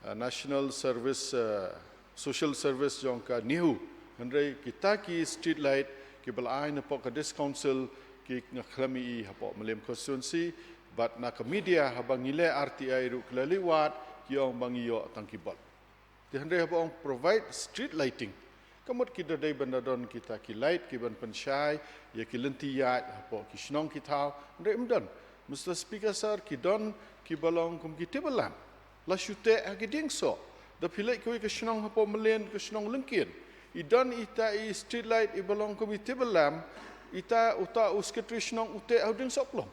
uh, National Service, uh, Social Service jong ka NEHU. Hynrei kita ki street light kiba la ai napoh ka District Council ki nga khlem i hapoh Mylliem constituency, bad na ka media haba ngi leh R T I ruh ki la leit wad, ki ong ba ngi ïoh tang ki bulb. Te hynrei haba ong provide street lighting, ka mut ki da dei ban da don kita ki light ki ban pynshai ïa ki lynti ïaid hapoh ki shnong ki thaw, hynrei ym don. Mister Speaker, sir, ki don kiba long kum ki table lamp. La shu teh ha ki dieng soh. Da phi leit kawei ka shnong hapoh Mylliem, ka shnong Lyngkien, i don ita i street light iba long kum i table lamp, ita uta u secretary shnong u teh ha u dieng soh plong.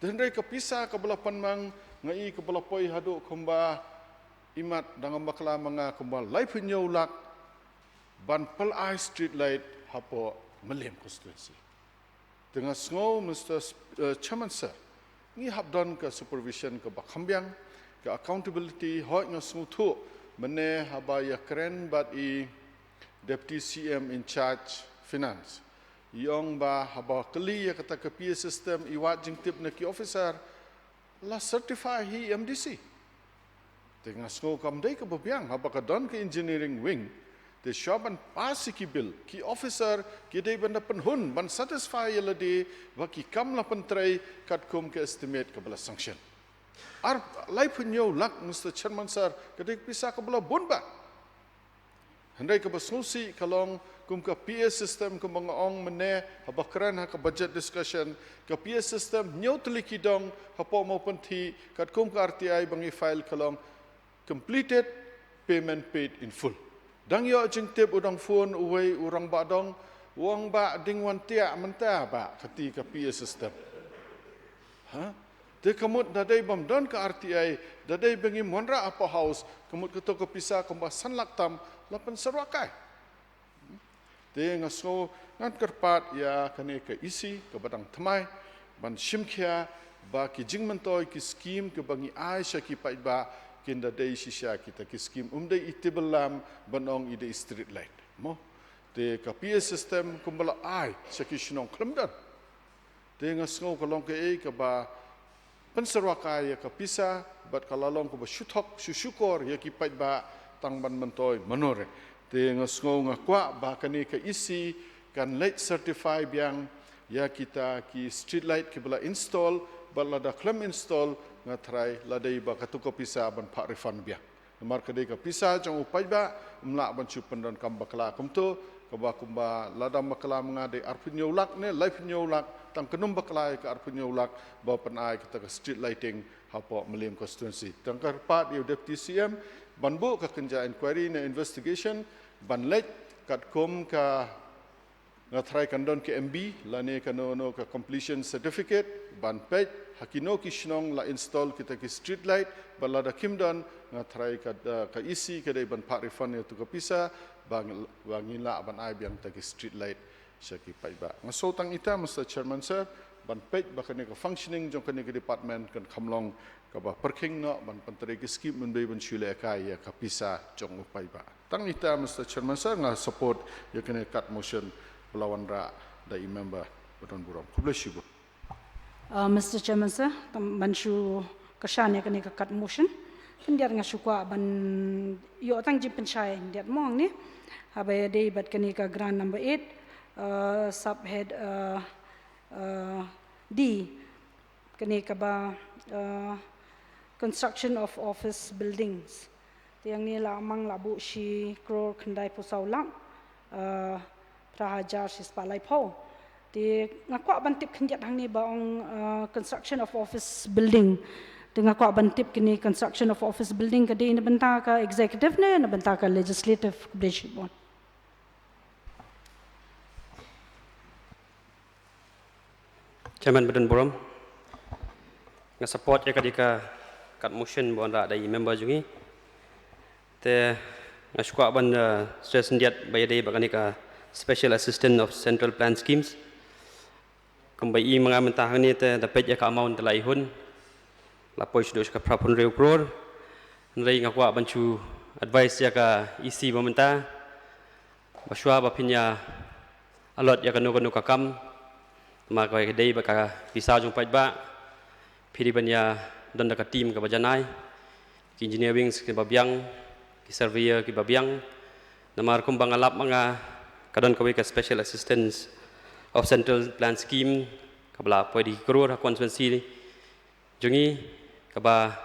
Te hynrei ka pisa kaba la pynmang, nga i kaba la poi haduh kumba imat da ngam bakla ma nga kumba laiphew hynñiew lak ban pynlait street light hapoh Mylliem constituency. Te nga sngew, Mister Sp-, eh, Chairman, sir, ngi hap don ka supervision kaba kham biang, ka accountability. Hooid, nga sngewthuh mynne haba ïakren bad i Deputy C M in charge Finance, i ong ba haba kylli ïa kata ka P A system, i wad jingtip na ki officer, la certify hi M D C. Te nga sngew kam dei kaba biang, haba ka don ka engineering wing, te shuwa ban pass ïa ki bill, ki officer ki dei ban da pynhun ban satisfy ïa lade ba ki kam la pyntrei katkum ka estimate kaba la sanction. Ar, laiphew hynñiew lak, Mister Chairman, sir, ka dei ka pisa kaba la bun bha. Hynrei kaba sngewsih ka long kum ka P A system, kumba nga ong mynne haba kren ha ka budget discussion, ka P A system hynñiew tylli ki dong hapoh Mawpynthiah, katkum ka R T I ba ngi file ka long completed payment paid in full. Dang ïoh jingtip u dang phone uwei u rangbah dong, u ong bah dang wan tiak mynta bah kati ka P A system. Ha? Te ka mut da dei bym don ka R T I, da dei ba ngim wanrah ha Power House, ka mut kato ka pisa kumba san lak tam la pynsyrwa kai. Te nga sngew ngan kyrpad ïa kane ka E C kaba dang thymmai ban shim khia ba ki jingmyntoi ki skim kiba ngi ai sha ki paidbah kin da dei shisha kita ki skim, um dei i table lamp ban ong i dei street light. Mo? Te ka P A system kumba la ai sha ki shnong khlem don. Te nga sngew ka long kaei kaba pynsyrwa kai ïa ka pisa bad ka la long kaba shu thok shu shukor ïa ki paidbah tang ban myntoi mano re. Te nga sngew nga kwah ba kane ka E C kan leit certify biang ïa kita ki street light kiba la install, bad lada khlem install nga tharai la dei ba kato ka pisa ban phah refund biang. Namar ka dei ka pisa jong u paidbah, ym lah ban shu pyndonkam bakla kumto, kaba kumba lada bakla ma nga dei arphew hynñiew lak ne laiphew hynñiew lak, tang kynum bakla ïa ka arphew hynñiew lak ba pynai kata ka street lighting hapoh Mylliem constituency. Tang kyrpad ïa u Deputy C M ban buh ka kynja inquiry ne investigation ban leit katkum ka nga tharai kan don ka M B lane kano kano ka completion certificate ban peit ha kino ki shnong la install kita ki street light, bad lada kim don nga tharai ka, eh, ka E C ka dei ban phah refund ïa tu ka pisa ba ngi, ba ngi lah ban ai biang ta ki street light sha ki paidbah. Nga sngew tang ita, Mister Chairman Sir, ban peit ba kane ka functioning jong kane ka department kan kham long kaba pyrkhing noh ban pyntrei ki skim, ym dei ban shu lehkai ïa ka pisa jong u paidbah. Tang ita, Mister Chairman Sir, nga support ïa kane ka kat motion ba la wanrah da i member ba don burom. Khublei shibun. Uh, Mister Chairman Sir, tam-, ban shu kyrshan ïa kane ka kat motion. Khyndiat nga shu kwah ban ïoh tang jingpynshai khyndiat mo hangne. Haba ïadei bad kane ka grant number eight, uh, subhead, uh, uh, D. Kane kaba, uh, construction of office buildings. Te hangne la mang la buh shi klur khyndai phew saw lak, uh, phra hajar shi spah laiphew. Te nga kwah ban tip khyndiat hangne ba ong, uh, construction of office building. Te nga kwah ban tip kane construction of office building ka dei na bynta ka executive ne na bynta ka legislative, khublei shibun. Chairman ba don burom. Nga support ïa ka dei ka kat motion ba wanrah da i member jong ngi. Te nga shu kwah ban, uh, stress khyndiat ba ïadei bad kane ka Special Assistance of Central Plan Schemes. Kumba i ma nga mynta hangne te da peit ïa ka amount te la i hun. La poi shu dei sha ka phra phew hynriew klur. Hynrei nga kwah ban shu advice ïa ka E C ba mynta. Ba shuwa ba phin ïa allot ïa kano kano ka kam, namar ka dei bad ka pisa jong paidbah, phi dei ban ïa don da ka team kaba janai, ki engineer wings kiba biang, ki surveyor kiba biang. Namar kumba nga lap ma nga, ka don kawei ka Special Assistance of Central Plan Scheme kaba la poi da ki klur ha constituency jong ngi, kaba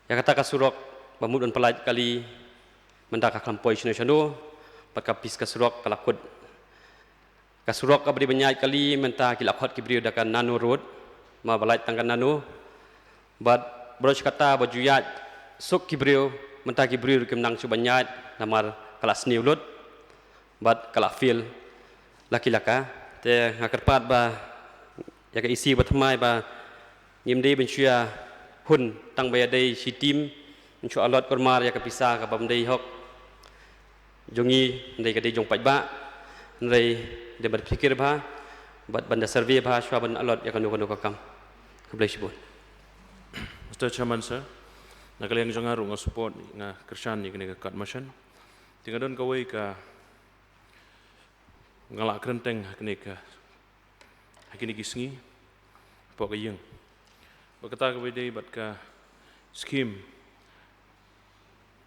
ïa kata ka surok ba mut ban pyllait kali mynta ka khlem poi shano shano, bad ka pis ka surok ka la kut. Ka surok kaba dei ban ïaid kali mynta ki la khot ki briew da ka nano road, ma ba lait tang ka nano. Bad baroh shi katta ba ju ïaid suk ki briew, mynta ki briew ruh kim nang shuh ban ïaid namar ka la sniew lut. Bad ka la fail la ki laka. Te nga kyrpad ba ïa ka E C ba thymmai ba ngim dei ban shu ïa hun tang ba ïadei shi team, ban shu allot kulmar ïa ka pisa kaba ym dei hok jong ngi, hynrei ka dei jong paidbah. Hynrei dei ban da pyrkhat bha bad ban da survey bha shuwa ban allot ïa kano kano ka kam. Khublei shibun. Mister Chairman Sir, na ka liang jong nga ruh nga support, nga kyrshan ïa kane ka kat motion. Te nga don kawei ka nga la kren teng ha kane ka, ha kine ki sngi hapoh ka ïing. Bad kata kaba ïadei bad ka scheme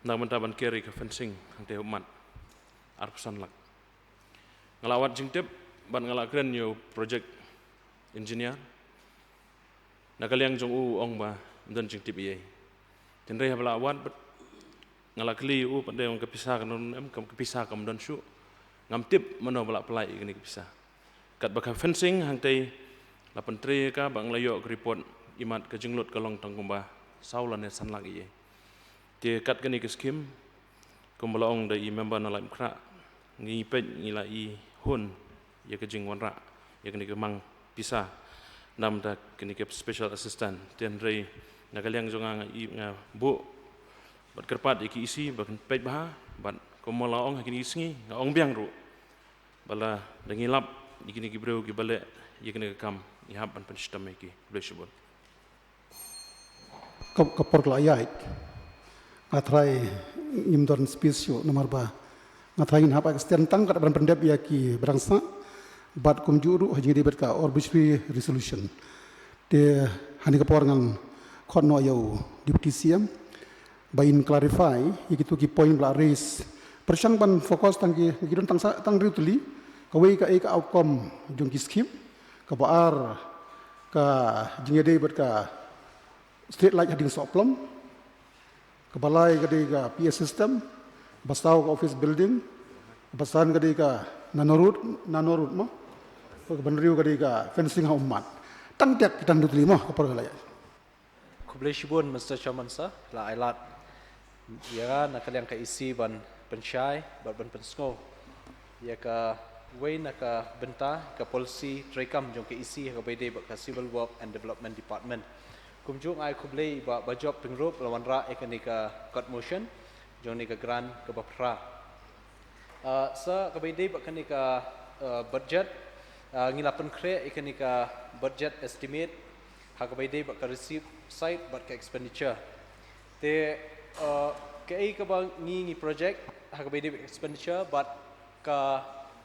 na ka bynta ban ker ïa ka fencing hangtei ha Ummat, arphew san lak. Nga la wad jingtip bad nga la kren ïa u project engineer. Na ka liang jong u, u ong ba ym don jingtip ei ei. Hynrei haba la wad bad nga la kylli ïa u, pat dei ong ka pisa ka don em, ka pisa kam don shuh. Ngam tip mano ba la pynlait ïa kane ka pisa. Katba ka fencing hangtei la pyntrei ïa ka, ba nga la ïoh ka report, imat ka jinglut ka long tang kumba saw lane san lak ei ei. Te kat kane ka scheme Kumba la ong da i member na Laitumkhrah, ngi peit ngi la i hun ïa ka jingwanrah ïa kane ka mang pisa namar kane ka special assistant. Te hynrei na ka liang jong nga, nga i, nga buh bad kyrpad ïa ka E C ba kan peit bha, bad kumba la ong ha kine ki sngi nga ong biang ruh ba lada ngi lap ïa kine ki briew kiba leh ïa kane ka kam, ngi hap ban pynshitom ïa ki. Khublei shibun. Ka, ka por ka la ïaid. Nga tharai ngim don space shuh namar ba nga tharai ngin hap extend tang katba ban pyndep ïa kiba dang sah. Bad kumjuh ruh ha jingïadei bad ka arbitrary resolution. Te ha kane ka por ngan khot noh ïa u Deputy C M ba in clarify ïa kito ki point ba la raise. Pyrshang ban focus tang ki, ki don tang sa, tang hynriew tylli. Kawei ka, eh, ka outcome jong ki scheme. Kaba ar ka jingïadei bad ka street light ha Diengsohplom. Kaba lai ka dei ka P A system. Ba saw ka office building. Ba san ka dei ka nano road, nano road mo. Kaba hynriew ka dei ka fencing ha ummat. Tang tiak ki tang hynriew tylli mo, ka por ka la ïaid. Khublei shibun Mister Chairman Sir, la ai lad ïa nga na ka liang ka E C ban pynshai bad ban pynsngew ïa kawei na ka bynta ka policy treikam jong ka E C ha kaba ïadei bad ka Civil Work and Development Department. Kumjuh nga ai khublei ïa i Bah Bajop Pyngrope ba la wanrah ïa kane ka court motion jong kane ka grant kaba phra. Ah, sa kaba ïadei bad kane ka, ah, budget, ah, ngi la pynkhreh ïa kane ka budget estimate ha kaba ïadei bad ka receipt side bad ka expenditure. Te, ah, kaei kaba ngi, ngi project ha kaba ïadei bad ka expenditure bad ka,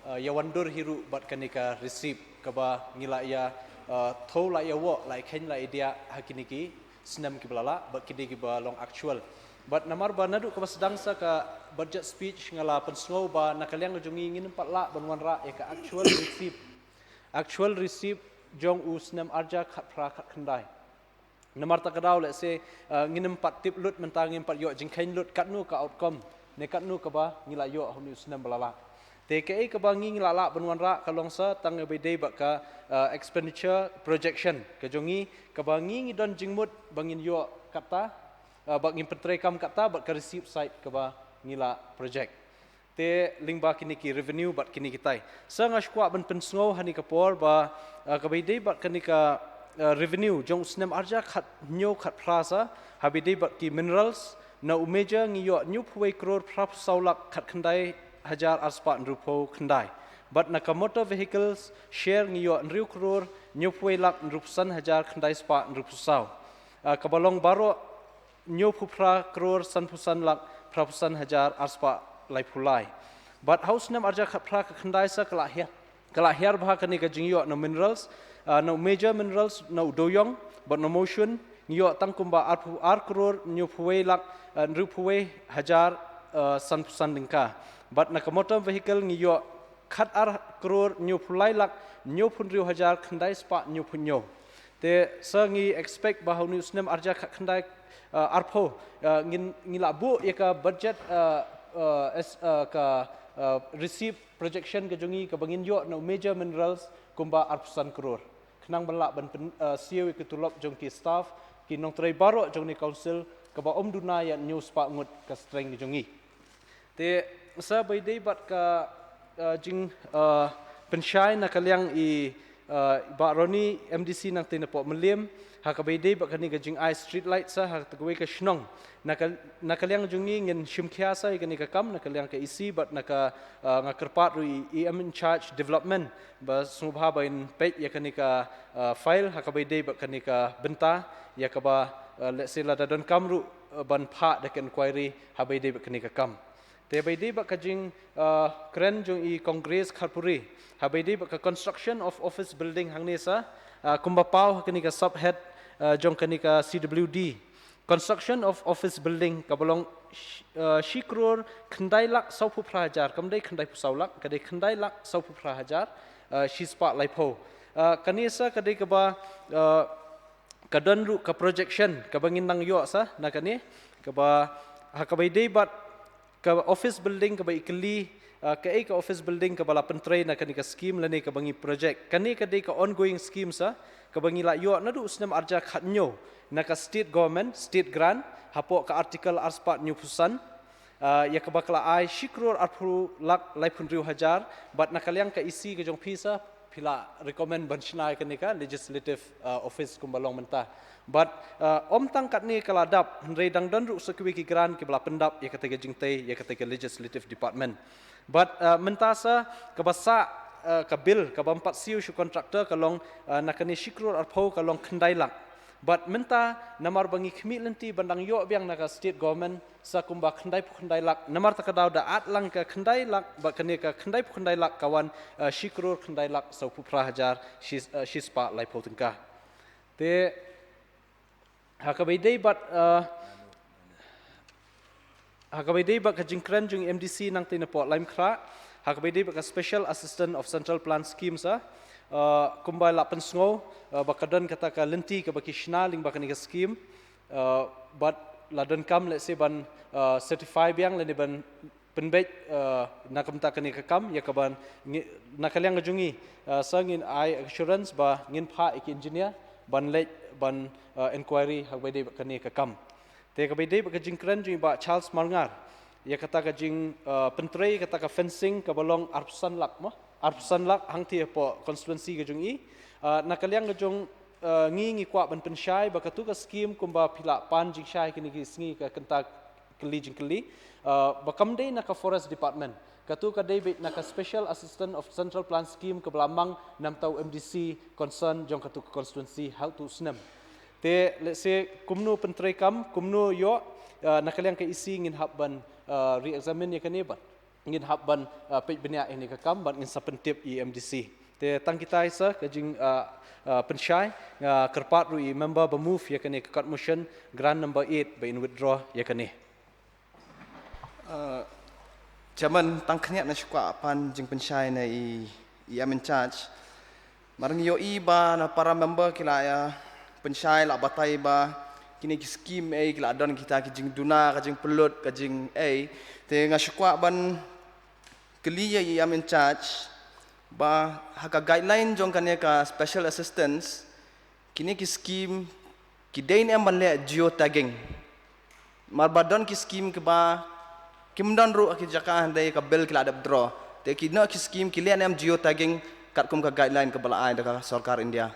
ah, ïawan dur hi ruh bad kane ka receipt kaba ngi la ïa, ah, thew la ïa wad, la ïa kheiñ, la ïa diah ha kine ki snem kiba la lah bad kine kiba long actual. Bad namar ba naduh kaba sdang sa ka budget speech nga la pynsngew ba na ka liang ka jong ngi ngim pat lah ban wanrah ïa ka actual receipt. Actual receipt jong u snem arhajar khatphra khatkhyndai. Namar kata ka daw lehse, eh, ngim pat tip lut mynta, ngim pat ïoh jingkheiñ lut katno ka outcome ne katno kaba ngi la ïoh ha une u snem ba la lah. Te kaei kaba ngi, ngi la lah ban wanrah ka long sa tang kaba ïadei bad ka, eh, expenditure projection ka jong ngi, kaba ngi, ngi don jingmut ba ngin ïoh katta, eh, ba ngin pyntreikam katta bad ka receipt side kaba ngi la project. Te lyngba kine ki revenue bad kine kitai. Sa nga sngewkwah ban pynsngew ha kane ka por ba, eh, kaba ïadei bad kane ka, eh, revenue jong u snem arhajar khathynñiew khatphra sa, ha kaba ïadei bad ki minerals, na u major ngi ïoh hynñiewphew wei klur phraphew saw lak khatkhyndai hajar arspah hynriewphew khyndai. Bad na ka motor vehicles share ngi ïoh hynriew klur hynñiewphew wei lak hynriewphew san hajar khyndai spah hynriewphew saw. Ah, kaba long baroh hynñiewphew phra klur sanphew san lak phraphew san hajar arspah laiphew lai. Bad ha u snem arhajar khatphra khatkhyndai sa ka la hiar, ka la hiar bha kane ka jingïoh na minerals, ah, na u major minerals na u dewiong bad na u mawshun ngi ïoh tang kumba arphew ar klur hynñiewphew wei lak, eh, hynriewphew wei hajar, eh, sanphew san tyngka. Bad na ka motor vehicle ngi ïoh khatar klur hynñiewphew lai lak hynñiewphew hynriew hajar khyndai spah hynñiewphew hynñiew. Te sa ngi expect ba ha une u snem arhajar khatkhyndai, eh, arphew, eh, ngin, ngi la buh ïa ka budget, eh, eh, as, eh, ka, eh, receipt projection ka jong ngi kaba ngin ïoh na u major minerals kumba arphew san klur. Khnang ban lah ban pyn, eh, siew ïa ki tulop jong ki staff, ki nongtrei baroh jong kane ka council, kaba ym duna ïa hynñiew spah ngut ka strength jong ngi. Te sa ba ïadei bad ka, eh, jing, eh, pynshai na ka liang i, eh, Bah Ronnie, M D C nangtei na Pohmylliem, ha kaba ïadei bad kane ka jingai street light sa ha kawei ka shnong. Na ka, na ka liang jong ngi ngin shim khia sa ïa kane ka kam, na ka liang ka E C bad na ka, eh, nga kyrpad ruh ïa i E M in charge development ba sngewbha ba in peit ïa kane ka, eh, file ha kaba ïadei bad kane ka bynta, ïa kaba, eh, lehse lada donkam ruh, eh, ban phah da ka inquiry ha kaba ïadei bad kane ka kam. Te ba ïadei bad ka jing, eh, kren jong i Congress Kharpuri ha kaba ïadei bad ka construction of office building hangne sa, eh, kumba paw ha kane ka subhead, eh, jong kane ka C W D. Construction of office building kaba long sh-, eh, shi klur khyndai lak sawphew phra hajar, kam dei khyndaiphew saw lak, ka dei khyndai lak sawphew phra hajar, eh, shi spah laiphew. Eh, kane sa ka dei kaba, eh, ka don ruh ka projection kaba ngin nang ïoh sa na kane, kaba ha kaba ïadei bad ka office building kaba i kylli, ah, kaei ka office building kaba la pyntrei na kane ka scheme lane kaba ngi project. Kane ka dei ka ongoing scheme sa kaba ngi la ïoh naduh u snem arhajar khathynñiew na ka state government, state grant, hapoh ka article arspah hynñiewphew san. Uh, ïa kaba ka la ai shi klur arphew lak laiphew hynriew hajar, bad na ka liang ka E C ka jong phi sa, phi la recommend ban shna ïa kane ka legislative, uh, office kumba long mynta. Bad, uh, ym tang katne ka la dap, hynrei dang don ruh sa kiwei ki grant kiba la pyndap ïa kata ka jingtei, ïa kata ka legislative department. Bad, uh, mynta sa kaba sah, uh, ka bill, kaba ym pat siew sha u contractor ka long, uh, na kane shi klur arphew ka long khyndai lak. Bad mynta namar ba ngi khmih lynti ban dang ïoh biang na ka state government sa kumba khyndaiphew khyndai lak, namar ta ka daw da at lang ka khyndai lak, bad kane ka khyndaiphew khyndai lak ka wan, uh, shi klur khyndai lak sawphew phra hajar shi, uh, shispah laiphew tyngka. Te ha kaba ïadei bad, uh, ha kaba ïadei bad ka jingkren jong i M D C nangta napoh Laitumkhrah, ha kaba ïadei bad ka Special Assistant of Central Plan Scheme sa, uh, kumba la pynsngew, uh, ba ka don kata ka lynti kaba ki shna lyngba kane ka scheme, uh, bad la donkam lehse ban, uh, certify biang lane ban pynbeit, uh, na ka bynta kane ka kam, ïa kaba ngi, na ka liang ka jong ngi, uh, sa ngin ai assurance ba ngin phah ïa ki engineer ban leit ban, uh, inquiry ha kaba ïadei bad kane ka kam. Te kaba ïadei bad ka jingkren jong i Bah Charles Marngar ïa kata ka jing, uh, pyntrei kata ka fencing kaba long arphew san lak mo, arphew san lak hangta hapoh constituency ka jong i. Uh, na ka liang ka jong, uh, ngi, ngi kwah ban pynshai ba katu ka scheme kumba phi la pan jingshai kine ki sngi ka kynta kylli jingkylli, uh, ba kam dei na ka Forest Department. Katu ka dei beit na ka Special Assistant of Central Plan Scheme kaba la mang na bynta u M D C concern jong katu ka constituency ha utu u snem. Te lehse kumno pyntreikam, kumno ïoh, uh, na ka liang ka E C ngin hap ban, uh, re-examine ïa kane bad ngin hap ban, uh, peit bniah ïa kane ka kam bad ngin sa pyntip i M D C. Te tang kita hi sa ka jing, uh, uh, pynshai, uh, kyrpad ruh i member ba move ïa kane ka cut motion, grant number eight ba in withdraw ïa kane. Uh, Chairman, tang khyndiat nga shu kwah pan jingpynshai na i, i M in charge. Namar ngi ïohi ba na para member ki la ïa pynshai, la batai ba kine ki scheme ei ki la don kita ki jingduna, ka jingpynlut, ka jing ei. Te nga shu kwah ban kylli ïa i M in charge ba ha ka guideline jong kane ka special assistance, kine ki scheme ki dei ne em ban leh geotagging? Namar ba don ki scheme kiba kim don ruh ha ki jaka hynrei ka bill ki la dep draw. Te kine ki scheme ki leh ne em geotagging katkum ka guideline kaba la ai da ka sorkar India?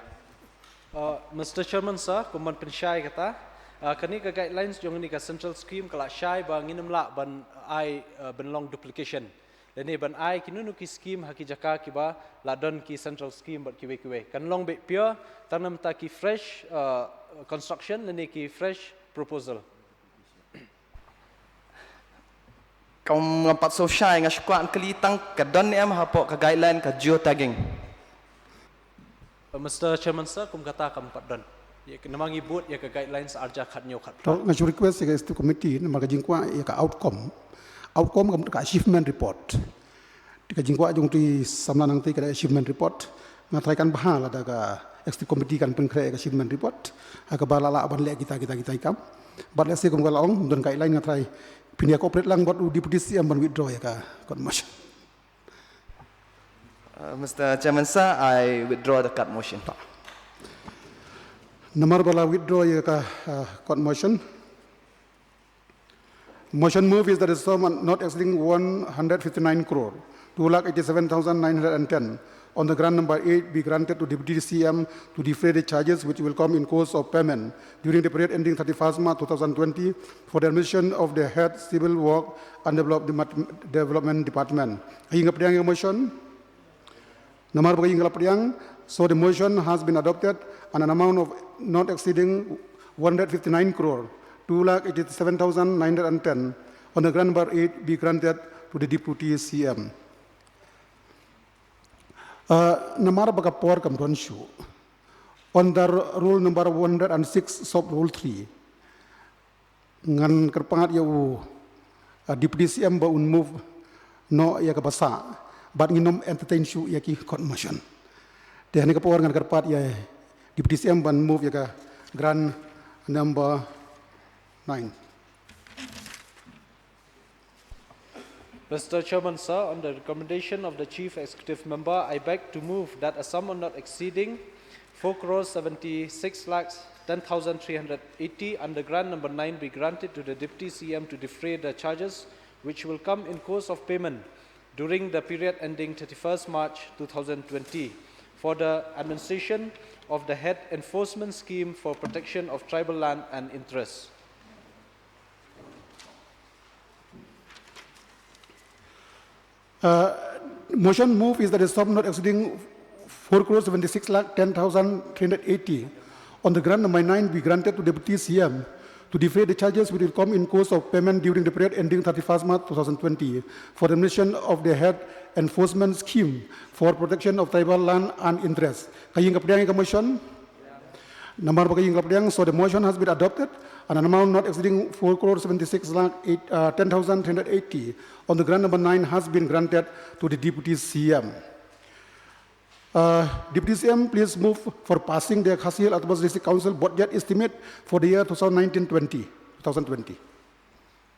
Uh, Mister Chairman sir, kum ban pynshai kata, uh, kane ka guidelines jong kane ka central scheme ka la shai ba ngin ym lah ban ai, uh, ban long duplication. Lane ban ai kino kino ki scheme ha ki jaka kiba la don ki central scheme bad kiwei kiwei. Kan long beit pure tang na bynta ki fresh, uh, construction lane ki fresh proposal. Kum ngam pat sngewshai, nga shu kwah kylli tang ka don ne em hapoh ka guideline ka geotagging? Uh, Mister Chairman sir, kum kata kam pat don. Ïa, namar ngi bud ïa ka guidelines arja khat hynñiew khat. To, nga shu request ïa ka executive committee namar ka jingkwah ïa ka outcome. Outcome ka mut ka achievement report. Te ka jingkwah jong utu i samla nangta ka dei achievement report. Nga tharai kan bha lada ka executive committee kan pynkhreh ïa ka achievement report ha kaba la lah ban leh kita kita kita i kam. Bad lehse kum ka la ong don guideline, nga tharai phin ïa cooperate lang bad u Deputy C M ban withdraw ïa ka cut motion. Uh, Mister Chairman sir, I withdraw the cut motion. Namar ba la withdraw ïa ka, uh, cut motion. Motion move is that the sum not exceeding one hundred fifty-nine crore, two lakh eighty-seven thousand nine hundred and ten on the grant number eight be granted to Deputy C M to defray the charges which will come in course of payment during the period ending thirty-first March two thousand twenty for the admission of the head civil work and develop-, development department. Ai nga pdiang ïa ka motion? Namar ba ka ïing ka la pdiang, so the motion has been adopted and an amount of not exceeding one hundred fifty-nine crore, two lakh eighty-seven thousand nine hundred and ten on the grant number eight be granted to the Deputy C M. Uh, namar ba ka por kam don shuh. Under rule number one hundred and six sub rule three, ngan kyrpad ïa u, uh, Deputy C M ba un move noh ïa kaba sah. Bad ngin ym entertain shuh ïa ki cut motion. Te ha kane ka por ngan kyrpad ïa Deputy C M ban move ïa ka grant number nine. Mister Chairman sir, on the recommendation of the Chief Executive Member, I beg to move that a sum not exceeding four crores seventy-six lakhs ten thousand three hundred eighty under grant number nine be granted to the Deputy C M to defray the charges which will come in course of payment during the period ending thirty-first March two thousand twenty for the administration of the Head Enforcement Scheme for Protection of Tribal Land and Interests. Uh, motion move is that a sum not exceeding four crore seventy-six lakh ten thousand three hundred eighty on the grant number nine be granted to Deputy C M to defray the charges which will come in course of payment during the period ending thirty-first March two thousand twenty for the administration of the Head Enforcement Scheme for Protection of Tribal Land and Interests. Ka ïing ka pdiang ïa ka motion? Namar ba ka ïing ka pdiang, so the motion has been adopted and an amount not exceeding four crore seventy-six lakh eight, uh, ten thousand three hundred eighty on the grant number nine has been granted to the Deputy C M. Uh, Deputy C M, please move for passing the Khasi Hills Autonomous District Council budget estimate for the year two thousand nineteen twenty, two thousand twenty.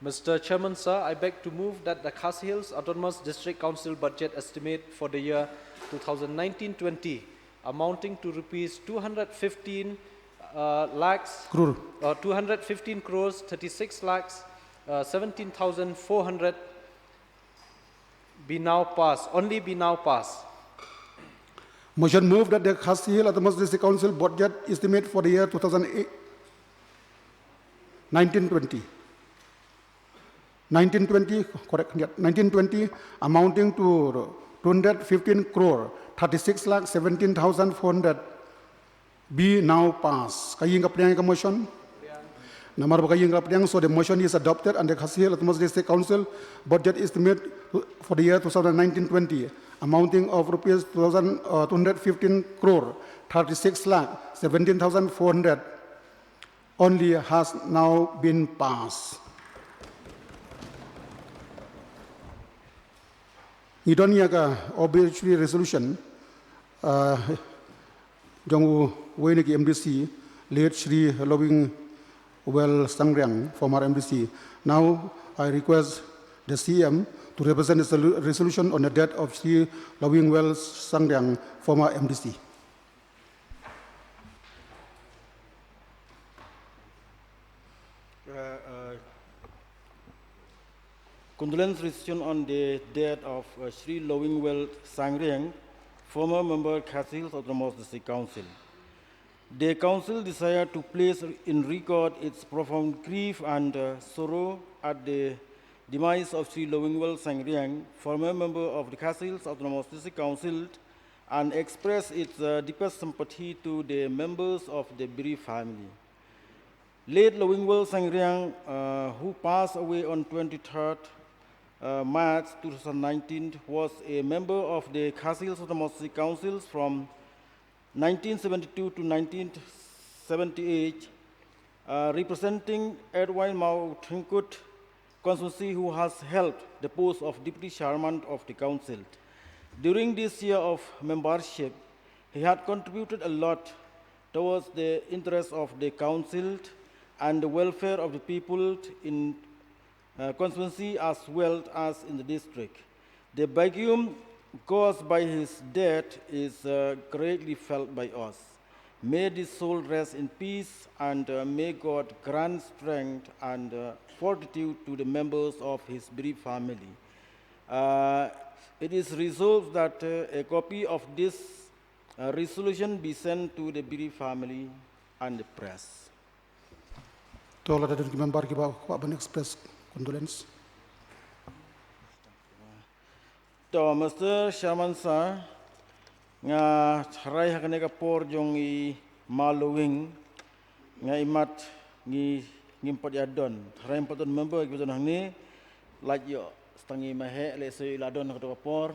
Mister Chairman, sir, I beg to move that the Khasi Hills Autonomous District Council budget estimate for the year two thousand nineteen twenty, amounting to rupees two hundred fifteen uh, lakhs, Crore. Uh, two hundred fifteen crores thirty-six lakhs uh, seventeen thousand four hundred, be now passed, only be now passed. Motion move that the Khasi Hills Autonomous District Council budget estimate for the year two thousand eight, nineteen twenty. nineteen twenty, correct, yeah, nineteen twenty, amounting to two hundred fifteen crore thirty-six lakh seventeen thousand four hundred, be now passed. Ka ïing ka pdiang ïa ka motion? Namar ba ka ïing ka pdiang, so the motion is adopted and the Khasi Hills Autonomous District Council budget estimate for the year two thousand nineteen twenty amounting of rupees two thousand, uh, two hundred fifteen crore thirty-six lakh seventeen thousand four hundred only has now been passed. Ngi don ïa ka obituary resolution, uh, jong uwei na ki M D C, late Shri Lowingwell Sangriang, former M D C. Now I request the C M to represent the solu- resolution on the death of Shri Lowingwell Sangriang, former M D C. Uh, uh, condolence resolution on the death of uh, Shri Lowingwell Sangriang, former member Khasi Hills Autonomous District Council. The Council desire to place in record its profound grief and uh, sorrow at the demise of Shri Lowingwell Sangriang, former member of the Khasi Hills Autonomous District Council, and express its uh, deepest sympathy to the members of the bereaved family. Late Lowingwell Sangriang, uh, who passed away on twenty-third uh, March two thousand nineteen, was a member of the Khasi Hills Autonomous District Councils from nineteen seventy-two to nineteen seventy-eight, uh, representing Edwin Mawthyngkut constituency, who has held the post of Deputy Chairman of the Council. During this year of membership, he had contributed a lot towards the interests of the Council and the welfare of the people in uh, constituency as well as in the district. The vacuum caused by his death is uh, greatly felt by us. May his soul rest in peace and uh, may God grant strength and uh, fortitude to the members of his bereaved family. Uh, it is resolved that uh, a copy of this uh, resolution be sent to the bereaved family and the press. To lada don ki member kiba kwah ban express condolence. To, Mister Chairman Sir, nga tharai ha kane ka por jong i Ma Lowing, nga imat ngi ngim pat ïa don. Tharai ngim pat don member kiba don hangne, lait ïoh stang i ma heh lehse i la don ha kato ka por.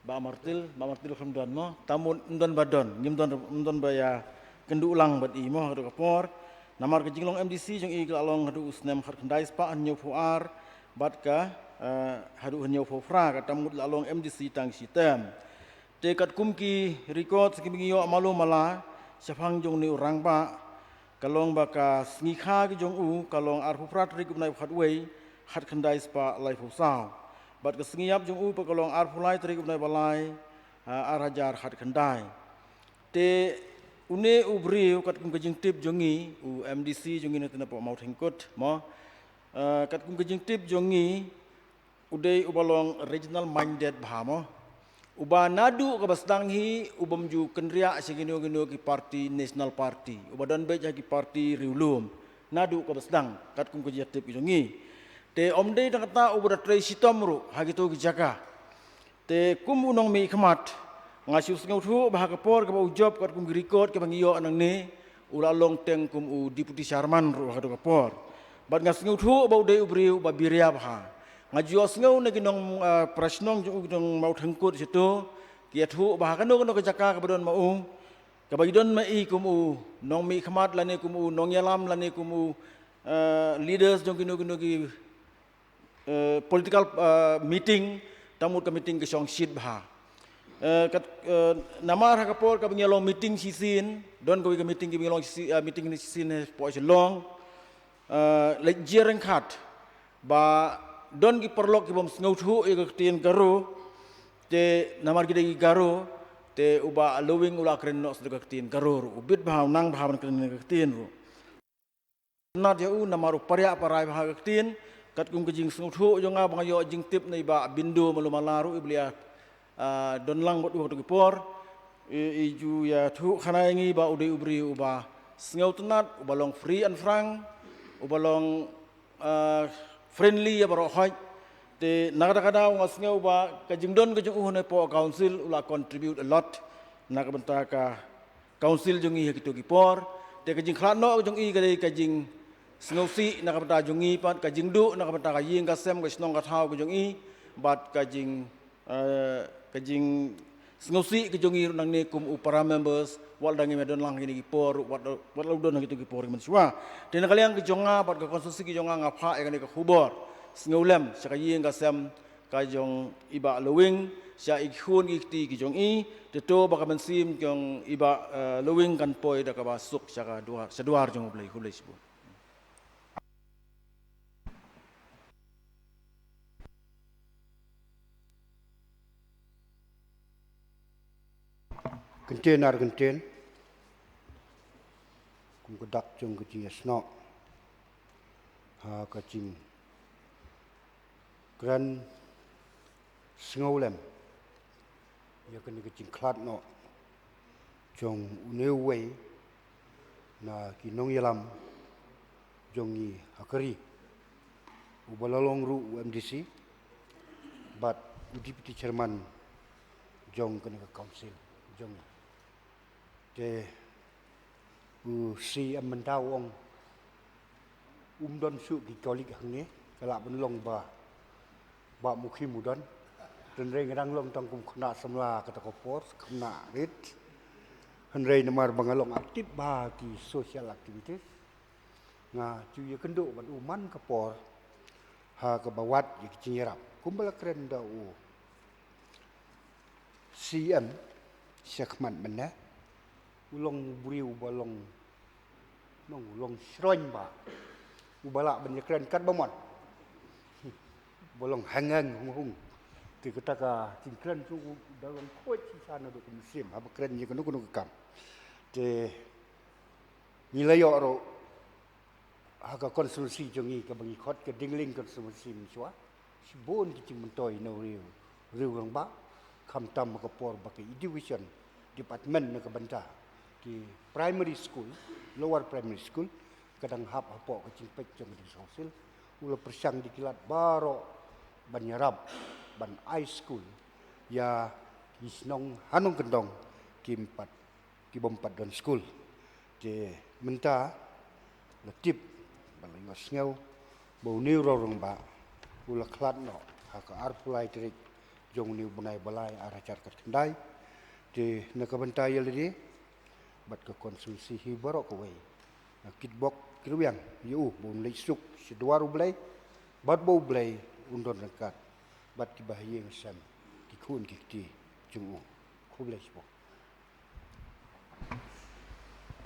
Bah Martil, Bah Martil khlem don mo, tam mut ym don ba don, ngim don, ym don ba ïa kynduh lang bad i mo ha kato ka por. Namar ka jinglong M D C jong i ka la long haduh u snem khatkhyndai spah hynñiewphew ar bad ka, eh, haduh hynñiewphew phra, ka tam mut la long M D C tang shi term. Te katkum ki record kiba ngi ïoh malu mala shaphang jong une u rangbah, ka long ba ka sngi kha ki jong u ka long arphew phra tarik u bnai ba khatwei, khatkhyndai spah laiphew saw. Bad ka sngi ïap jong u pat ka long arphew lai tarik u bnai ba lai, ah, ar hajar khatkhyndai. Te une u briew katkum ka jingtip jong ngi, u M D C jong ngi na tynna pok Mawthyngkut mo, Uh, katkum ka jingtip jong ngi, u dei uba long regional minded bha mo. Uba naduh kaba sdang hi, u bym ju kynriah sha kino kino ki party, national party. Uba don beit ha ki party riewlum. Naduh kaba sdang, katkum ka jingtip jong ngi. Te ym dei tang kata uba da trei shitom ruh, ha kito ki jaka. Te kum u nongmihkhmat, nga shu sngewthuh ba ha ka por kaba u jop katkum ki record kaba ngi ïoh nangne, u la long teng kum u deputy chairman ruh ha kato ka por. Bad nga sngewthuh ba u dei u briew uba biria bha. Nga ju ïohsngew na ki nong, ah, para shnong jong u, ki nong Mawthangkut shato, ki ïathuh ba ha kano kano ka jaka kaba don ma u, kaba i don ma i kum u nongmihkhmat lane kum u nongïalam lane kum u, ah, leaders jong kino kino ki eh, political, eh, meeting, tang mut ka meeting ka shong shit bha. Eh, kat, eh, namar ha ka por kaba ngi ïa long meeting shisien, don kawei ka meeting kaba ngi ïa long shi, eh, meeting shisien hapoh Shillong. Eh, leit jia ryngkat ba don ki paralok ki bym sngewthuh ïa ka ktien Garo, te namar ki dei ki Garo, te u Bah Lowing u la kren noh sa da ka ktien Garo ruh. U bit bha, u nang bha ban kren ïa ka ktien ruh. Nat ïa u namar u pariah parai bha ka ktien, katkum ka jingsngewthuh jong nga ba nga ïoh jingtip na i Bah Bindo Malumala ruh, i ba la, ah, don lang bad u ha kato ki por. I, i ju ïathuh khana ïa ngi ba u dei u briew uba sngewtynnat, uba long free and frank, uba long, ah, friendly ïa baroh hoi. Te na kata ka daw nga sngew ba ka jingdon ka jong u hangne hapoh council u la contribute a lot na ka bynta ka council jong ngi ha kito ki por. Te ka jingkhlad noh jong i ka dei ka jingsngewsih na ka bynta jong ngi pat, ka jingduh na ka bynta ka ïing ka sem, ka shnong ka thaw ka jong i, bad ka jing, eh, ka jingsngewsih ka jong i ruh nangne kum u para members, wat la ngim ïa don lang ha kine ki por, wat, wat la u don ha kito ki por ki mynshuwa. Te na ka liang ka jong nga bad ka constituency ka jong nga, nga phah ïa kane ka khubor sngewlem sha ka ïing ka sem ka jong i Bah Lowing, sha i khun i kti ki jong i, te to ba ka mynsiem jong i Bah, eh, Lowing kan poi da kaba suk sha ka duar, sha duar jong U Blei. Khublei shibun. Kyntien ar kyntien kum ka dak jong ka jingïasnoh ha ka jingkren sngewlem ïa kane ka jingkhlad noh jong une uwei na ki nongïalam jong ngi ha ka ri, uba la long ruh u M D C bad u deputy chairman jong kane ka council jong ngi. Te u C M mynta u ong um don shuh ki colleague hangne, ka lah ban long ba Bah Mukhim u don. Hynrei nga dang long tang kum khynnah samla kata ka por, khynnah rit. Hynrei namar ba nga long active bha ki social activities, nga ju ïakynduh bad u man ka por ha kaba wad ïa ki jingïarap. Kumba la kren da u C M shakhmat mynne, u long u briew uba long, nong, u long shroiñ bha, uba lah ban ïakren katba mon, uba long hangeng hung hung. Te kata ka jingkren jong u da long khuid shisha naduh ka mynsiem haba kren ïa kano kano ka kam. Te ngi la ïoh ruh ha ka constituency jong ngi kaba ngi khot ka Dingling constituency mynshuwa, shibun ki jingmyntoi na u riew, riew rangbah, khamtam ha ka por ba ka education department na ka bynta ki primary school, lower primary school, ka dang hap hapoh ka jingpeit jong ka district council, u la pyrshang da ki lad baroh ban ïarap ban ai school ïa ki shnong ha nongkyndong kim pat, ki bym pat don skul. Te mynta la tip bad la ïohsngew ba une u riew rangbah u la khlad noh ha ka arphew lai tarik jong une u bnai ba lai ar hajar khatkhyndai. Te na ka bynta ïa lade bad ka constituency hi baroh kawei, nga kitbok kirwiang ïa u ba un leit suk sha duar U Blei bad ba U Blei un don ryngkat bad ki bahaïing sem, ki khun ki kti jong u. Khublei shibun.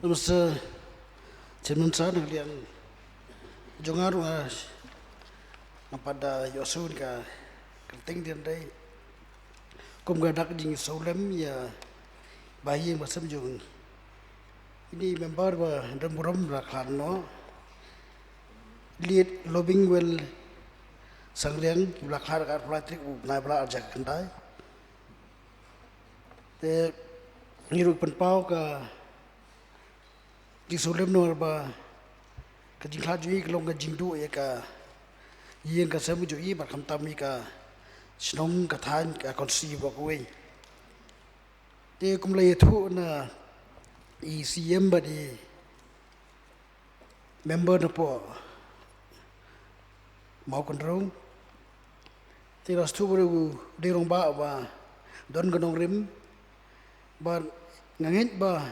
Namaste. Chairman Sir, na ka liang jong nga ruh nga, nga pat da ïohsngew ïa ka kyrteng dien dei kum ka dak jingsngewlem ïa bahaïing basem jong ine i member ba don burom ba la khlad noh. Late Lobingwell Sangriang, ki ba la khlad ha ka arphew lai tarik u bnai ba la arhajar khyndai. Te ngi ruh pynpaw ka jingsngewlem namar ba ka jingkhlad jong i ka long ka jingduh ïa ka ïing ka sem jong i bad khamtam ïa ka shnong ka thaiñ ka constituency baroh kawei. Te kum la ïathuh na i C M bad i member na pdeng Mawkynrew. Te la sdang ba u dei u rangbah ba don ka nongrim. Bad nga ngeit ba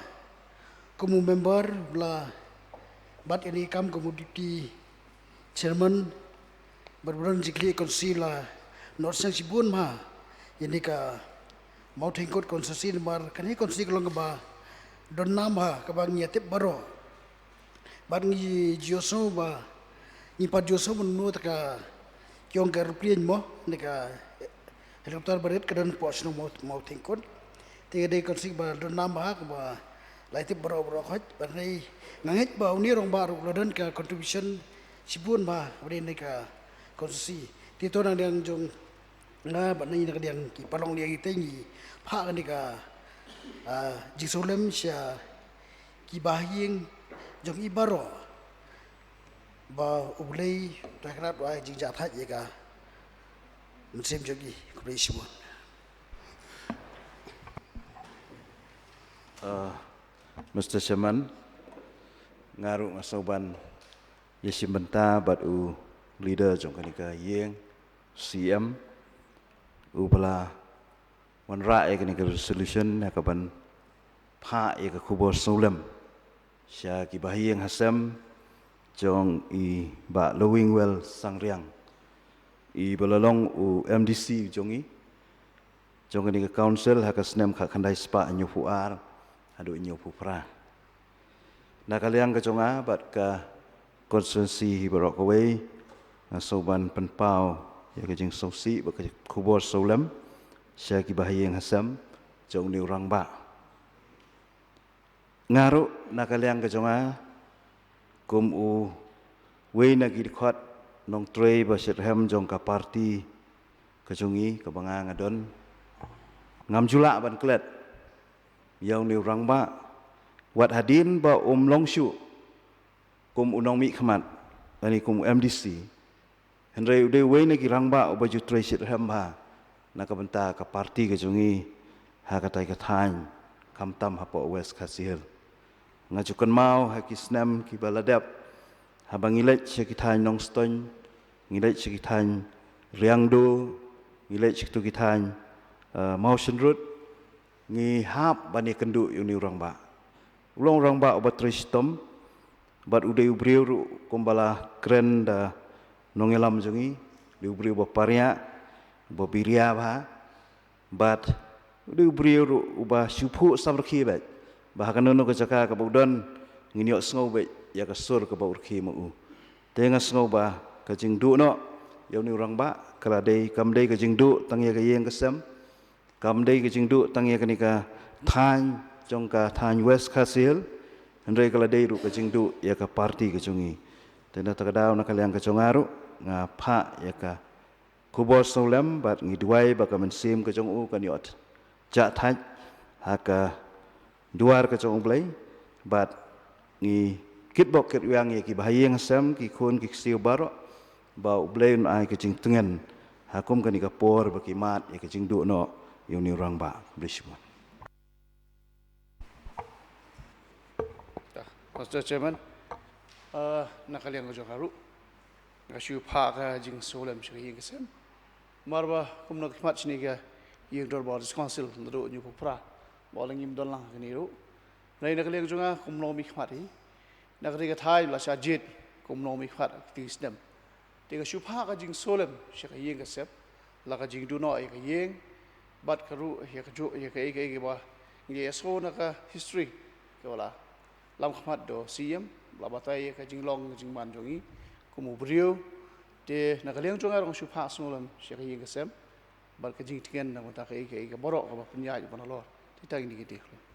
kum u member ba la bat ïa kane ka kam kum u deputy chairman bad ba don jingkit khlieh constituency la noh sngewsih shibun bha ïa kane ka Mawtheiñkut constituency namar kane ka constituency ka long kaba don nam bha kaba ngi ïa tip baroh. Bad ngi ju sngew ba ngi pat ju sngew mynno te ka kiong ka aeroplane mo ne ka helicopter ba rit ka don hapoh shnong Maw, Mawtheiñkut. Te ka dei ka constituency ba don nam bha kaba la ïa tip baroh baroh khoit. Bad nga ngeit ba une u rangbah ruh la don ka contribution shibun bha ba dei ne ka constituency. Te to na ka liang jong nga bad na ka liang ki paralok liang i te ngi phah kane ka, ah, jingsngewlem sha ki bahaïing jong i baroh ba U Blei u Trai Kynrad u ai jingjahthait ïa ka mynsiem jong i. Khublei shibun. Uh, Mister Chairman, nga ruh nga sngew ban ïashim bynta bad u leader jong kane ka ïing, C M, u ba la wanrah ïa kane ka resolution ha kaban phah ïa ka khubor sngewlem sha ki bahaïing hasem jong i Bah Lowingwell Sangriang, i ba la long u M D C jong i, jong kane ka council ha ka snem khatkhyndai spah hynñiewphew ar haduh hynñiewphew phra. Na ka liang ka jong nga bad ka constituency hi baroh kawei, nga sngew ban pynpaw ïa ka jingsngewsih bad ka khubor sngewlem sha ki bahaïing hasem jong une u rangbah. Nga ruh na ka liang ka jong nga kum uwei na ki dkhot nongtrei ba shitrhem jong ka party ka jong ngi kaba nga nga don, ngam ju lah ban klet ïa une u rangbah wat hadien ba um long shuh kum u nongmihkhmat lane kum u M D C. Hynrei u dei uwei na ki rangbah uba ju trei shitrhem bha na ka bynta ka party ka jong ngi ha katai ka thaiñ, khamtam hapoh West Khasi Hills. Nga ju kynmaw ha ki snem kiba la dep, haba ngi leit sha ki thaiñ Nongstoiñ, ngi leit sha ki thaiñ Riangdo, ngi leit sha kitu ki thaiñ, eh, Mawshynrut, ngi hap ban ïakynduh ïa une u rangbah. U long u rangbah uba trei shitom, bad u dei u briew ruh kumba la kren da nongïalam jong ngi, u dei u briew uba pariah, uba biria bha, bad u dei u briew ruh uba shu phuh samrkhie beit ba ha kano kano ka jaka kaba u don, ngin ïohsngew beit ïa ka sur kaba u rkhie ma u. Te nga sngew ba ka jingduh noh ïa une u rangbah ka la dei, kam dei ka jingduh tang ïa ka ïing ka sem, kam dei ka jingduh tang ïa kane ka thaiñ jong ka thaiñ West Khasi Hills, hynrei ka la dei ruh ka jingduh ïa ka party ka jong ngi. Te na kata ka daw na ka liang ka jong nga ruh nga phah ïa ka khubor sngewlem bad ngi duwai ba ka mynsiem ka jong u kan ïoh jahthait ha ka duwar ka jong U Blei, bad ngi kitbok kitwiang ïa ki bahaïing hasem, ki khun ki ksiew baroh, ba U Blei un ai ka jingtngen ha kum kane ka por ba ki mad ïa ka jingduh noh ïa une u rangbah. Khublei shibun. Mister Chairman, eh, na ka liang ka jong nga ruh nga shu phah ka jingsngewlem sha ka ïing ka sem. Namar ba kumno ki khmat shane ka ïing dorbar District Council naduh hynñiewphew phra ba la ngim don lang ha kane ruh. Hynrei na ka liang jong nga kum u nongmihkhmat hi, na kane ka thaiñ la shah jied kum u nongmihkhmat ha kine ki snem. Te nga shu phah ka jingsngewlem sha ka ïing ka sem, la ka jingduh noh ïa ka ïing bad ka ruh ïa ka juh ïa kaei kaei kaba ngi ïohsngew na ka history kaba la lam khmat da u C M, la batai ïa ka jinglong ka jingman jong ngi kum u briew. Te na ka liang jong nga ruh nga shu phah sngewlem sha ka ïing ka sem bad ka jingtngen na ka bynta kaei kaei ka baroh kaba pynïaid ban halor. Te tang ïa kine ki dei. Khublei.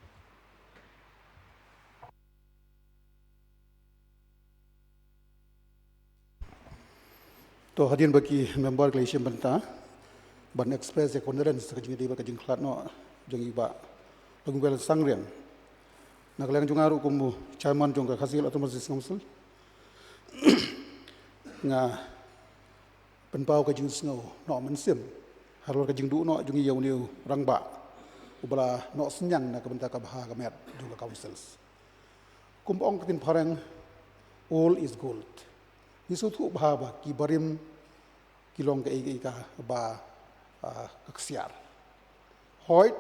To, hadien ba ki member ki la ïashim bynta ban express ïa condolence ka jingïadei bad ka jingkhlad noh jong i Bah Longwell Sangriang, na ka liang jong nga ruh kum u chairman jong ka Khasi Hills Autonomous District Council, nga pynpaw ka jingsngew noh mynsiem halor ka jingduh noh jong i ïa une u rangbah uba la noh synñiang na ka bynta ka bha ka miat jong ka councils. Kum ba ong ka ktien phareng, old is gold. Ngi sngewthuh bha ba ki barim ki long kaei kaei kaba, ah, ka ksiar. Hooid,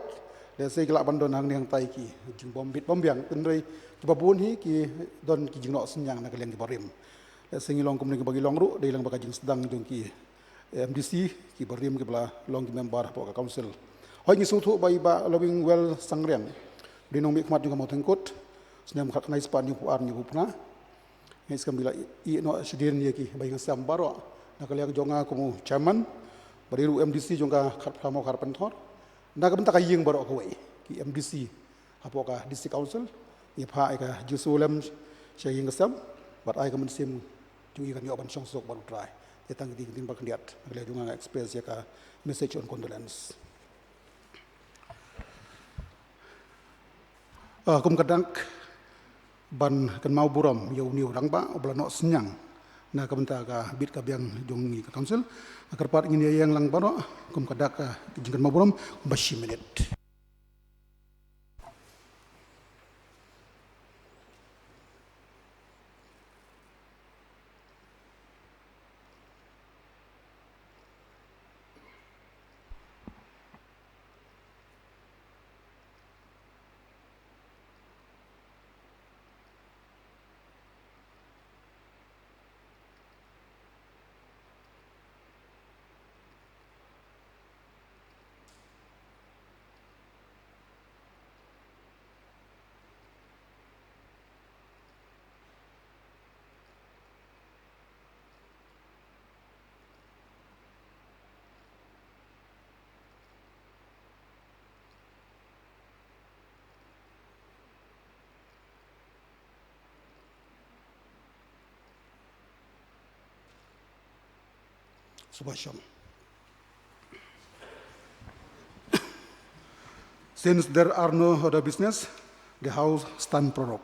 lehse ki lah ban don hangne hangtai ki jingbym bit bym biang, hynrei kiba bun hi ki don ki jingnoh synñiang na ka liang ki barim. Lehse ngi long kumne kiba ngi long ruh dei lang ba ka jingsdang jong ki M D C, ki barim kiba la long ki member hapoh ka council. Hooid, ngi sngewthuh ba i Bah Longwell Sangriang u dei u nongmihkhmat jong ka Mawthengkut, snem khatkhyndai spah hynñiewphew ar hynñiewphew phra. Ngi sngewbha ba i la ïeh noh shadien ïa kiba ïing sem baroh, na ka liang jong nga kum u chairman, bad i ruh u M D C jong ka Kharphra Mawkhar Pynthor, na ka bynta ka ïing baroh kawei, ki M D C hapoh ka District Council. Ngi phah ïa ka jingsngewlem sha ïing sem, bad ai ka mynsiem jong i kan ïoh ban shong suk bad U Trai. Te tang ki ktien ba khyndiat, na ka liang jong nga nga express ïa ka message of condolence. Ah, kum ka dak ban kynmaw burom ïa une u rangbah uba la noh synñiang na ka bynta ka bit ka biang jong ngi ka council. Kyrpad ngin ïa ïeng lang baroh kum ka dak, ah, jingkynmaw burom kumba shi minit. Subhasham. Since there are no other business, the House stand prorogue.